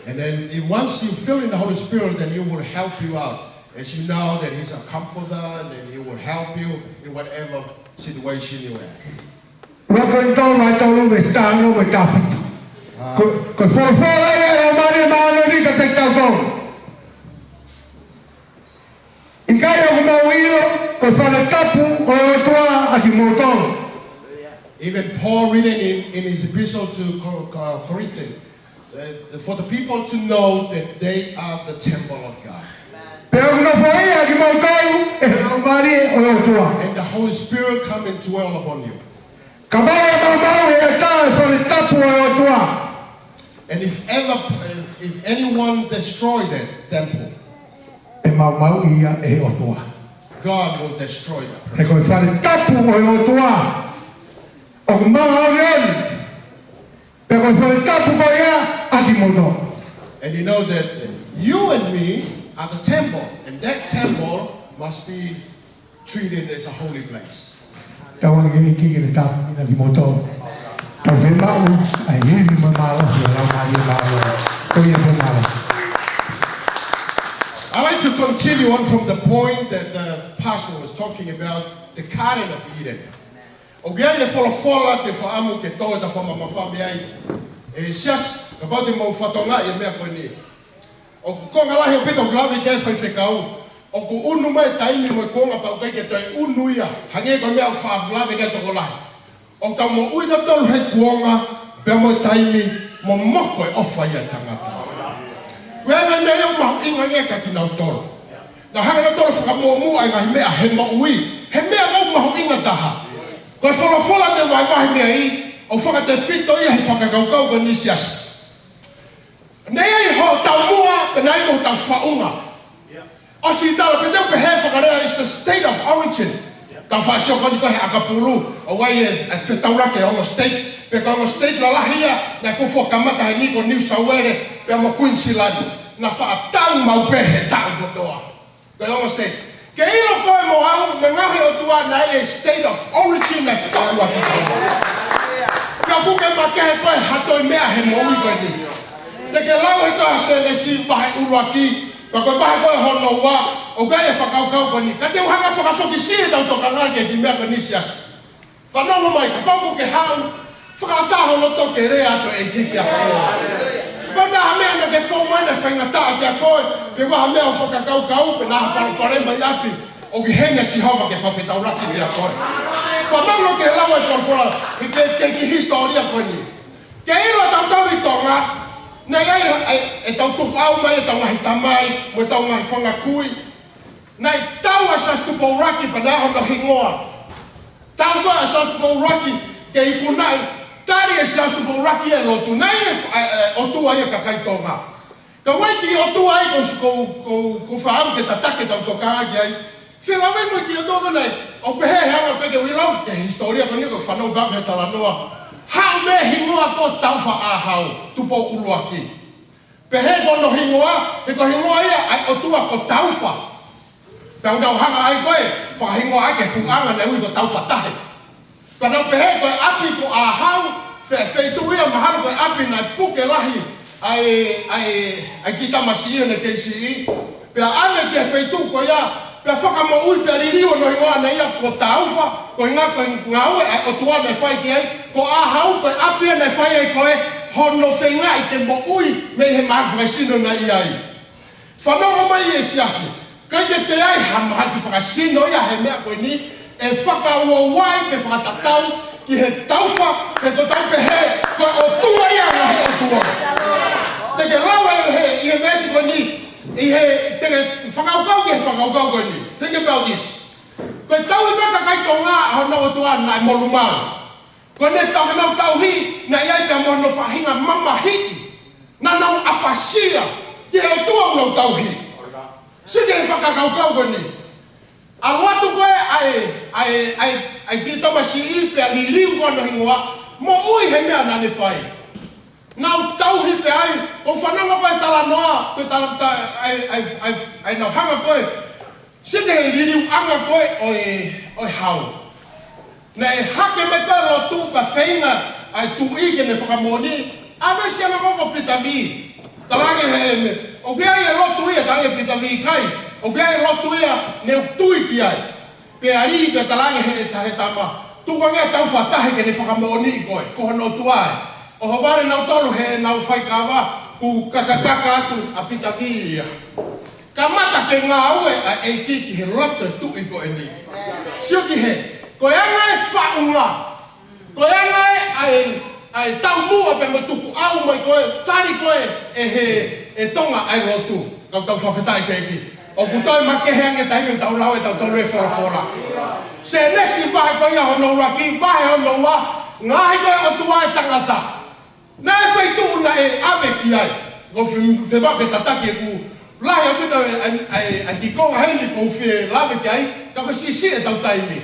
And then he, once you fill in the Holy Spirit, then he will help you out. As you know that he's a comforter, and then he will help you in whatever situation you're at. Ua Kolinitō vahe tolu veesi taha ono mo e taha fitu. Ko, ko e folofola ia ʻa e Laumālie Māʻoniʻoni kiate kitautolu. ʻIkai ʻoku mou ʻilo, ko e fale tapu ʻo e ʻOtua ʻa kimoutolu. Even Paul written in, in his epistle to Cor-, Cor-, Corinthians, uh, for the people to know that they are the temple of God. Pea ʻoku nofo ia ʻa kimoutolu ʻe he Laumālie ʻo e ʻOtua. And the Holy Spirit come and dwell upon you. Kapau ʻe maumauʻi ʻe ha taha e fale tapu ʻo e ʻOtua. And if ever, if, if anyone destroy that temple, ʻe maumauʻi ia ʻe he ʻOtua. God will destroy that person. He ko e fale tapu ʻo e ʻOtua ʻoku māʻoniʻoni. Pea ko e fale tapu ko ia ʻa kimoutolu. And you know that you and me are the temple, and that temple must be treated as a holy place. Tauange ki he ʻEiki ke ne tāpuekina kimoutolu. Tau fiemaʻu ʻa e ivi mo e mālohi ʻo e Laumālie Māʻoniʻoni. Ko ia pē mālō. I'd like to continue on from the point that the pastor was talking about, the Garden of Eden. ʻOku ʻi ai e folofola te u fakaʻamu ke toe ta fakamamafa mei ai. ʻE siasi, kapau te mou fakatokangaʻi e meʻa ko eni. ʻOku konga lahi ʻaupito ʻoku lave ki ai e faifekau. ʻOku unu mai e taimi mo e kuonga pea ʻoku ʻikai ke toe unu ia. Hangē ko e meʻa ʻoku faʻa lave ki ai e tokolahi. ʻOku tau moʻui kitautolu he kuonga pea mo e taimi momoko e ʻofa ia ʻa e tangata. Ko e ngaahi meʻa ia ʻoku mahuʻinga ange kiate kinautolu. Naʻa hanga ʻe kinautolu ʻo fakamuʻomuʻa e ngaahi meʻa he moʻui, he meʻa ʻoku mahuʻinga taha. Ko e folofola te u vahevahe mei ai, ʻoku fakatefito ia he fakakaukau ko eni, siasi. Naʻe ʻi ai hoʻo taumuʻa, pea naʻe ʻi ai hoʻo faʻunga. ʻOsi tala pē te u pehē fakalea is the state of origin. Ka faʻa sio ko eni ko ē he ʻakapulu, ʻoku ʻi ai e, e fetaulaki e ongo state, pea ko e ongo state lalahi ia, naʻe fuofua kamata heni ko New South Wales, pea mo Queensland, naʻe faʻa tau maʻu pē he taʻu kotoa. Ko e ongo state. Ke ʻilo koe mo au, mo e ngaahi ʻotua naʻe ʻi ai e state of origin naʻe faʻu ʻaki kitautolu. Pea ʻoku ke makehe koe ha toe meʻa he moʻui ko eni. Te ke lau he tohi Sēnesi vahe ʻuluaki, pea ko e vahe ko ē hono ua, ʻoku ʻi ai e fakakaukau ko eni. Ka te u hanga ʻo fakafokisiʻi ʻetau tokanga ki he kiʻi meʻa ko eni, siasi. Fanongo mai, kapau ʻoku ke haʻu, fakaʻatā ho loto ke lea atu e ʻEiki kiate koe. Kapau naʻe ʻi ai ha meʻa naʻa ke fou mai naʻe faingataʻa kiate koe, pe ko ha meʻa ʻoku fakakaukau, pe naʻe ʻi ai ha palopalema ʻi ʻapi, ʻoku ʻi heni ʻa Sihova ke fakafetaulaki kiate koe. Fanongo ki he lau ʻa e folofola, ki he, ki he kiʻi hisitōlia ko eni. Ke ʻilo kitautolu ʻi Tonga, naʻe ʻi ai e, e, ʻetau tukuʻau mai, ʻetau ngaahi tamai, mo ʻetau ngaahi fanga kui. Naʻe tau ʻa Siaosi Tupou ʻUluaki pea naʻe ʻi ai hono hingoa. Tau ko ē ʻa Siaosi Tupou ʻUluaki ke ikunaʻi, tali ʻe Siaosi Tupou ʻUluaki e lotu. Naʻe ʻi ai e, e, e ʻotua ia ʻa e kakai Tonga. Ka ʻoku ʻi ai e kiʻi ʻotua ia ʻoku, ʻoku, ʻoku, ʻoku faʻa ke tataki ʻetau tokanga ki ai. Felāveʻi mo e kiʻi ʻotua ko eni, ʻoku pehē he anga pē ke u ʻilo ki he hisitōlia ko eni ʻoku fanongo pē au he talanoa. Haʻu mei he hingoa ko Taufaʻāhau, Tupou ʻUluaki. Pehē ko hono hingoa, he ko e hingoa ia ʻa e ʻotua ko Taufa. Pea ʻoku nau hanga ai ko ē, fakahingoa ʻaki e fuʻu ʻanga naʻe ui ko Taufa Tahi. Pea nau pehē ko e ʻapi ko ʻĀhau, fe-, feituʻu ia mahalo ko e ʻapi naʻe puke lahi ʻa e, ʻa e, ʻa e kiʻi tamasiʻi ʻo ne kei siʻi. Pea ʻave ki he feituʻu ko ia, pea fakamoʻui pea liliu hono hingoa ʻana ia ko Taufa, koeʻuhinga ko e ngāue ʻa e ʻOtua naʻe fai ki ai, ko ʻĀhau ko e ʻapi ia naʻe fai ai ko ē hono feingaʻi ke moʻui mei he mahaki fakasino naʻe ʻi ai. Fanongo mai e siasi, ʻikai ke toe ʻi ai ha mahaki fakasino ia he meʻa ko eni, ʻe fakauouaʻi pe fakatatau ki he Taufa, pe ko ʻetau pehē, ko e ʻOtua ia ʻo e ngaahi ʻotua. Te ke lau ʻi he, ʻi he veesi ko eni, ʻi he, te ke Fakakaukau ki he fakakaukau ko eni. Think about this. Ko e tauhi ko ē ʻa e kakai Tonga ʻa hono ʻOtua naʻe molumalu. Ko ʻenau tauhi, naʻe ʻi ai pē mo hono faʻahinga mamahiʻi. Naʻa nau ʻapasia ki he ʻOtua ʻoku nau tauhi. Sio ki he fakakaukau ko eni. ʻAlu atu ko ē ʻa e, ʻa e, ʻa e, ʻa e kiʻi tamasiʻi pea liliu ko hono hingoa, moʻui he meʻa naʻa ne fai. Nau tauhi pē ai, ʻoku fanongo ko ē talanoa, ko e tala-, ta-, ʻa e, ʻa e, ʻa e, ʻa e nau hanga ko ē, sio ki he liliuʻanga ko ē ʻo e, ʻo e hau. Naʻe hake mai ko ē lotu pea feinga ʻa e tuʻi ke ne fakamoʻoni, ʻave siana ko ē ko Pita Vī. Talaange he ʻEne, ʻoku ʻi ai e lotu ia, talaange Pita Vī ʻikai. ʻOku ʻi ai e lotu ia, ne u tui ki ai. Pea lī pea talaange he, he tama. Tuku ange ʻa e tau fakataha ke ne fakamoʻoniʻi koe, ko hono ʻOtua ē. ʻOhovale nautolu heʻenau faikava, kuo kakakaka atu ʻa Pita Vī ia. Kamata ke ngāue ʻa e ʻEiki ki he loto e tuʻi ko eni. Sio ki he, ko e anga e faʻunga. Ko e anga e, ʻa e, ʻa e taumuʻa pea mo e tukuʻau mai ko ē, tali ko ē ʻe he, ʻe Tonga ʻa e lotu. Kau tau fakafetaʻi ki he ʻEiki. ʻOku toe makehe ange taimi ʻoku tau lau ʻe tautolu e folofola. Sēnesi vahe ko ia hono ua ki he vahe hono ua, ngaohi ko ē ʻe he ʻOtua e tangata. Naʻe feituʻu naʻe ʻave ki ai. Ko e fe-, fevaʻu ke tataki ʻeku lahi ʻaupito e, ʻa e, ʻa e kiʻi konga heni ʻoku ou fie lave ki ai, ka ko e siʻisiʻi ʻetau taimi.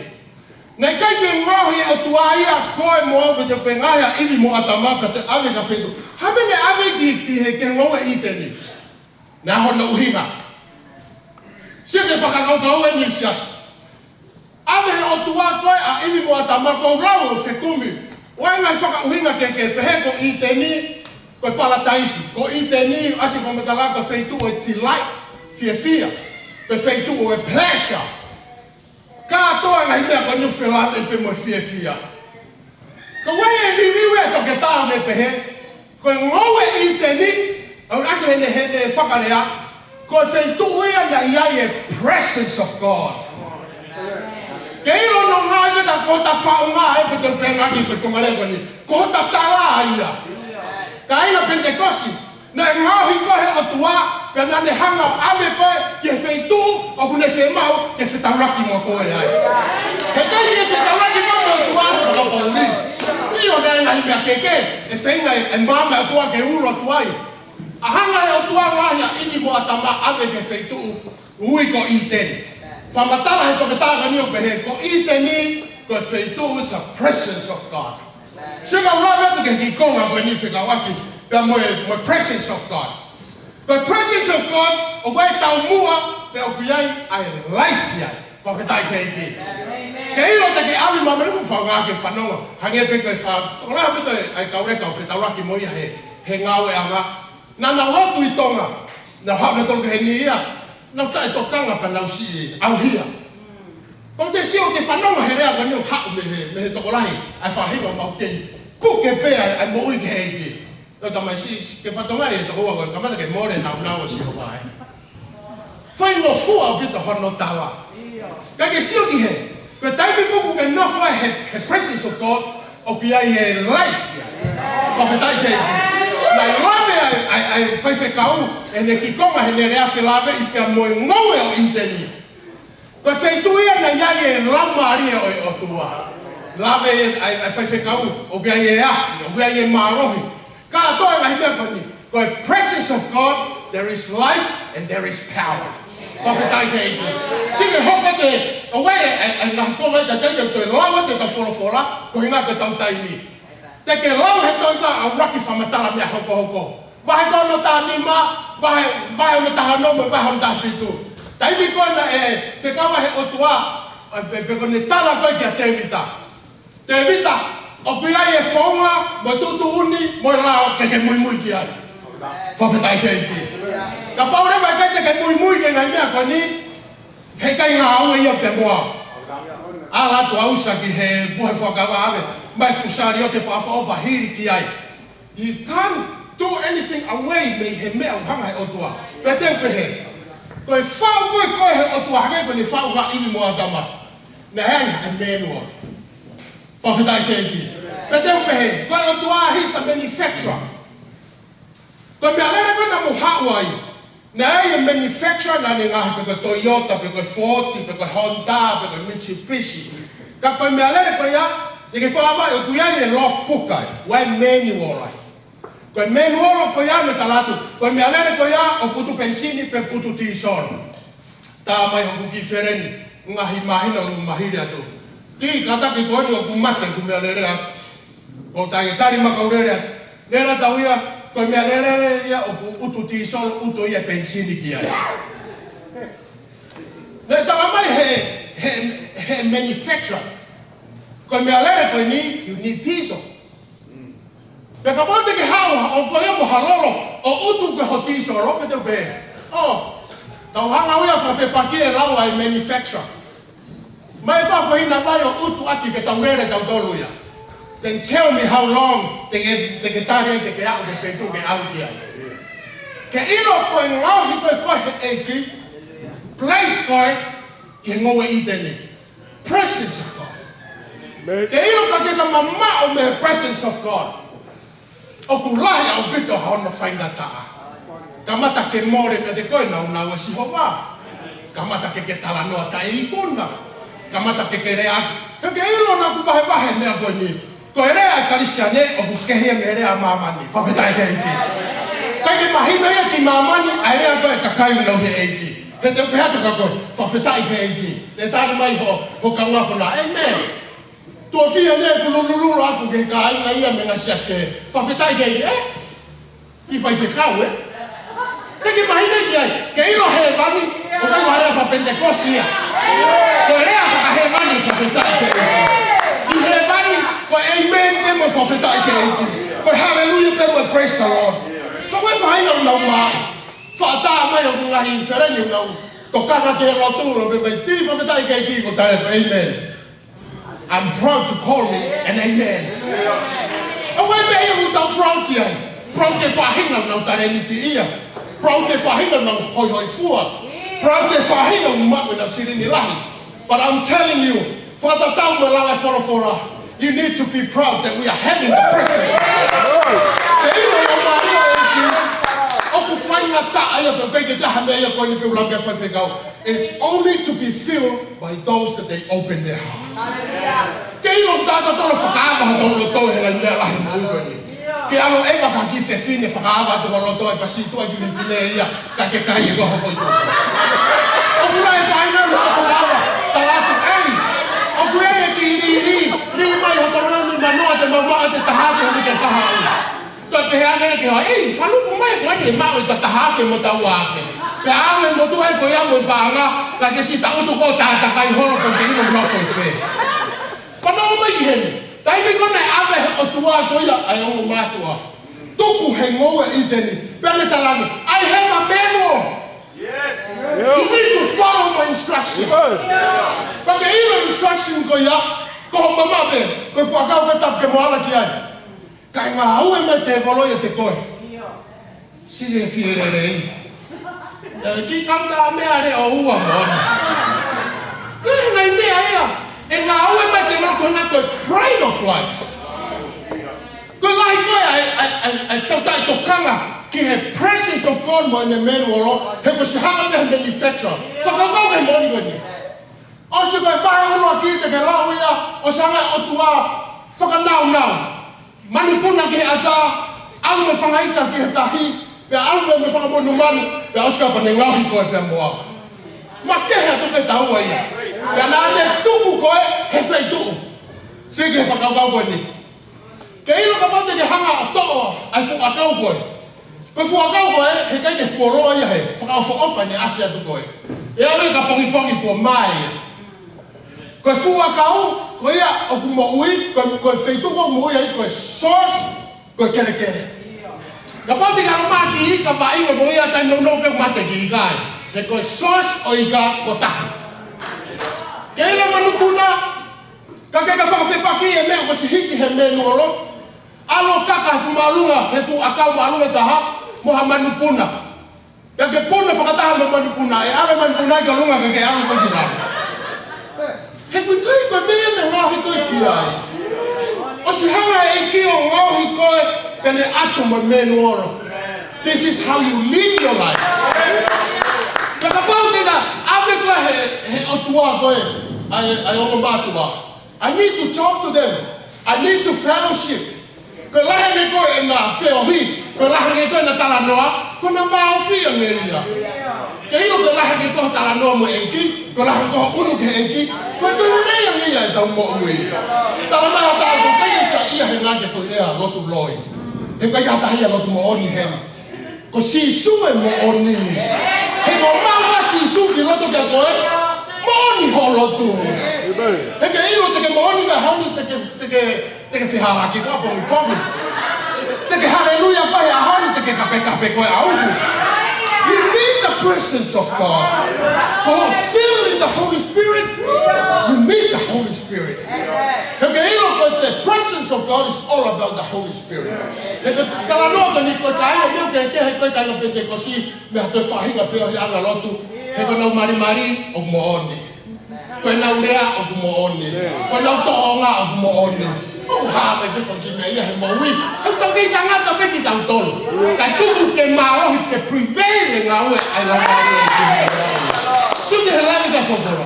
Naʻe ʻikai ke ngaohi ʻe he ʻOtua ia koe mo au pe te u pehē ngaohi ʻa ʻIvi mo ʻĀtama pea toe ʻave ki ha feituʻu. Hā e meʻa naʻe ʻave ki, ki he, ki he ngoue ʻĪteni. Naʻe ʻi ai hono ʻuhinga. Sio ki he fakakaukau eni, siasi. ʻAve ʻe he ʻOtua ko ē ʻa ʻIvi mo ʻĀtama, ʻoku ou lau ʻo fekumi. ʻOku ʻi ai e ngaahi fakaʻuhinga ke, ke pehē ko ʻĪteni, ko e palataisi. Ko ʻĪteni, ʻasi fakamatala ko e feituʻu ʻo e delight, fiefia. Ko e feituʻu ʻo e pleasure. Kātoa e ngaahi meʻa ko eni ʻoku felāveʻi pē mo e fiefia. Ka ʻoku ʻi ai e liliu ʻa e toketā ʻo ne pehē, ko e ngoue ʻĪteni, ʻoku ʻasi heʻene, heʻene fakalea, ko e feituʻu ia naʻe ʻi ai e presence of God. Ke ʻilo hono ngāue ʻa e ʻOtua, ko hota faʻunga ē, pe te u pehē ange ki he fatongia ko eni, ko hota tala ia. Kāinga Penitekosi, naʻe ngaohi koe ʻe he ʻOtua, pea naʻa ne hanga ʻo ʻave koe ki he feituʻu ʻoku ne fiemaʻu ke fetaulaki mo koe ai. He taimi ʻe fetaulaki mo koe ʻe he ʻOtua, fakapoʻuli. ʻIo, naʻe ngaahi meʻa kehekehe ʻe feinga ʻe, ʻe maama ʻa e ʻOtua ke ulo atu ai. ʻA e hanga ʻe he ʻOtua ʻo ngaohi ʻa ʻIvi mo ʻĀtama ʻo ʻave ki he feituʻu ʻoku ui ko ʻĪteni. Fakamatala ʻe he toketā ko eni ʻo pehē ko ʻĪteni, ko e feituʻu, it's a presence of God. Sio, kau lave atu ki he kiʻi konga ko eni fekauʻaki pea mo e, mo e presence of God. Ko e presence of God, ʻoku ʻi ai e taumuʻa, pea ʻoku ʻi ai ʻa e life ia. Fakafetaʻi ki he ʻEiki. Ke ʻilo te ke ʻalu mai mei he faʻunga ke fanongo. Hangē pē ko e fa-, tokolahi ʻaupito ʻa e kau leka ʻoku fetaulaki mo ia he, he ngāueʻanga. Naʻa nau lotu ʻi Tonga. Naʻa nau haʻu nautolu ki heni ia. Naʻa nau taʻetokanga pea nau siʻi ʻauhia. Ko te sio ke fanongo he lea ko eni ʻoku haʻu mei he, mei he tokolahi ʻa e faʻahinga ʻoku mau kei puke pē ʻa e, ʻa e moʻui ki he ʻEiki. Tau tamasiʻi, ke fatongia e tokoua ko e kamata ke mole nāunau ʻo Sihova ē. Faingofua ʻaupito hono tala. Ka ke sio ki he, ko e taimi ko ē ʻoku ke nofo ai he, he presence of God, ʻoku ʻi ai e life ia. Fakafetaʻi ki he ʻEiki. Naʻe lave ʻa e, ʻa e, ʻa e faifekau, ʻene kiʻi konga heʻene lea felāveʻi pea mo e ngoue ʻo ʻĪteni. Ko e feituʻu ia naʻe ʻi ai e Laumālie ʻo e ʻOtua. Lave ʻa e, ʻa e faifekau, ʻoku ʻi ai e afi, ʻoku ʻi ai e mālohi. Kātoa e ngaahi meʻa ko eni. Ko e presence of God, there is life and there is power. Fakafetaʻi ki he ʻEiki. Sio ki he hoko atu e, ʻoku ʻi ai e, e, e ngaahi konga ʻe taha te u toe lau atu ʻetau folofola, koeʻuhi ko ʻetau taimi. Te ke lau he tohi ko ē ʻa e ʻuluaki fakamatala meʻa hokohoko. Vahe ko ē hono taha nima, vahe, vahe hono taha ono mo e vahe hono taha fitu. Taimi ko ē naʻe fekau ai ʻe he ʻOtua, ʻa, pe, pe ko ʻene tala ko ē kia Tēvita. Tēvita, ʻoku ʻi ai e founga, mo e tuʻutuʻuni, mo e lao ke ke muimui ki ai. Fakafetaʻi ki he ʻEiki. Kapau leva ʻe ʻikai te ke muimui ki he ngaahi meʻa ko eni, heʻikai ngāue ia pea mo au. ʻAlu atu ʻo usa ki he puha fuakava ʻave mai fuʻu saliote fakaʻofoʻofa hili ki ai. You can't do anything away mei he meʻa ʻoku hanga ʻe he ʻOtua. Pea te u pehē, ko e faʻu ko ē ko ē ʻe he ʻOtua hangē ko ʻene faʻu ʻa ʻIvi mo ʻĀtama. Naʻe ʻi ai e manual. Fakafetaʻi ki he ʻEiki. Pea te u pehē, ko e ʻOtua, he's the manufacturer. Ko e meʻalele ko ē naʻa mo haʻu ai. Naʻe ʻi ai e manufacturer naʻa ne ngaohi, pe ko e Toyota, pe ko e Ford, pe ko e Honda, pe ko e Mitsubishi. Ka ko e meʻalele ko ia, te ke fakahā mai ʻoku ʻi ai e logbook ai, ʻoku ʻi ai e manual ai. Ko e manual ko ia naʻe tala atu, ko e meʻalele ko ia ʻoku utu penisini pe ʻoku utu tīsolo. Tā mai hoku kiʻi feleni, ngaahi māhina ʻo mahili atu. Ki kataki ko eni ʻoku mate hoku meʻalele atu. Ko e taimi tali mai kau lele atu. Lele atu ia, ko e meʻalele ia ʻoku utu tīsolo, utu ia penisini ki ai. Naʻe tala mai he, he, he manufacturer. Ko e meʻalele ko eni, you need diesel. Pea kapau te ke haʻu ʻo ko ia mo ha lolo ʻo utu ke ho tīsolo, ke te pehē, ʻo, tau hanga ʻo ia ʻo fakafepaki e lau ʻa e manufacturer. Mai e toa fahina mai ʻo utu ʻaki ke tau lele tautolu ia. Then tell me how long te ke, te ke tali ai ke ke aʻu ki he feituʻu ke aʻu ki ai. Ke ʻilo ko e ngaohi koe ko ē he ʻEiki, place koe ʻi he ngoue ʻĪteni. Presence of God. Amen. Ke ʻilo ka ke ka mamaʻo mei he presence of God, ʻoku lahi ʻaupito hono faingataʻa. Kamata ke mole meiate koe e nāunau ʻa Sihova. Kamata ke ke talanoa taʻeikuna. Kamata ke ke lea. Ke ke ʻilo naʻa ku vahevahe e meʻa ko eni. Ko e lea ʻa e Kalisitiane ʻoku kehe ia mei he lea ʻa māmani. Fakafetaʻi ki he ʻEiki. ʻIkai ke mahino ia ki māmani ʻa e lea ko ē ʻa e kakai ʻoku nau ʻi he ʻEiki. He te u pehē atu kia koe, fakafetaʻi ki he ʻEiki. Te tali mai ho, ho kaungā fonua. Amen. Tuʻo fiha eni ʻeku lulululu atu ki he kāinga ia mei he ngaahi siasi kehe. Fakafetaʻi ki he ʻEiki, ē? ʻI faifekau, ē? Te ke mahino ki ai, ke ʻilo hēvani, ʻoku ʻikai ko ha lea faka-Penitekosi ia. Ko e lea fakahēvani, fakafetaʻi ki he ʻEiki. ʻI hēvani, ko e amen pē mo e fakafetaʻi ki he ʻEiki. Ko e hallelujah pē mo e praise the Lord. Ko e faʻahinga ʻoku nau maʻu. Faʻa tā mai ʻoku ngaahi feleni ʻoku nau tokanga ki he lotu, ʻo pehē mai, "Tī, fakafetaʻi ki he ʻEiki," ko e tala atu, "Amen." I'm proud to call me an amen. ʻOku ʻi ai e meʻa ia ʻoku tau proud ki ai. Proud ki he faʻahinga ʻoku nau talēniti ia. Proud ki he faʻahinga ʻoku nau hoihoifua. Proud ki he faʻahinga ʻoku maʻu ʻenau silini lahi. But I'm telling you, fakatatau mo e lau ʻa e folofola, you need to be proud that we are having the presence of God. Ke ʻilo ʻoku mālie e ʻEiki, ʻoku faingataʻa ia, pea ʻikai ke ʻi ai ha meʻa ia ko eni pē ʻoku lau ki ai e faifekau. It's only to be filled by those that they open their hearts. Ke ʻilo ʻoku taʻetotolo fakaava hotau loto he ngaahi meʻa lahi moʻui ko eni. Ke ʻalu ʻo ʻeva ki ha kiʻi fefine fakaava atu ho loto, ʻe pasi tuʻa e kiʻi fefine ia, ka ke kai e koho foʻi toko. ʻOku ʻi ai e faʻahinga ʻoku fakaava, tala atu, "ʻEi, ʻoku ʻi ai e kiʻi lī, lī, lī mai hoto loni manoa te mamaʻo te taha afe ni ke kaha ʻi." Toe pehē ange ki ho, "ʻEi, faluku mai ko eni ʻe maʻu ʻe ta taha afe mo ta ua afe." Pea ʻave mo tuʻa e ko ia mo e paʻanga, ka ke siʻi taʻutu ko e tātakai holo ko e ʻilo nofo ʻi fē. Fanongo mai ki heni. Taimi ko ē naʻe ʻave he ʻOtua ko ia ʻa e ongo mātuʻa, tuku he ngoue ʻĪteni. Pea ne talaange, "I have a manual. Yes. You need to follow my instruction." Yes. Pea ke ʻilo e instruction ko ia, ko ho mamaʻo pē, ko e fuʻu ʻakau ko ē tapu ke mo ala ki ai. Kae ngāue mai e tēvolo ʻiate koe. Sili e fie lelei. ʻE, kiʻi kaunta meʻa leʻo ua mo ʻeni. ʻE, ngaahi meʻa ia. ʻE ngāue mai e tēvolo ko e ngaahi ko e pride of life. Ko e lahi ko ē ʻa e, ʻa e, ʻa e, ʻa e tau taʻetokanga ki he presence of God mo ʻene manual, he ko e siʻi hanga pē he manufacturer. Fakakaukau ki he moʻoni ko eni. ʻOsi ko e vahe ʻuluaki te ke lau ia, ʻosi hanga ʻe he ʻOtua ʻo fakanaunau. Manupuna ki he ʻatā, ʻalu mo e fanga ika ki he tahi, pea ʻalu mo e fanga monumanu, pea ʻosi kapau ne ngaohi koe pea mo au. Makehe atu pē taua ia. Pea naʻa ne tuku koe he feituʻu. Sio ki he fakakaukau ko eni. Ke ʻilo kapau te ke hanga ʻo toʻo ʻa e fuʻu ʻakau ko ē. Ko e fuʻu ʻakau ko ē, heʻikai ke fuoloa ia he fakaʻofoʻofa ʻene ʻasi atu ko ē. ʻE ʻave ka pongipongi kuo mae ia. Ko e fuʻu ʻakau, ko ia ʻoku moʻui, ko, ko e feituʻu ʻoku moʻui ai, ko e source, ko e kelekele. Kapau te ke ʻalu mai ki he ika, vaʻinga mo ia, taimi nounou pē mate e kiʻi ika ai. He ko e source ʻo e ika ko e tahi. Ke ʻilo e manupuna, ka ke ka fakafepaki e meʻa kuo ʻosi hiki he manual, ʻalu ʻo kaka he fuʻu māʻolunga, he fuʻu ʻakau māʻolunga taha, mo ha manupuna. Pea ke puna fakataha mo e manupuna, ʻe ʻalu e manupuna ki ʻolunga ka ke ʻalu koe ki lalo. He ʻoku ʻikai ko e meʻa ia naʻe ngaohi koe ki ai. ʻOsi hanga ʻe he ʻEiki ʻo ngaohi koe, pea ne ʻatu mo e manual. This is how you live your life. ʻa e, ʻa e ongo mātuʻa. I need to talk to them. I need to fellowship. Ko e lahi ange ko ē ʻena feohi, ko e lahi ange ko ē ʻena talanoa, ko ʻena vāofi ange ia. Ke ʻilo ko e lahi ange ko ē hoʻo talanoa mo e ʻEiki, ko e lahi ange ko ē hoʻo ʻunu ki he ʻEiki, ko e toe lelei ange ia ʻetau moʻui. Talamai ʻe ha taha ʻoku ʻikai ke saiʻia he ngaahi ke foʻi lea lotu loi. He ʻikai ke ʻi ai ha taha ia lotu moʻoni heni. Ko Sīsū e moʻoni. He ko e maʻu ʻa Sīsū ki loto kia koe, moʻoni hoʻo lotu. He ke ʻilo te ke moʻoni he ʻaho ni, te ke, te ke, te ke fehālaaki koe ʻapongipongi. Te ke haleluia koe he ʻaho ni, te ke kapekape koe ʻaho ni. You need the presence of God. To fill in the Holy Spirit, you need the Holy Spirit. He ke ʻilo ko e the presence of God is all about the Holy Spirit. He ko e talanoa ko eni ko e kāinga, meʻa ke, ke he ko e kāinga Penitekosi, mei ha toe faʻahinga feohiʻanga lotu. He ko ʻenau malimali ʻoku moʻoni. Ko ʻenau lea ʻoku moʻoni. Ko ʻenau tōʻonga ʻoku moʻoni. ʻOku hā mai pē foki meʻa ia he moʻui. He ʻoku tau kei tangata pē kitautolu. Kae tuku ke mālohi ke prevail e ngāue ʻa e Laumālie ʻo e ʻEiki. Sio ki he lave ka fokolo.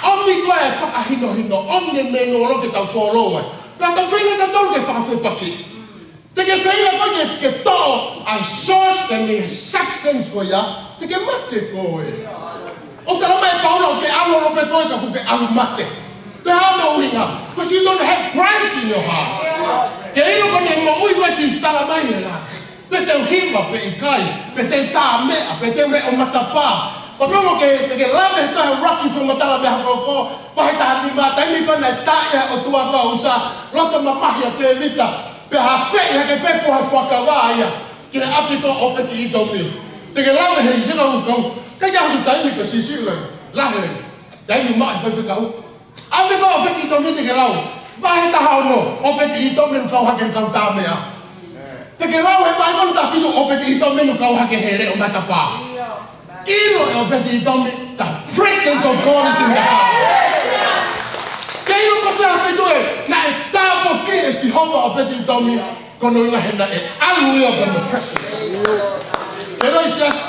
ʻOmi ko ē e fakahinohino, ʻomi e menuolo ke tau follow ai. Pea tau feinga tautolu ke fakafepaki. Te ke feinga koe ke, ke toʻo ʻa e source pea mei he substance ko ia, te ke mate koe. ʻOku talamai ʻe Paula ʻoku ke ʻalu holo pē koe ka kuo ke ʻalu mate. Pea hā hono ʻuhinga? Because you don't have Christ in your heart. Ke ʻilo ko ʻene moʻui ko ē Sīsū, talamai ʻe ia, pe te u hiva pe ʻikai, pe te u tā meʻa, pe te u leʻo matapā. Fanongo ki he, ki he lave he tohi Rucky, fakamatala mei he hoko ko, vahe taha nima, taimi ko ē naʻe tā ʻe he ʻOtua ko ē ʻa ʻUsa, loto mamahi ʻa Tēvita, pea hafeʻi hake pē pe ko e hā e fuakava ia, ki he ʻapi ko ē ʻo ʻOpeti-ʻĪtomi. Te ke lave he ʻisenga ʻoku kau, ʻikai ke ʻi ai haku taimi ke siʻisiʻi lelei, lave lelei. Taimi maʻa e faifekau. ʻApi ko ē ʻo ʻOpeti-ʻĪtomi te ke lau. Vahe taha ono, ʻOpeti-ʻĪtomi naʻe kau hake he kau tā meʻa. Te ke lau he vahe ko ē taha fitu, ʻOpeti-ʻĪtomi naʻe kau hake he leʻo matapā. ʻIlo ʻe ʻOpeti-ʻĪtomi, the presence of God is in the house. Ke ʻilo ko e hā e feituʻu ē, naʻe tāpuakiʻi ʻe Sihova ʻOpeti-ʻĪtomi, ko hono ʻuhinga he naʻe ʻalu ia pea mo e presence. Ke loi siasi,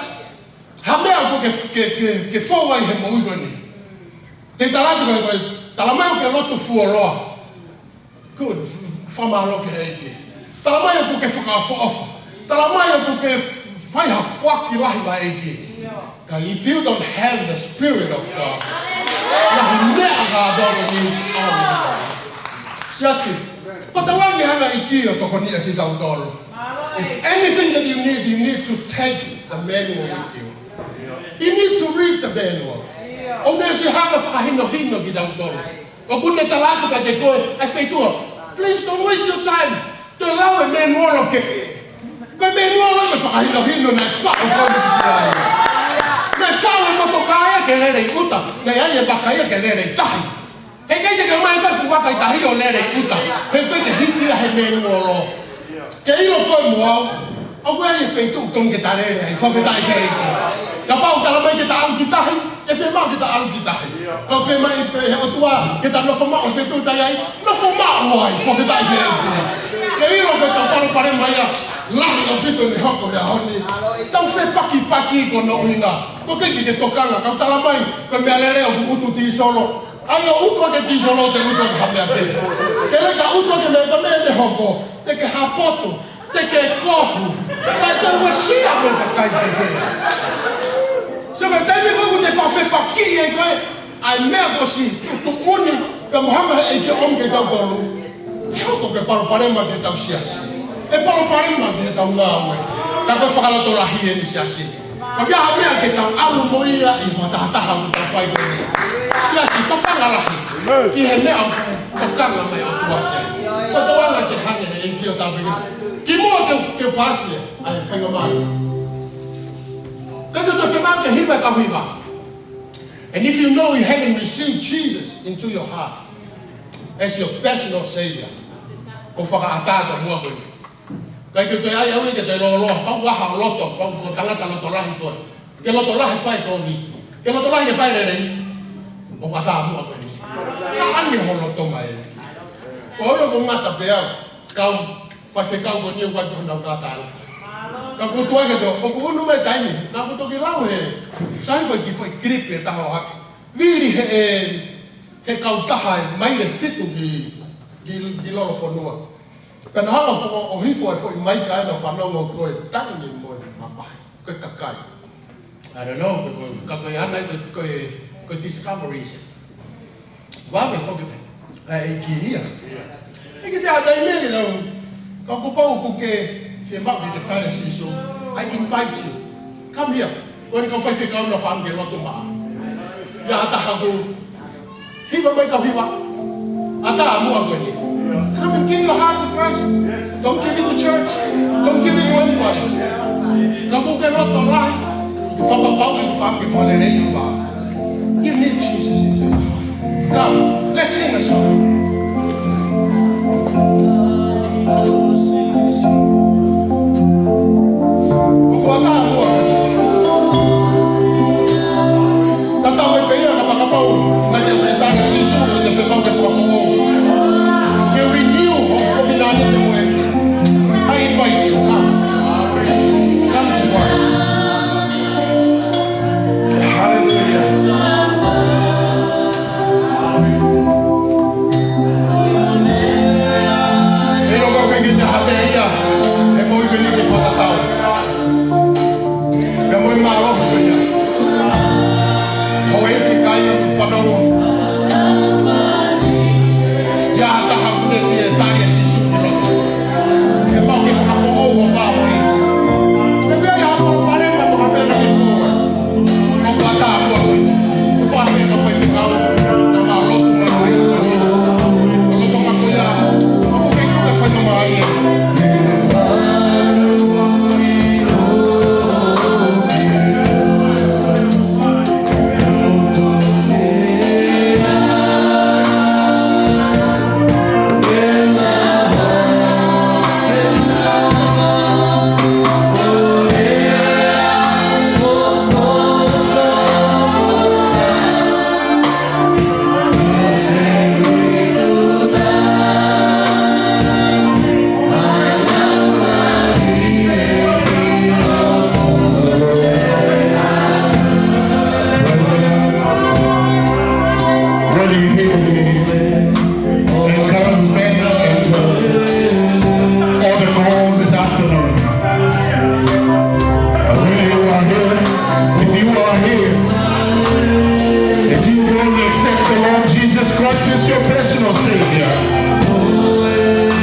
ha meʻa ʻoku ke, ke, ke, ke fou ai he moʻui ko eni. Te u tala atu ko e, ko e, talamai ʻoku ke lotu fuoloa. Good, fakamālō ki he ʻEiki. Talamai ʻoku ke fakaʻofoʻofa. Talamai ʻoku ke fai ha foaki lahi maʻa e ʻEiki. Ka if you don't have the Spirit of God, ngaahi meʻa kātoa ko eni is all. Siasi, fakatauange hanga ʻe he ʻEiki ʻo tokoniʻi kitautolu. If anything that you need, you need to take the manual with you. You need to read the manual. ʻOku ne ʻosi hanga ʻo fakahinohino kitautolu. ʻOku ne tala atu kiate koe ʻa e feituʻu. Please don't waste your time. Toe lau e manual ʻo ke. Ko e manual ʻoku fakahinohino naʻe faʻu koe ki ai. Naʻe faʻu e motokā ia ke lele ʻi ʻuta. Naʻe ʻai e vaka ia ke lele ʻi tahi. He ʻikai te ke ʻomai e fuʻu vaka ʻi tahi ʻo lele ʻi ʻuta. He ʻikai te ke hiki ia he manual. Ke ʻilo koe mo au, ʻoku ʻi ai e feituʻu tonu ke ta lele ai, fakafetaʻi ki he ʻEiki. Kapau talamai ke ta ʻalu ki tahi, ʻe fiemaʻu ke ta ʻalu ki tahi. Kapau fiemaʻu pē ʻe he ʻOtua ke ta nofo maʻu he feituʻu ʻe ʻi ai, nofo maʻu ai, fakafetaʻi ki he ʻEiki. Ke ʻilo ko ʻetau palopalema ia, lahi ʻaupito ʻene hoko he ʻaho ni. Tau fepakipaki ko hono ʻuhinga. Ko e ʻikai ke tokanga, ka ʻoku talamai, ko e meʻalele ʻoku ʻutu tīsolo. ʻAi ʻo ʻutu ʻa e tīsolo, te ʻutu ʻa e meʻa pē. Ke leka ʻutu ʻa e meʻa, ka meʻa ʻe hoko, te ke hapoto, te ke kohu, pea te ke uesia mo e kakai kehe. So, ko e taimi ko ē ʻoku te fakafepakiʻi ai koe ʻa e meʻa kuo ʻosi tuʻutuʻuni, pea mo hanga ʻe he ʻEiki ʻo ʻomi kiate kitautolu, ʻe hoko ko e palopalema ki heʻetau siasi. ʻE palopalema ki heʻetau ngāue. Ka ko e fakalotolahi eni, siasi. Ka ʻi ai ha meʻa ke tau ʻalu mo ia ʻi he fakatahataha ʻoku tau fai ko eni. Siasi, tokanga lahi ki he meʻa ʻoku tokanga mai ʻOtua ki ai. Fakatauange ke hanga ʻe he ʻEiki ʻo tāpuekina. Kimuʻa ke, ke paasi ʻa e faingamālie. Ka te te feinga ke hiva e kau hiva. And if you know you haven't received Jesus into your heart as your personal Savior, ko e fakaʻatā atu muʻa ko eni. ʻIkai ke toe ʻai au ia ke toe lōloa, pau ʻoku ʻaha ho loto, pau ko e tangata loto lahi koe. Ke loto lahi fai kovi. Ke loto lahi ke fai lelei. ʻOku ʻatā muʻa ko eni. Ka ʻani ho loto mai. Ko au ia ʻoku ou ngata pē au, kau faifekau ko eni ʻoku ʻikai ke u ngata au. Ka ʻoku ou tui ke tō, ʻoku ʻunu mai taimi, naʻa ku toki lau he, sai fai ki fai clip ʻe taha ʻo hake. Vili he ʻe he kautaha ʻe maile fitu ki, ki, ki Lolofonua. Pea naʻe hanga ʻo hifo e foʻi maika ʻo fanongo ko e tangi mo e mamahi, ko e kakai. I don't know, ko, ko, ka ko e anga ko, ko, ko Discovery se. Vave foki pē. ʻA e ʻEiki ia. ʻE ke te hatai mea ke tau. Ka kuo pau ʻoku ke fiemaʻu ke ke tali ʻa Sīsū. I invite you. Come here. Ko eni kau faifekau na fanga ke lotu maʻa. ʻI ai ha taha ʻoku hiva mai kau hiva. ʻAtā muʻa ko eni. Come and give your heart to Christ. Don't give it to church. Don't give it to anybody. Ka kuo ke loto lahi. Ke fakapapauʻi, ke faka-, ke fakalelei ʻi muʻa. You need Jesus into your heart. Come, let's sing a song. ʻOku ʻatā muʻa. Tatau ai pē ia ka fakapapauʻi, naʻa ke ʻosi tali ʻa Sīsū, naʻa ke fiemaʻu ke fakafoʻou. Ke renew hoʻo kovinānite mo e ʻEiki. I invite you, come. Come to Christ. Hallelujah. ʻE loko ke ke taha pē ia, ʻe moʻui ke neke fakatatau. Pea mo e mālohi ko ia. ʻOku ʻi ai e kakai ʻoku fanongo. ʻI ai ha taha ʻoku ne fie tali ʻa Sīsū ki loto. Ke mau ke fakafoʻou hoʻo moʻui. Ke meʻa ia hapo pale ma toka pena ke fua. ʻOku ʻatā muʻa. Ke fai ka faifekau. Ka mau lotu ma fai ka. Loto ka ko ia. ʻOku ke kuka fai ka mai. Really hear the encouragement and the, all the call this afternoon. And whether you are here, if you are here, if you don't accept the Lord Jesus Christ as your personal Savior,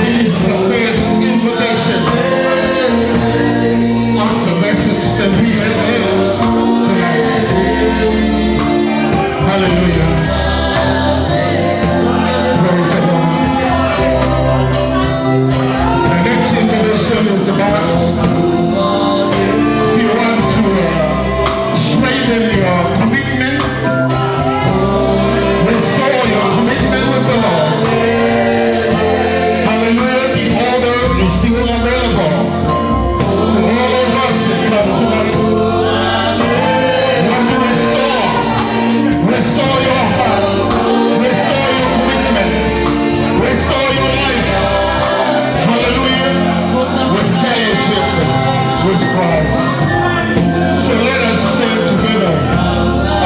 it is the first invitation of the message that we have heard tonight. Hallelujah. Praise the Lord. The next invitation is about if you want to, uh, strengthen your commitment, restore your commitment with the Lord. Hallelujah. The altar is still available to all of us that come tonight. Want to restore, restore your heart, restore your commitment, restore your life. Hallelujah. With fellowship with Christ. So let us stand together,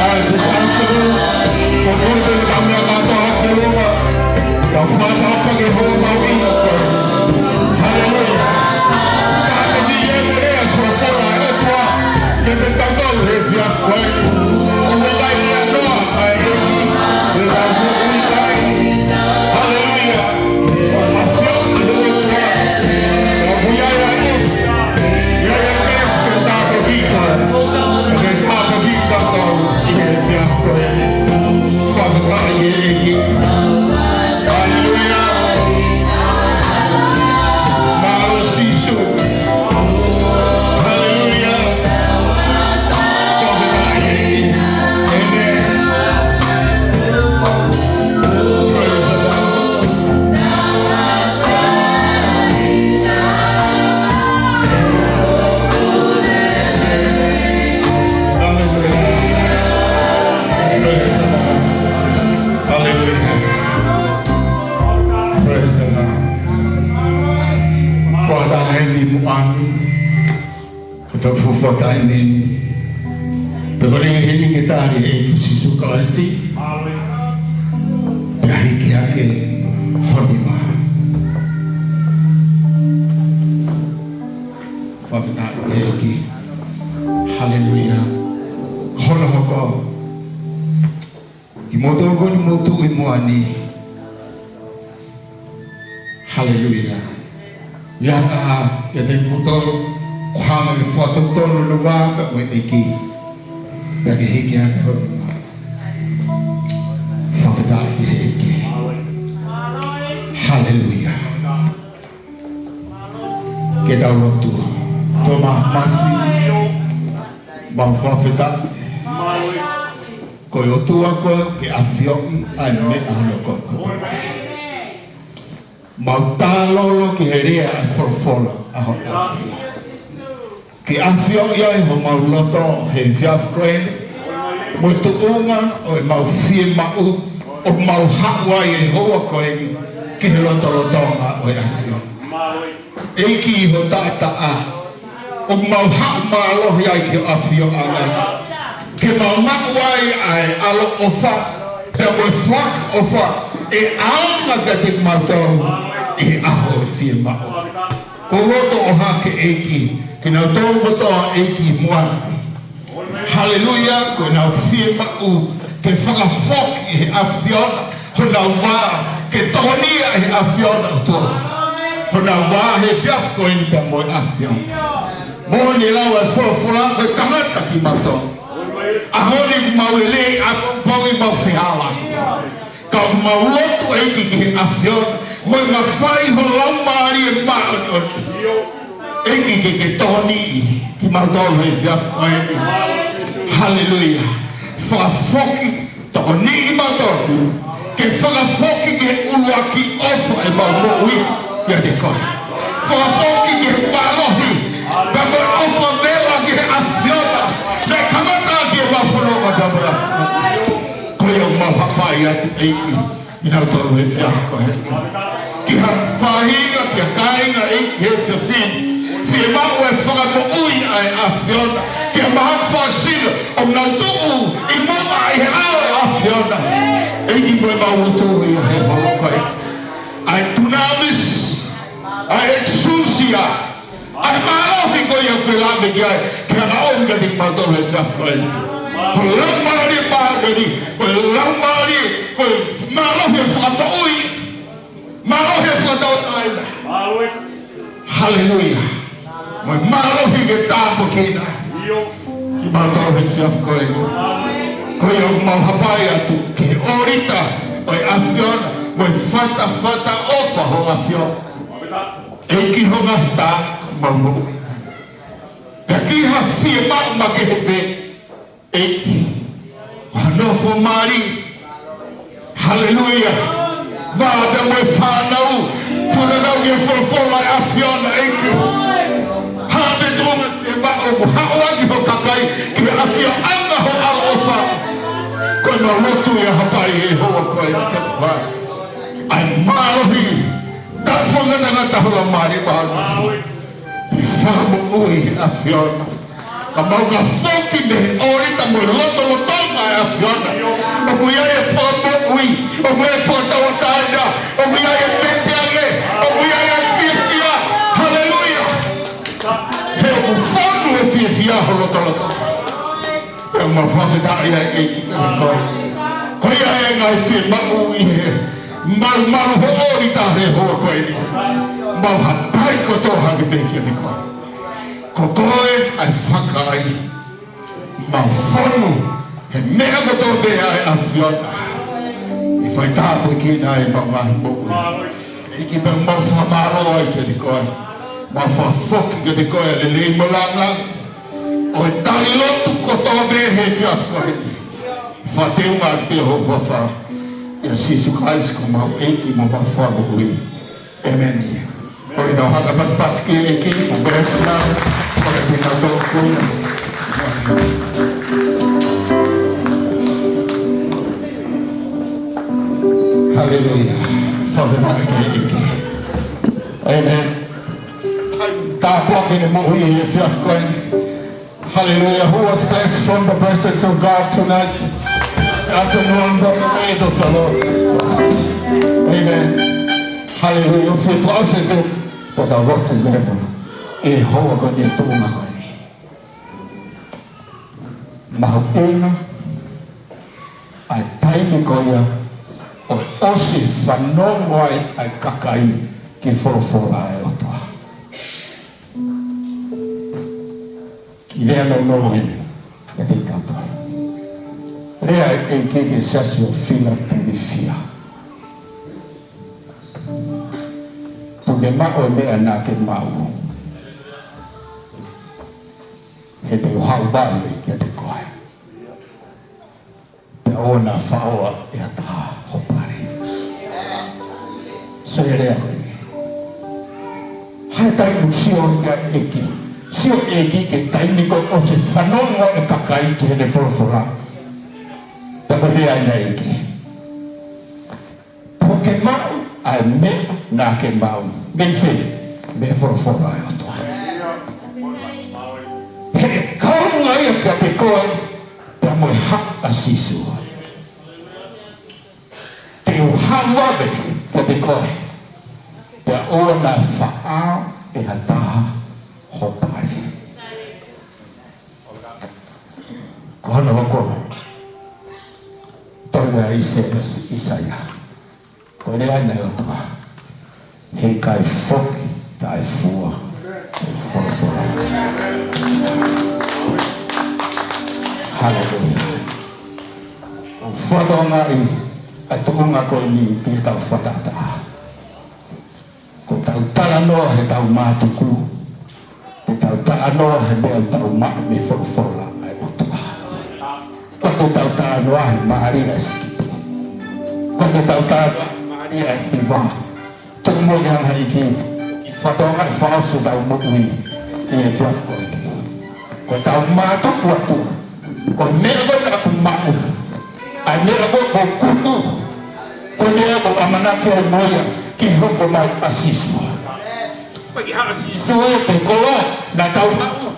uh, this afternoon. Ko koe pē ka meʻa kātoa ke loma, ka fātaka ke hō mau ina koe. Hallelujah. Ka te ki e mea folofola ʻa e ʻOtua, ke te tatau he efiafi ko eni. ʻO me mai ia noa, ʻa e ʻEiki, ʻe lau moʻui mai. Hallelujah. Hallelujah. Mālō Sīsū. Hallelujah. Amen. Praise the Lord. Hallelujah. Praise the Lord. Hallelujah. Praise the Lord. Ko e taha eni mo ani. Ko e tau fuofua taimi ni. Pea ko e heni ke tali ʻe he ʻEiki ko Sīsū Kalaisi. Hiki hake ho nima. Fakafetaʻi ki he ʻEiki. Haleluia. Hono hoko. Kimoutolu ko eni mou tuʻu ʻi muʻa ni. Haleluia. Ia ka, ia te kimoutolu, ko e hanga ʻe he fakatotolo ʻo e vā pea mo e ʻEiki. Pea ke hiki hake ho nima. Fakafetaʻi ki he ʻEiki. Haleluia. Ke tau lotu. Toa Māfimafi, mau fakafetaʻi. Ko e ʻOtua koe ke ʻafioʻi ʻa e meʻa hono koko. Mau tālolo ki he lea ʻa e folofola ʻa ho ʻAfio. Ke ʻafioʻi ai homau loto he efiafi ko eni, mo e tuʻunga ʻo ʻemau fiemaʻu, ʻo mau haʻu ai he houa ko eni ki he lotolotonga ʻo e ʻAfio. ʻEiki, ʻi ho taʻataʻa, ʻoku mau haʻu mālohi ai ki ho ʻafioʻanga, ke mau maʻu ai ʻa e ʻaloʻofa, pea mo e fakaʻofa ʻe ʻaonga kiate kimautolu ʻi he ʻaho ʻo e fiemaʻu. Ko e loto ʻohake ʻEiki, kinautolu kotoa ʻEiki muʻa. Haleluia, ko ʻenau fiemaʻu ke fakafoki ʻe he ʻAfiona honau vā, ke tokoniʻi ʻe he ʻAfiona ʻOtua honau vā he efiafi ko eni pea mo e ʻAfiona. Moʻoni e lau ʻa e folofola, ko e tangata kimautolu. ʻAho ni mau lelei, ʻapongipongi mau fehālaaki. Ka ʻoku mau lotu ʻEiki ki he ʻAfiona, mo e mafai ho Laumālie Māʻoniʻoni. ʻEiki ke ke tokoniʻi kimautolu he efiafi ko eni. Haleluia. Fakafoki, tokoniʻi kimautolu ke fakafoki ki he ʻuluaki ʻofa ʻemau moʻui kiate koe. Fakafoki ki he mālohi, pea mo e ʻofa vela ki he ʻAfiona, naʻe kamata ki heʻemau fononga pea mo e ʻAfiona. Ko ia ʻoku mau hapai atu ʻEiki, kinautolu he efiafi ko eni. Ki ha faʻahinga, ki ha kāinga ʻEiki he efiafi ni, fiemaʻu e fakamoʻui ʻa e ʻAfiona, ki ha mahaki fakasino, ʻoku nau tuʻu ʻi muʻa ʻi he ʻao ʻo e ʻAfiona. ʻEiki, ko ʻemau lotu ia he houa ko eni. ʻA e dunamis, ʻa e exousia, ʻa e mālohi ko ia ʻoku ke lave ki ai, ke hanga ʻo ʻomi kiate kimautolu he efiafi ko eni. Ko e Laumālie Māʻoniʻoni, ko e Laumālie, ko e mālohi ʻo e fakamoʻui, mālohi ʻo e fakatauʻatāina. Haleluia. Mo e mālohi ke tāpuekina kimautolu he efiafi ko eni. Ko ia ʻoku mau hapai atu ki he ʻōlita ʻo e ʻAfiona, mo e fatafata ʻofa ho ʻAfiona. ʻEiki, ho ngaahi tā mau moʻui. Pea ki ha fiemaʻu makehe pē, ʻEiki, ha nofo mali. Haleluia. Vā pea mo e fānau, fakatatau ki he folofola ʻa e ʻAfiona, ʻEiki. Ha pē tuʻunga fiemaʻu, mo haʻu ʻaki ho kakai ki he ʻafioʻanga ho ʻaloʻofa. Ko ʻemau lotu ia hapai he houa ko eni, ʻa e mālohi, taʻefakangatangata ho Laumālie Māʻoniʻoni. Fakamoʻui ʻAfiona. Ka mau ka foki mei he ʻōlita mo e lotolotonga ʻa e ʻAfiona. ʻOku ʻi ai e fakamoʻui, ʻoku ʻi ai e fakatauʻatāina, ʻoku ʻi ai e vete ange, ʻoku ʻi ai e fiefia. Haleluia. He ʻoku fonu e fiefia ho lotolotonga. Pea mau fakafetaʻi ai ʻEiki kiate koe. Ko ia e ngaahi fiemaʻu ʻi he malumalu ho ʻōlita he houa ko eni. Mau hapai kotoa hake pē kiate koe. Ko koe ʻa e fakaʻaiʻai. Mau fonu he meʻa kotoa pē ʻa e ʻAfiona. ʻE fai tāpuekina ai ʻemau ngaahi moʻui. ʻEiki, pea mau fakamālō ai kiate koe. Mau fakafoki kiate koe ʻa e lelei mo e lāngilangi ʻo e tali lotu kotoa pē he efiafi ko eni. Fakatauange ʻa e huafa ʻo Sīsū Kalaisi ko homau ʻEiki mo homau Fakamoʻui. ʻĒmeni. Ko e tau hanga pasipasi ki he ʻEiki, mo e pēsina, ko e tau tō kui. Haleluia. Fakafetaʻi ki he ʻEiki. ʻĒmeni. Tāpuaki ʻene moʻui he efiafi ko eni. Hallelujah. Who was blessed from the presence of God tonight? Afternoon, brother, wait of the Lord. Amen. Haleluia. ʻOku fie fakaʻosi atu, pea tau lotu leva. ʻE hoa ko e tuʻunga ko eni. Mahuʻinga ʻa e taimi ko ia ʻoku ʻosi fanongo ai ʻa e kakai ki he folofola ʻa e ʻOtua. Kiʻi lea nounou eni kiate kitautolu. Lea ʻa e ʻEiki ki he siasi ʻo Filapelifia. Puke maʻu e meʻa naʻa ke maʻu, he te u haʻu vave kiate koe, pea ʻoua naʻa faʻao ʻe ha taha ho pale. Sio he lea ko eni. Hā e taimi ʻoku sio ai ʻa e ʻEiki? Sio e ʻEiki ki he taimi ko ē ʻoku ʻosi fanongo e kakai ki heʻene folofola. Pea ko e lea ʻa e ʻEiki: Puke maʻu ʻa e meʻa naʻa ke maʻu. Mei fē? Mei he folofola ʻa e ʻOtua. He ʻe kaunga ia kiate koe pea mo e haʻu ʻa Sīsū. Te u haʻu vave kiate koe, pea ʻoua naʻa faʻao ʻe ha taha ho pale. Ko hono hoko, tohi ʻa ʻIsa-, ʻIsaia. Ko e lea ʻa e ʻOtua: He ʻikai foki taʻefua e folofola. Haleluia. ʻOku fakatokangaʻi ʻa e tuʻunga ko eni ki heʻetau fakataha. Ko ʻetau talanoa heʻetau mātuku, te tau talanoa he meʻa ʻoku tau maʻu mei he folofola ʻa e ʻOtua. ʻOku ʻikai ke tau talanoa he mālie ʻa e sikipi. ʻOku ʻikai ke tau talanoa he mālie ʻa e hiva. Tuku muʻa ke hanga ʻe he ʻEiki ʻo fakatokangaʻi fakaʻosi ʻetau moʻui ʻi he efiafi ko eni. Ko ʻetau mātuku atu, ko e meʻa ko ē naʻa ku maʻu, ʻa e meʻa ko ē kuo u kuku, ko e meʻa ʻoku ou ʻamanaki ai mo ia ke hoko mai ʻa Sīsū. Ko e ke haʻu ʻa Sīsū ia ki he koloa naʻa tau maʻu.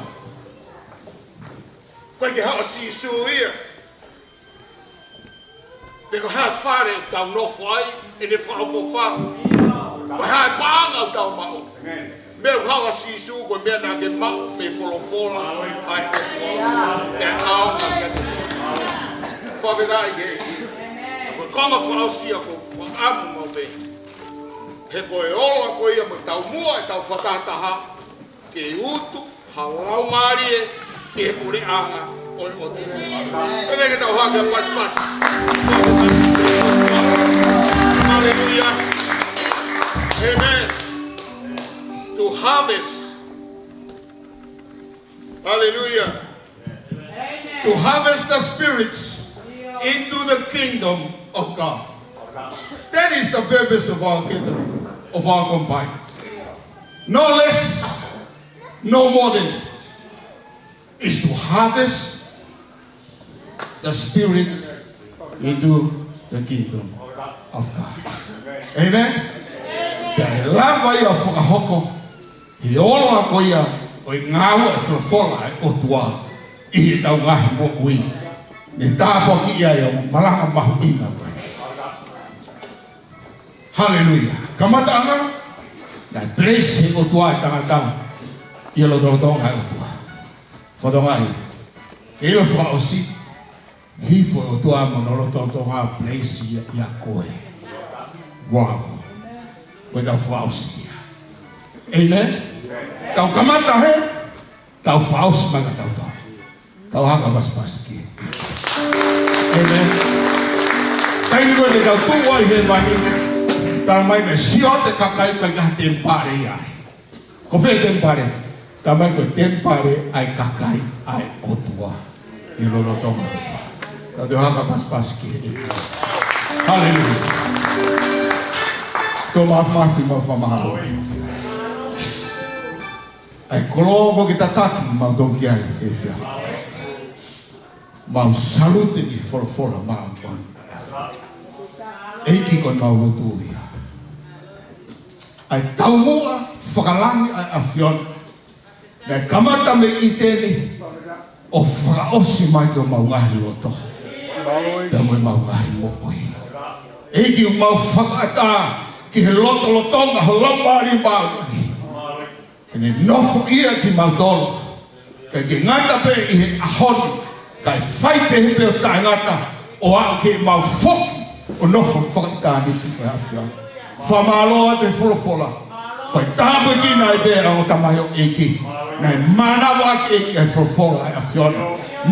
Ko e ke haʻu ʻa Sīsū ia pe ko e hā e fale ʻoku tau nofo ai, ʻene fakaʻofoʻofa. Ko e hā e paʻanga ʻoku tau maʻu. Meʻa ʻoku haʻu ʻa Sīsū, ko e meʻa naʻa ke maʻu mei he folofola ʻa e ʻOtua. Meʻa ʻaonga kiate koe. Fakafetaʻi ki he ʻEiki. Ko e konga fakaʻosi ia ʻoku ou fakaʻamu maʻu pē. He ko e ola ko ia mo e taumuʻa ʻetau fakataha, ke utu ha laumālie ki he puleʻanga ʻo e ʻOtua. Pea ke tau hanga ʻo pasipasi. Hallelujah. Amen. To harvest. Hallelujah. To harvest the spirits into the kingdom of God. That is the purpose of our gathering, of our combine. No less, no more than that, is to harvest the spirits into the kingdom of God. Amen? Pea ʻe lava ia ʻo fakahoko he ola ko ia ʻo e ngāue ʻa e folofola ʻa e ʻOtua ʻi heʻetau ngaahi moʻui. Ne tāpuakiʻi ai ʻa e malanga mahuʻinga ko ē. Haleluia. Kamataʻanga, naʻe place ʻe he ʻOtua e tangata ʻi he lotolotonga ʻo e ʻOtua. Fakatokangaʻi, ke ʻilo fakaʻosi, hifo e ʻOtua mo hono lotolotonga place ia ʻia koe. Wow. Ko ʻetau fakaʻosi ia. Amen. Tau kamata hē, tau fakaʻosi mai ka tau tau. Tau hanga ʻo pasipasi ki he ʻEiki. Amen. Taimi ko ē te tau tuʻu ai he vani, tala mai naʻe sio atu e kakai ʻoku ʻikai ha temipale ia. Ko fē temipale? Tala mai ko e temipale ʻa e kakai ʻa e ʻOtua ʻi he lotolotonga ʻo e ʻOtua. Tau toe hanga ʻo pasipasi ki he ʻEiki. Haleluia. Tō mafimafi mo fakamālō. ʻA e koloa ʻoku ke tataki mautolu ki ai he efiafi. Mau salute ki he folofola māʻoniʻoni. ʻEiki, ko ʻemau lotu ia. ʻA e taumuʻa fakalangi ʻa e ʻAfiona naʻe kamata mei ʻĪteni ʻo fakaʻosi mai ki homau ngaahi loto pea mo ʻemau ngaahi moʻui. ʻEiki, ʻoku mau fakaʻatā ki he lotolotonga ho Laumālie Māʻoniʻoni ke ne nofoʻia kimautolu. Kae ʻikai ke ngata pē ʻi he ʻaho ni, kae fai pehē pē ʻo taʻengata ʻo aʻu ke mau foki ʻo nofo fakaʻitāniti mo e ʻAfiona. Fakamālō atu he folofola. Fai tāpuekina ai pē ʻa e ongo tamaioʻeiki naʻe mānava ʻaki ʻEiki ʻa e folofola ʻa e ʻAfiona.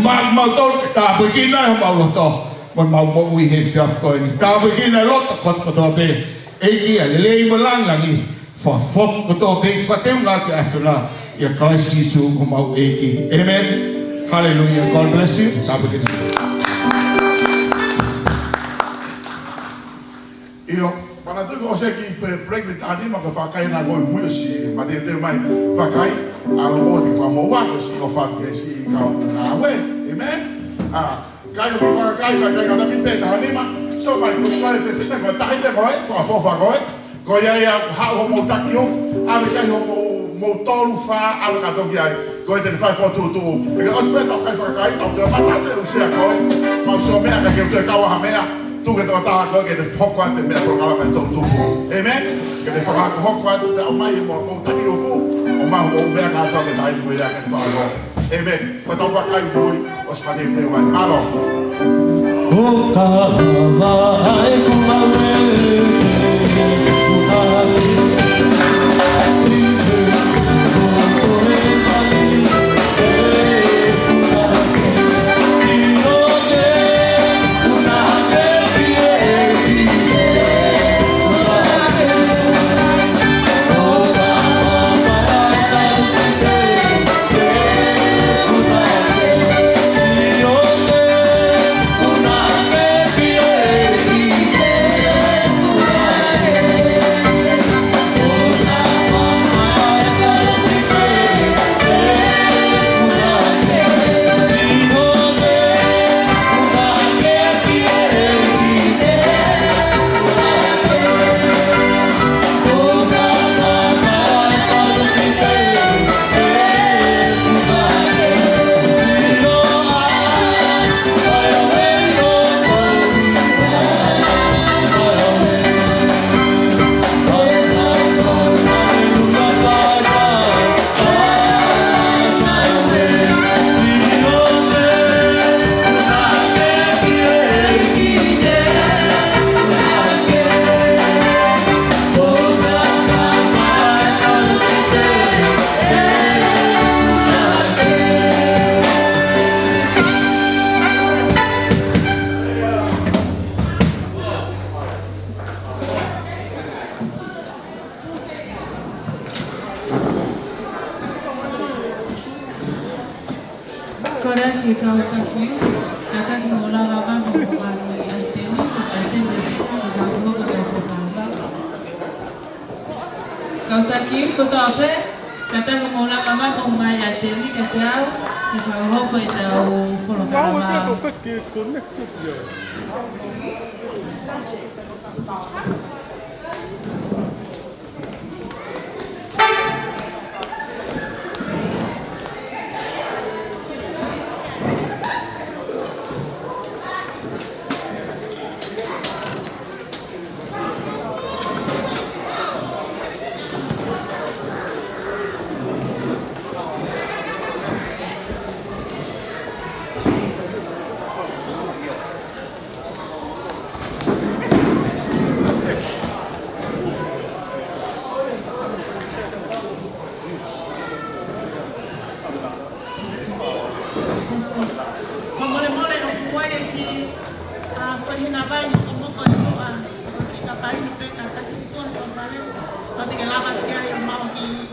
Maʻa kimautolu ke tāpuekina ai homau loto mo ʻemau moʻui he efiafi ko eni. Tāpuekina e loto kotoa pē ʻEiki, ʻa e lelei mo e lāngilangi. Fakafoki kotoa pē, fakateunga ki he ʻAfiona, ʻia Kalaisi Sīsū ko homau ʻEiki. ʻĒmeni. Haleluia. God bless you. Tāpuekina. ʻIo, manatuʻi ko e ʻosi e kiʻi pe-, break mei he taha nima ko e fakakai naʻe ʻi mui ʻo siʻi mateuteu mai fakakai, ʻa e loto ʻo e fakamoʻui ko e siʻi ʻofa ki he siʻi kau ngāue. ʻĒmeni. ʻA, kai ʻo kiʻi fakakai, kai, kai, kai, kai, pē taha nima. So, mai, ko e fefine, ko e taʻahine ko ē, fakafofa ko ē. Ko ia ia, haʻu hoʻomou taki ʻufu, ʻave ki ai hoʻomou, mou tolu fā, ʻave kātoa ki ai. Ko ia te ne fai e fokotuʻutuʻu. ʻE ke ʻosi pē ʻetau kai fakakai, tau toe mamata atu e usia ko ē. Mau sio meʻa ka ke toe kau ha meʻa, tuku ke tokotaha ko ē ke ne hoko atu e meʻa polokalama ʻe toʻutupu. ʻĒmeni? Ke ne fakahokohoko atu pea ʻomai e mou, mou taki ʻufu, ʻomai hoʻomou meʻa kātoa ki he taʻahine ko ia ke ne fakahoko. ʻĒmeni. Ko ʻetau fakakai ʻuhi, ʻosi mateuteu mai. Mālō. ʻO ka vaevae ku mau e, ku taha ki. Kole atu ki he kau taki, kātaki mou lava mai mo e kau ʻaiteni, ʻaiteni, kau taki kotoa pē, kātaki mou lava mai mo e kau ʻaiteni kiate au, ke fakahoko ʻetau polokalama. Fakamolemole ʻoku ʻi ai e kiʻi, ʻa, faʻahinga vai mokomoko ʻi tuʻa, ʻoku ʻikai ke pau pē ke taki ki tuʻa he fale, ka te ke lava ki ai ʻo maʻu ha kiʻi